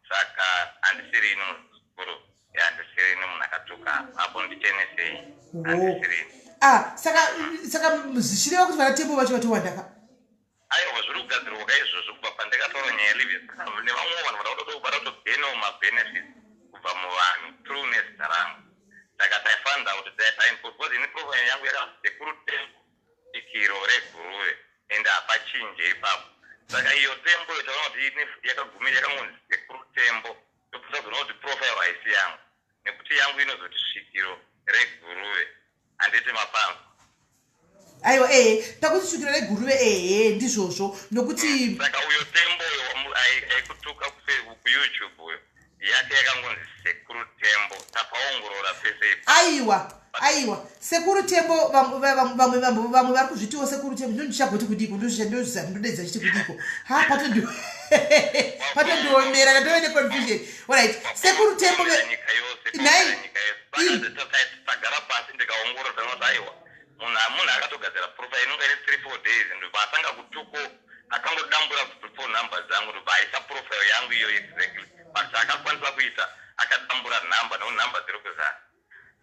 Saka handisirini, muzukuru, handisirini munhu akatuka apo, ndichenesei, handisirini. Ah, saka zvichireva kuti vana Tembo vacho vatowandaka? Aiwa, zviri kugadzirwa kaizvozvo kubva pandakataura nyaya yelive nevamwewo vanhu vada kutogainawo mabenefits kubva muvanhu through nezita rangu. Saka taifanira kuti because ini profile yangu yakanzi Sekuru Tembo Svikiro reGuruve, ende hapachinje ipapo. Saka iyo Tembo iyo taona kuti yakagumira yakangonzi Sekuru Tembo, tozoona kuti profile haisi yangu, nekuti yangu inozoti Svikiro reGuruve, handiti mapango? Aiwa, ehe, takuti Svikiro reGuruve, ehe, ndizvozvo nokuti Saka uyo Tembo uyo aikutuka kuYouTube uyo, yake yakangonzi Sekuru Tembo, tapaongorora pese ipo. Aiwa, aiwa, Sekuru Tembo, vamwe vari kuzvitiwo Sekuru Tembo. Ndo ndichagoti kudiko, ndodedza chiti kudiko? Ha, patondiomera, ndatove neconfusion. Alright, Sekuru Tembo. Nyika yose. Nhai. Nyika yose. Tagara pasi ndikaongorora, taona aiwa, munhu akatogadzira profile inonga ine 3, 4 days, ndobva atanga kutuko, akangodambura phone number dzangu, ndobva aisa profile yangu iyo exactly. But chaakakwanisa kuita, akadambura nhamba, nekuti nhamba dziri kuzara.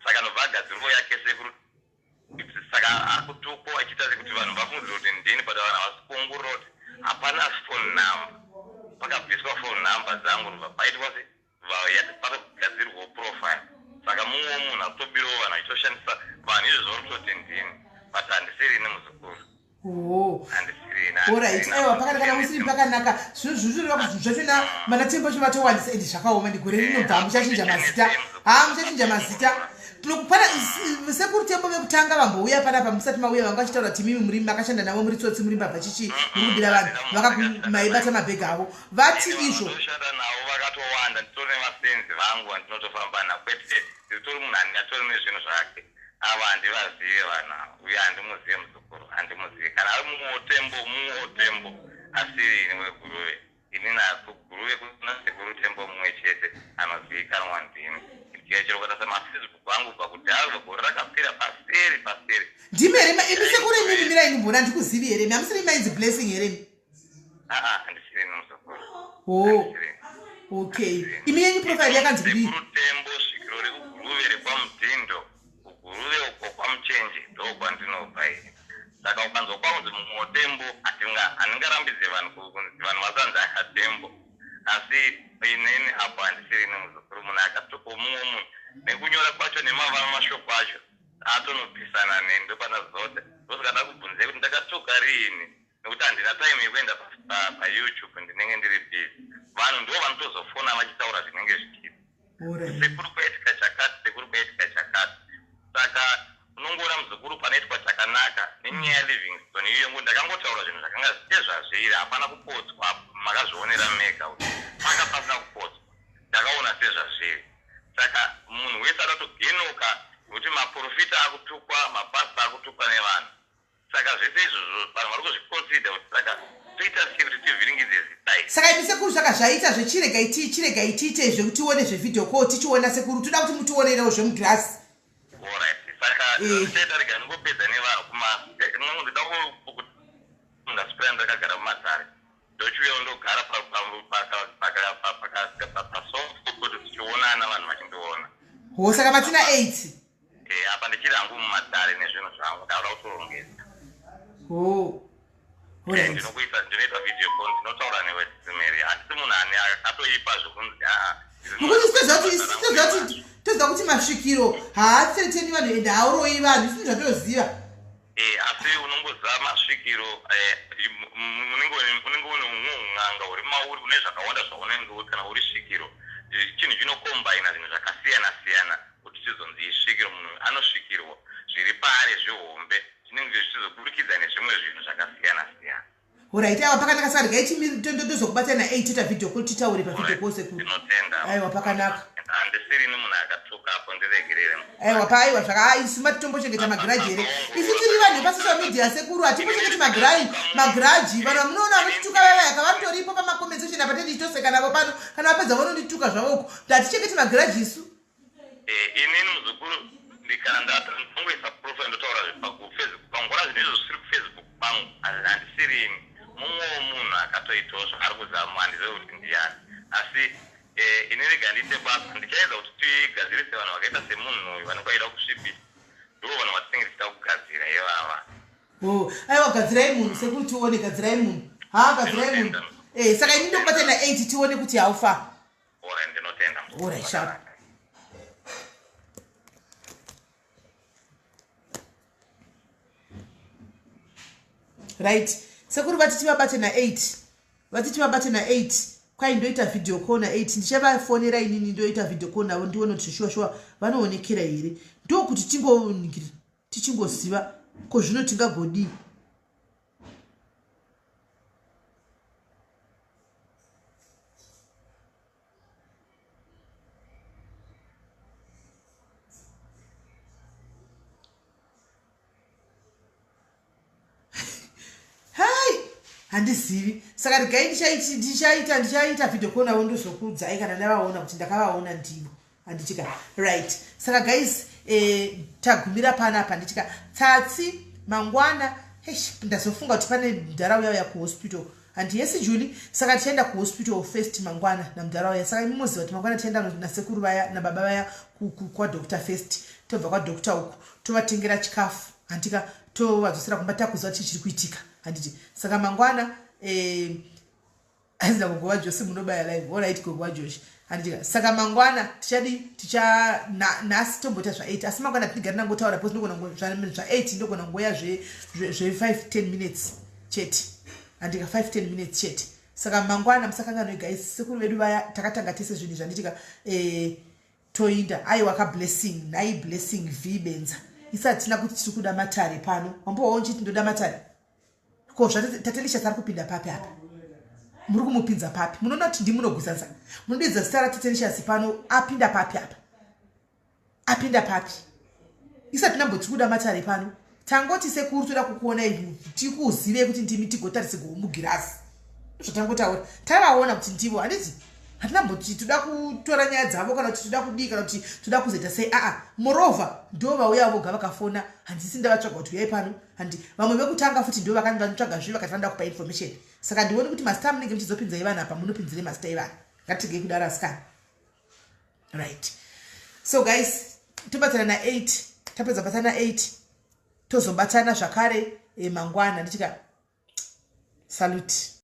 Saka ndobva agadzirwo yake Sekuru. Saka akutukwa achiita sekuti vanhu vafungidzira kuti ndini, but vanhu havasi kuongorora kuti hapana phone number, pakabviswa phone number dzangu, ndobva paitwa se patogadzirwawo profile. Saka mumwewo munhu akutobirawo vanhu, achitoshandisa vanhu izvozvo, vari kutoti ndini, but handisirini, muzukuru. Oh. Handisirini. Alright, aiwa, pakati kana musiri pakanaka, zvinhu zvireva kuti zvinhu zvachona manaTembo acho vatowandisa, ende zvakaoma. Ndigore rinobva, muchachinja mazita, ha, muchachinja mazita. Pana Sekuru Tembo vekutanga. Pekutanga vambouya panapa musati mauya vanga vachitaura kuti imimi muri makashanda navo muri tsotsi muri mbavha chichi muri kubira vanhu vakakumaibata mabhegi avo vati izvo. Ndoshanda navo vakatowanda nditori nevasenzi vangu vandinotofamba navo kwete nditori munhu atori nezvinhu zvake ava handivazive vanhu ava uye handimuzive muzukuru handimuzive kana ari mumwewo tembo mumwewo tembo asiri ini weguruve Ini naku Guruve kuna sekuru Tembo mumwe chete anozivikanwa ndini. Chero ukatarisa mafacebook angu kubva kudhara kubva gore rakapera paseri paseri. Ndimi here imi sekuru imimi mirai ndimboona handikuzivi here imi hamusiri mainzi blessing here imi? Aa handisiri ini muzukuru. Oh. Okay. Imi yenyu profile yakanzi kudii? Sekuru Tembo svikiro rekuGuruve rekwaMudhindo. KuGuruve uko kwaMuchenje ndokwandinobva ini. Saka ukanzwa kwanzi mumwe Tembo handingarambidze vanhu kunzi vanhu vasanzi akaTembo. Asi inini apo handisiri ini muzukuru munhu akatuka mumwe munhu nekunyora kwacho nemavara mashoko acho atonopesana neni ndopandazota ndosaka ndakubvunzai kuti ndakatuka riini nekuti handina time yekuenda paYouTube ndinenge ndiri busy. Vanhu ndivo vanotozofona vachitaura zvinenge zvichiita. Sekuru kwaitika chakati, sekuru kwaitika chakati. Saka unongoona muzukuru panoitwa chakanaka nenyaya yaLivingstone iyoyo ngokuti ndakangotaura zvinhu zvakanga sezvazviri, hapana kupotswa apo, makazvionera mega kuti panga pasina kupotswa. Ndakaona sezvazviri. Saka munhu wese akatogenuka nekuti maporofita akutukwa, mapastor akutukwa nevanhu. Saka zvese izvozvo vanhu vari kuzviconsider kuti saka toita sei kuti tivhiringidze zita iri. Saka imi sekuru saka zvaita zvechiregai ti chiregai tiite zvekuti tione zvevideo call tichiona sekuru toda kuti mutionerewo zvemuglass. Alright saka eh. zvandichaita rega ndingopedza nevanhu kuma ndoda ndaswera ndakagara mumatare ndochiuyawo ndogara pasofa kuti tichionana vanhu vachindiona. Ho saka matina 8. Eh, apa ndichiri hangu mumatare nezvinhu zvangu ndakuda kutorongedza. Oh. Eh, ndinokuita ndinoita video call ndinotaura newe Mary. Handisi munhu ane akatoipa zvekunzi aa. Nokuti toziva kuti toziva kuti masvikiro haatseteni vanhu ende hauroyi vanhu isu zvatoziva. Eh, asi unongoziva masvikiro eh, unenge unenge une umwe un'anga uri mauri une zvakawanda zvaunenge uri kana uri svikiro chinhu chinokombaina zvinhu zvakasiyana siyana kuti chizonzi isvikiro munhu anosvikirwa zviri paari zvihombe zvinenge zvichizoburikidza nezvimwe zvinhu zvakasiyana siyana. Horaiti aiwa pakanaka saka regai tozokubata na 8 toita video call titaure pa video call sekuru. Ndinotenda. Aiwa pakanaka. Handisiri ini munhu akatuka apo ndiregerere. Aiwa pa aiwa zvaka isu matitombochengeta magiraji here? Isu tiri vanhu vepa social media sekuru hatimbochengeti magiraji magiraji vanhu vamunoona vanotituka vaya vaya kavatoripo pama comment section apa tetichitoseka navo pano kana vapedza vonondituka zvavo uko hatichengeti magiraji isu. Eh, inini muzukuru ndikana ndongoisa profile ndotaura zvepakufacebook pangu kona zvinhu izvo zvisiri kufacebook pangu handisiri ini mumwewo munhu akatoitawo zvaari kuzama handizive kuti ndiyani asi eh, ini rega ndiite basa ndichaedza kuti tigadzirise vanhu vakaita semunhu uyu vanenge vaida kusvibisa ndivo vanhu vatinenge tichida kugadzira ivava Oh, aiwa gadzirai munhu sekuru tione gadzirai munhu haa gadzirai munhu eh, saka ini ndokubata na 8 tione kuti how far Alright, ndinotenda. Alright, sharp. Right. Sekuru vati tivabate na 8. Vati tivabate na 8. Kwai ndoita video call na 8. Ndichavafonera inini ndoita video call navo ndione kuti shuwa shuwa vanoonekera here. Ndokuti tingoningiri tichingoziva ko zvino tingagodii. Hai, handizivi. Saka regai ndichaita ndichaita video call navo ndozokuudzai kana ndavaona kuti ndakavaona ndivo. Handitika. Right. Saka guys, eh, tagumira panapa handitika. Tsatsi mangwana, eish, ndazofunga kuti pane mudhara uya uya kuhospital. Hanti yes Julie, saka tichaenda kuhospital first mangwana namudhara uya. Saka imi moziva kuti mangwana tichaenda nasekuru vaya nababa vaya kwadoctor first. Tobva kwadoctor uku tovatengera chikafu. Handitika tovadzosera kumba takuziva chii chiri kuitika. Handiti. Saka mangwana eh, hanzi nagogo vajosi munobaya live alright gogo vajoshi handitika saka mangwana tichadi ticha nhasi tomboita zva 8 asi mangwana tinigari nangotaura because ndogona zva 8 ndogona ngoya zve zve 5 10 minutes chete handika 5 10 minutes chete saka mangwana musakanganwe guys sekuru vedu vaya takatanga tese zvinhu izvi handitika eh, toinda aiwa ka blessing nhai blessing v benza Isi hatina kuti tiri kuda matare pano. Wambowawo ndichiti ndoda matare? Ko zvaTatelicious ari kupinda papi apa? Muri kumupinza papi? Munoona kuti ndimunogwizanza. Munodidza zita raTatelicious pano, apinda papi apa? Apinda papi? Isati namboti kuda matare pano. Tangoti sekuru toda kukuonai, tikuzivei kuti ndimi, tigotarise mugirasi. Zvatangotaura, tavaona kuti ndivo, handiti? Hatina mboti toda kutora nyaya dzavo kana kuti toda kudii kana kuti toda kuzoita sei. Aa, moreover ndo vauya voga vakafona. Handisi ndavatsvaga kuti uyai pano. Handi vamwe vekutanga futi ndo vakandatsvaga zve vakati vanoda kupa information. Saka ndioni kuti masita munenge muchizopinzai vanhu apa, munopinzire masita evanhu. Ngatigei kudaro, asikana. Right, so guys, tobatsana na8. Tapedza kubatana 8, tozobatana zvakare mangwana. Ndichika salute.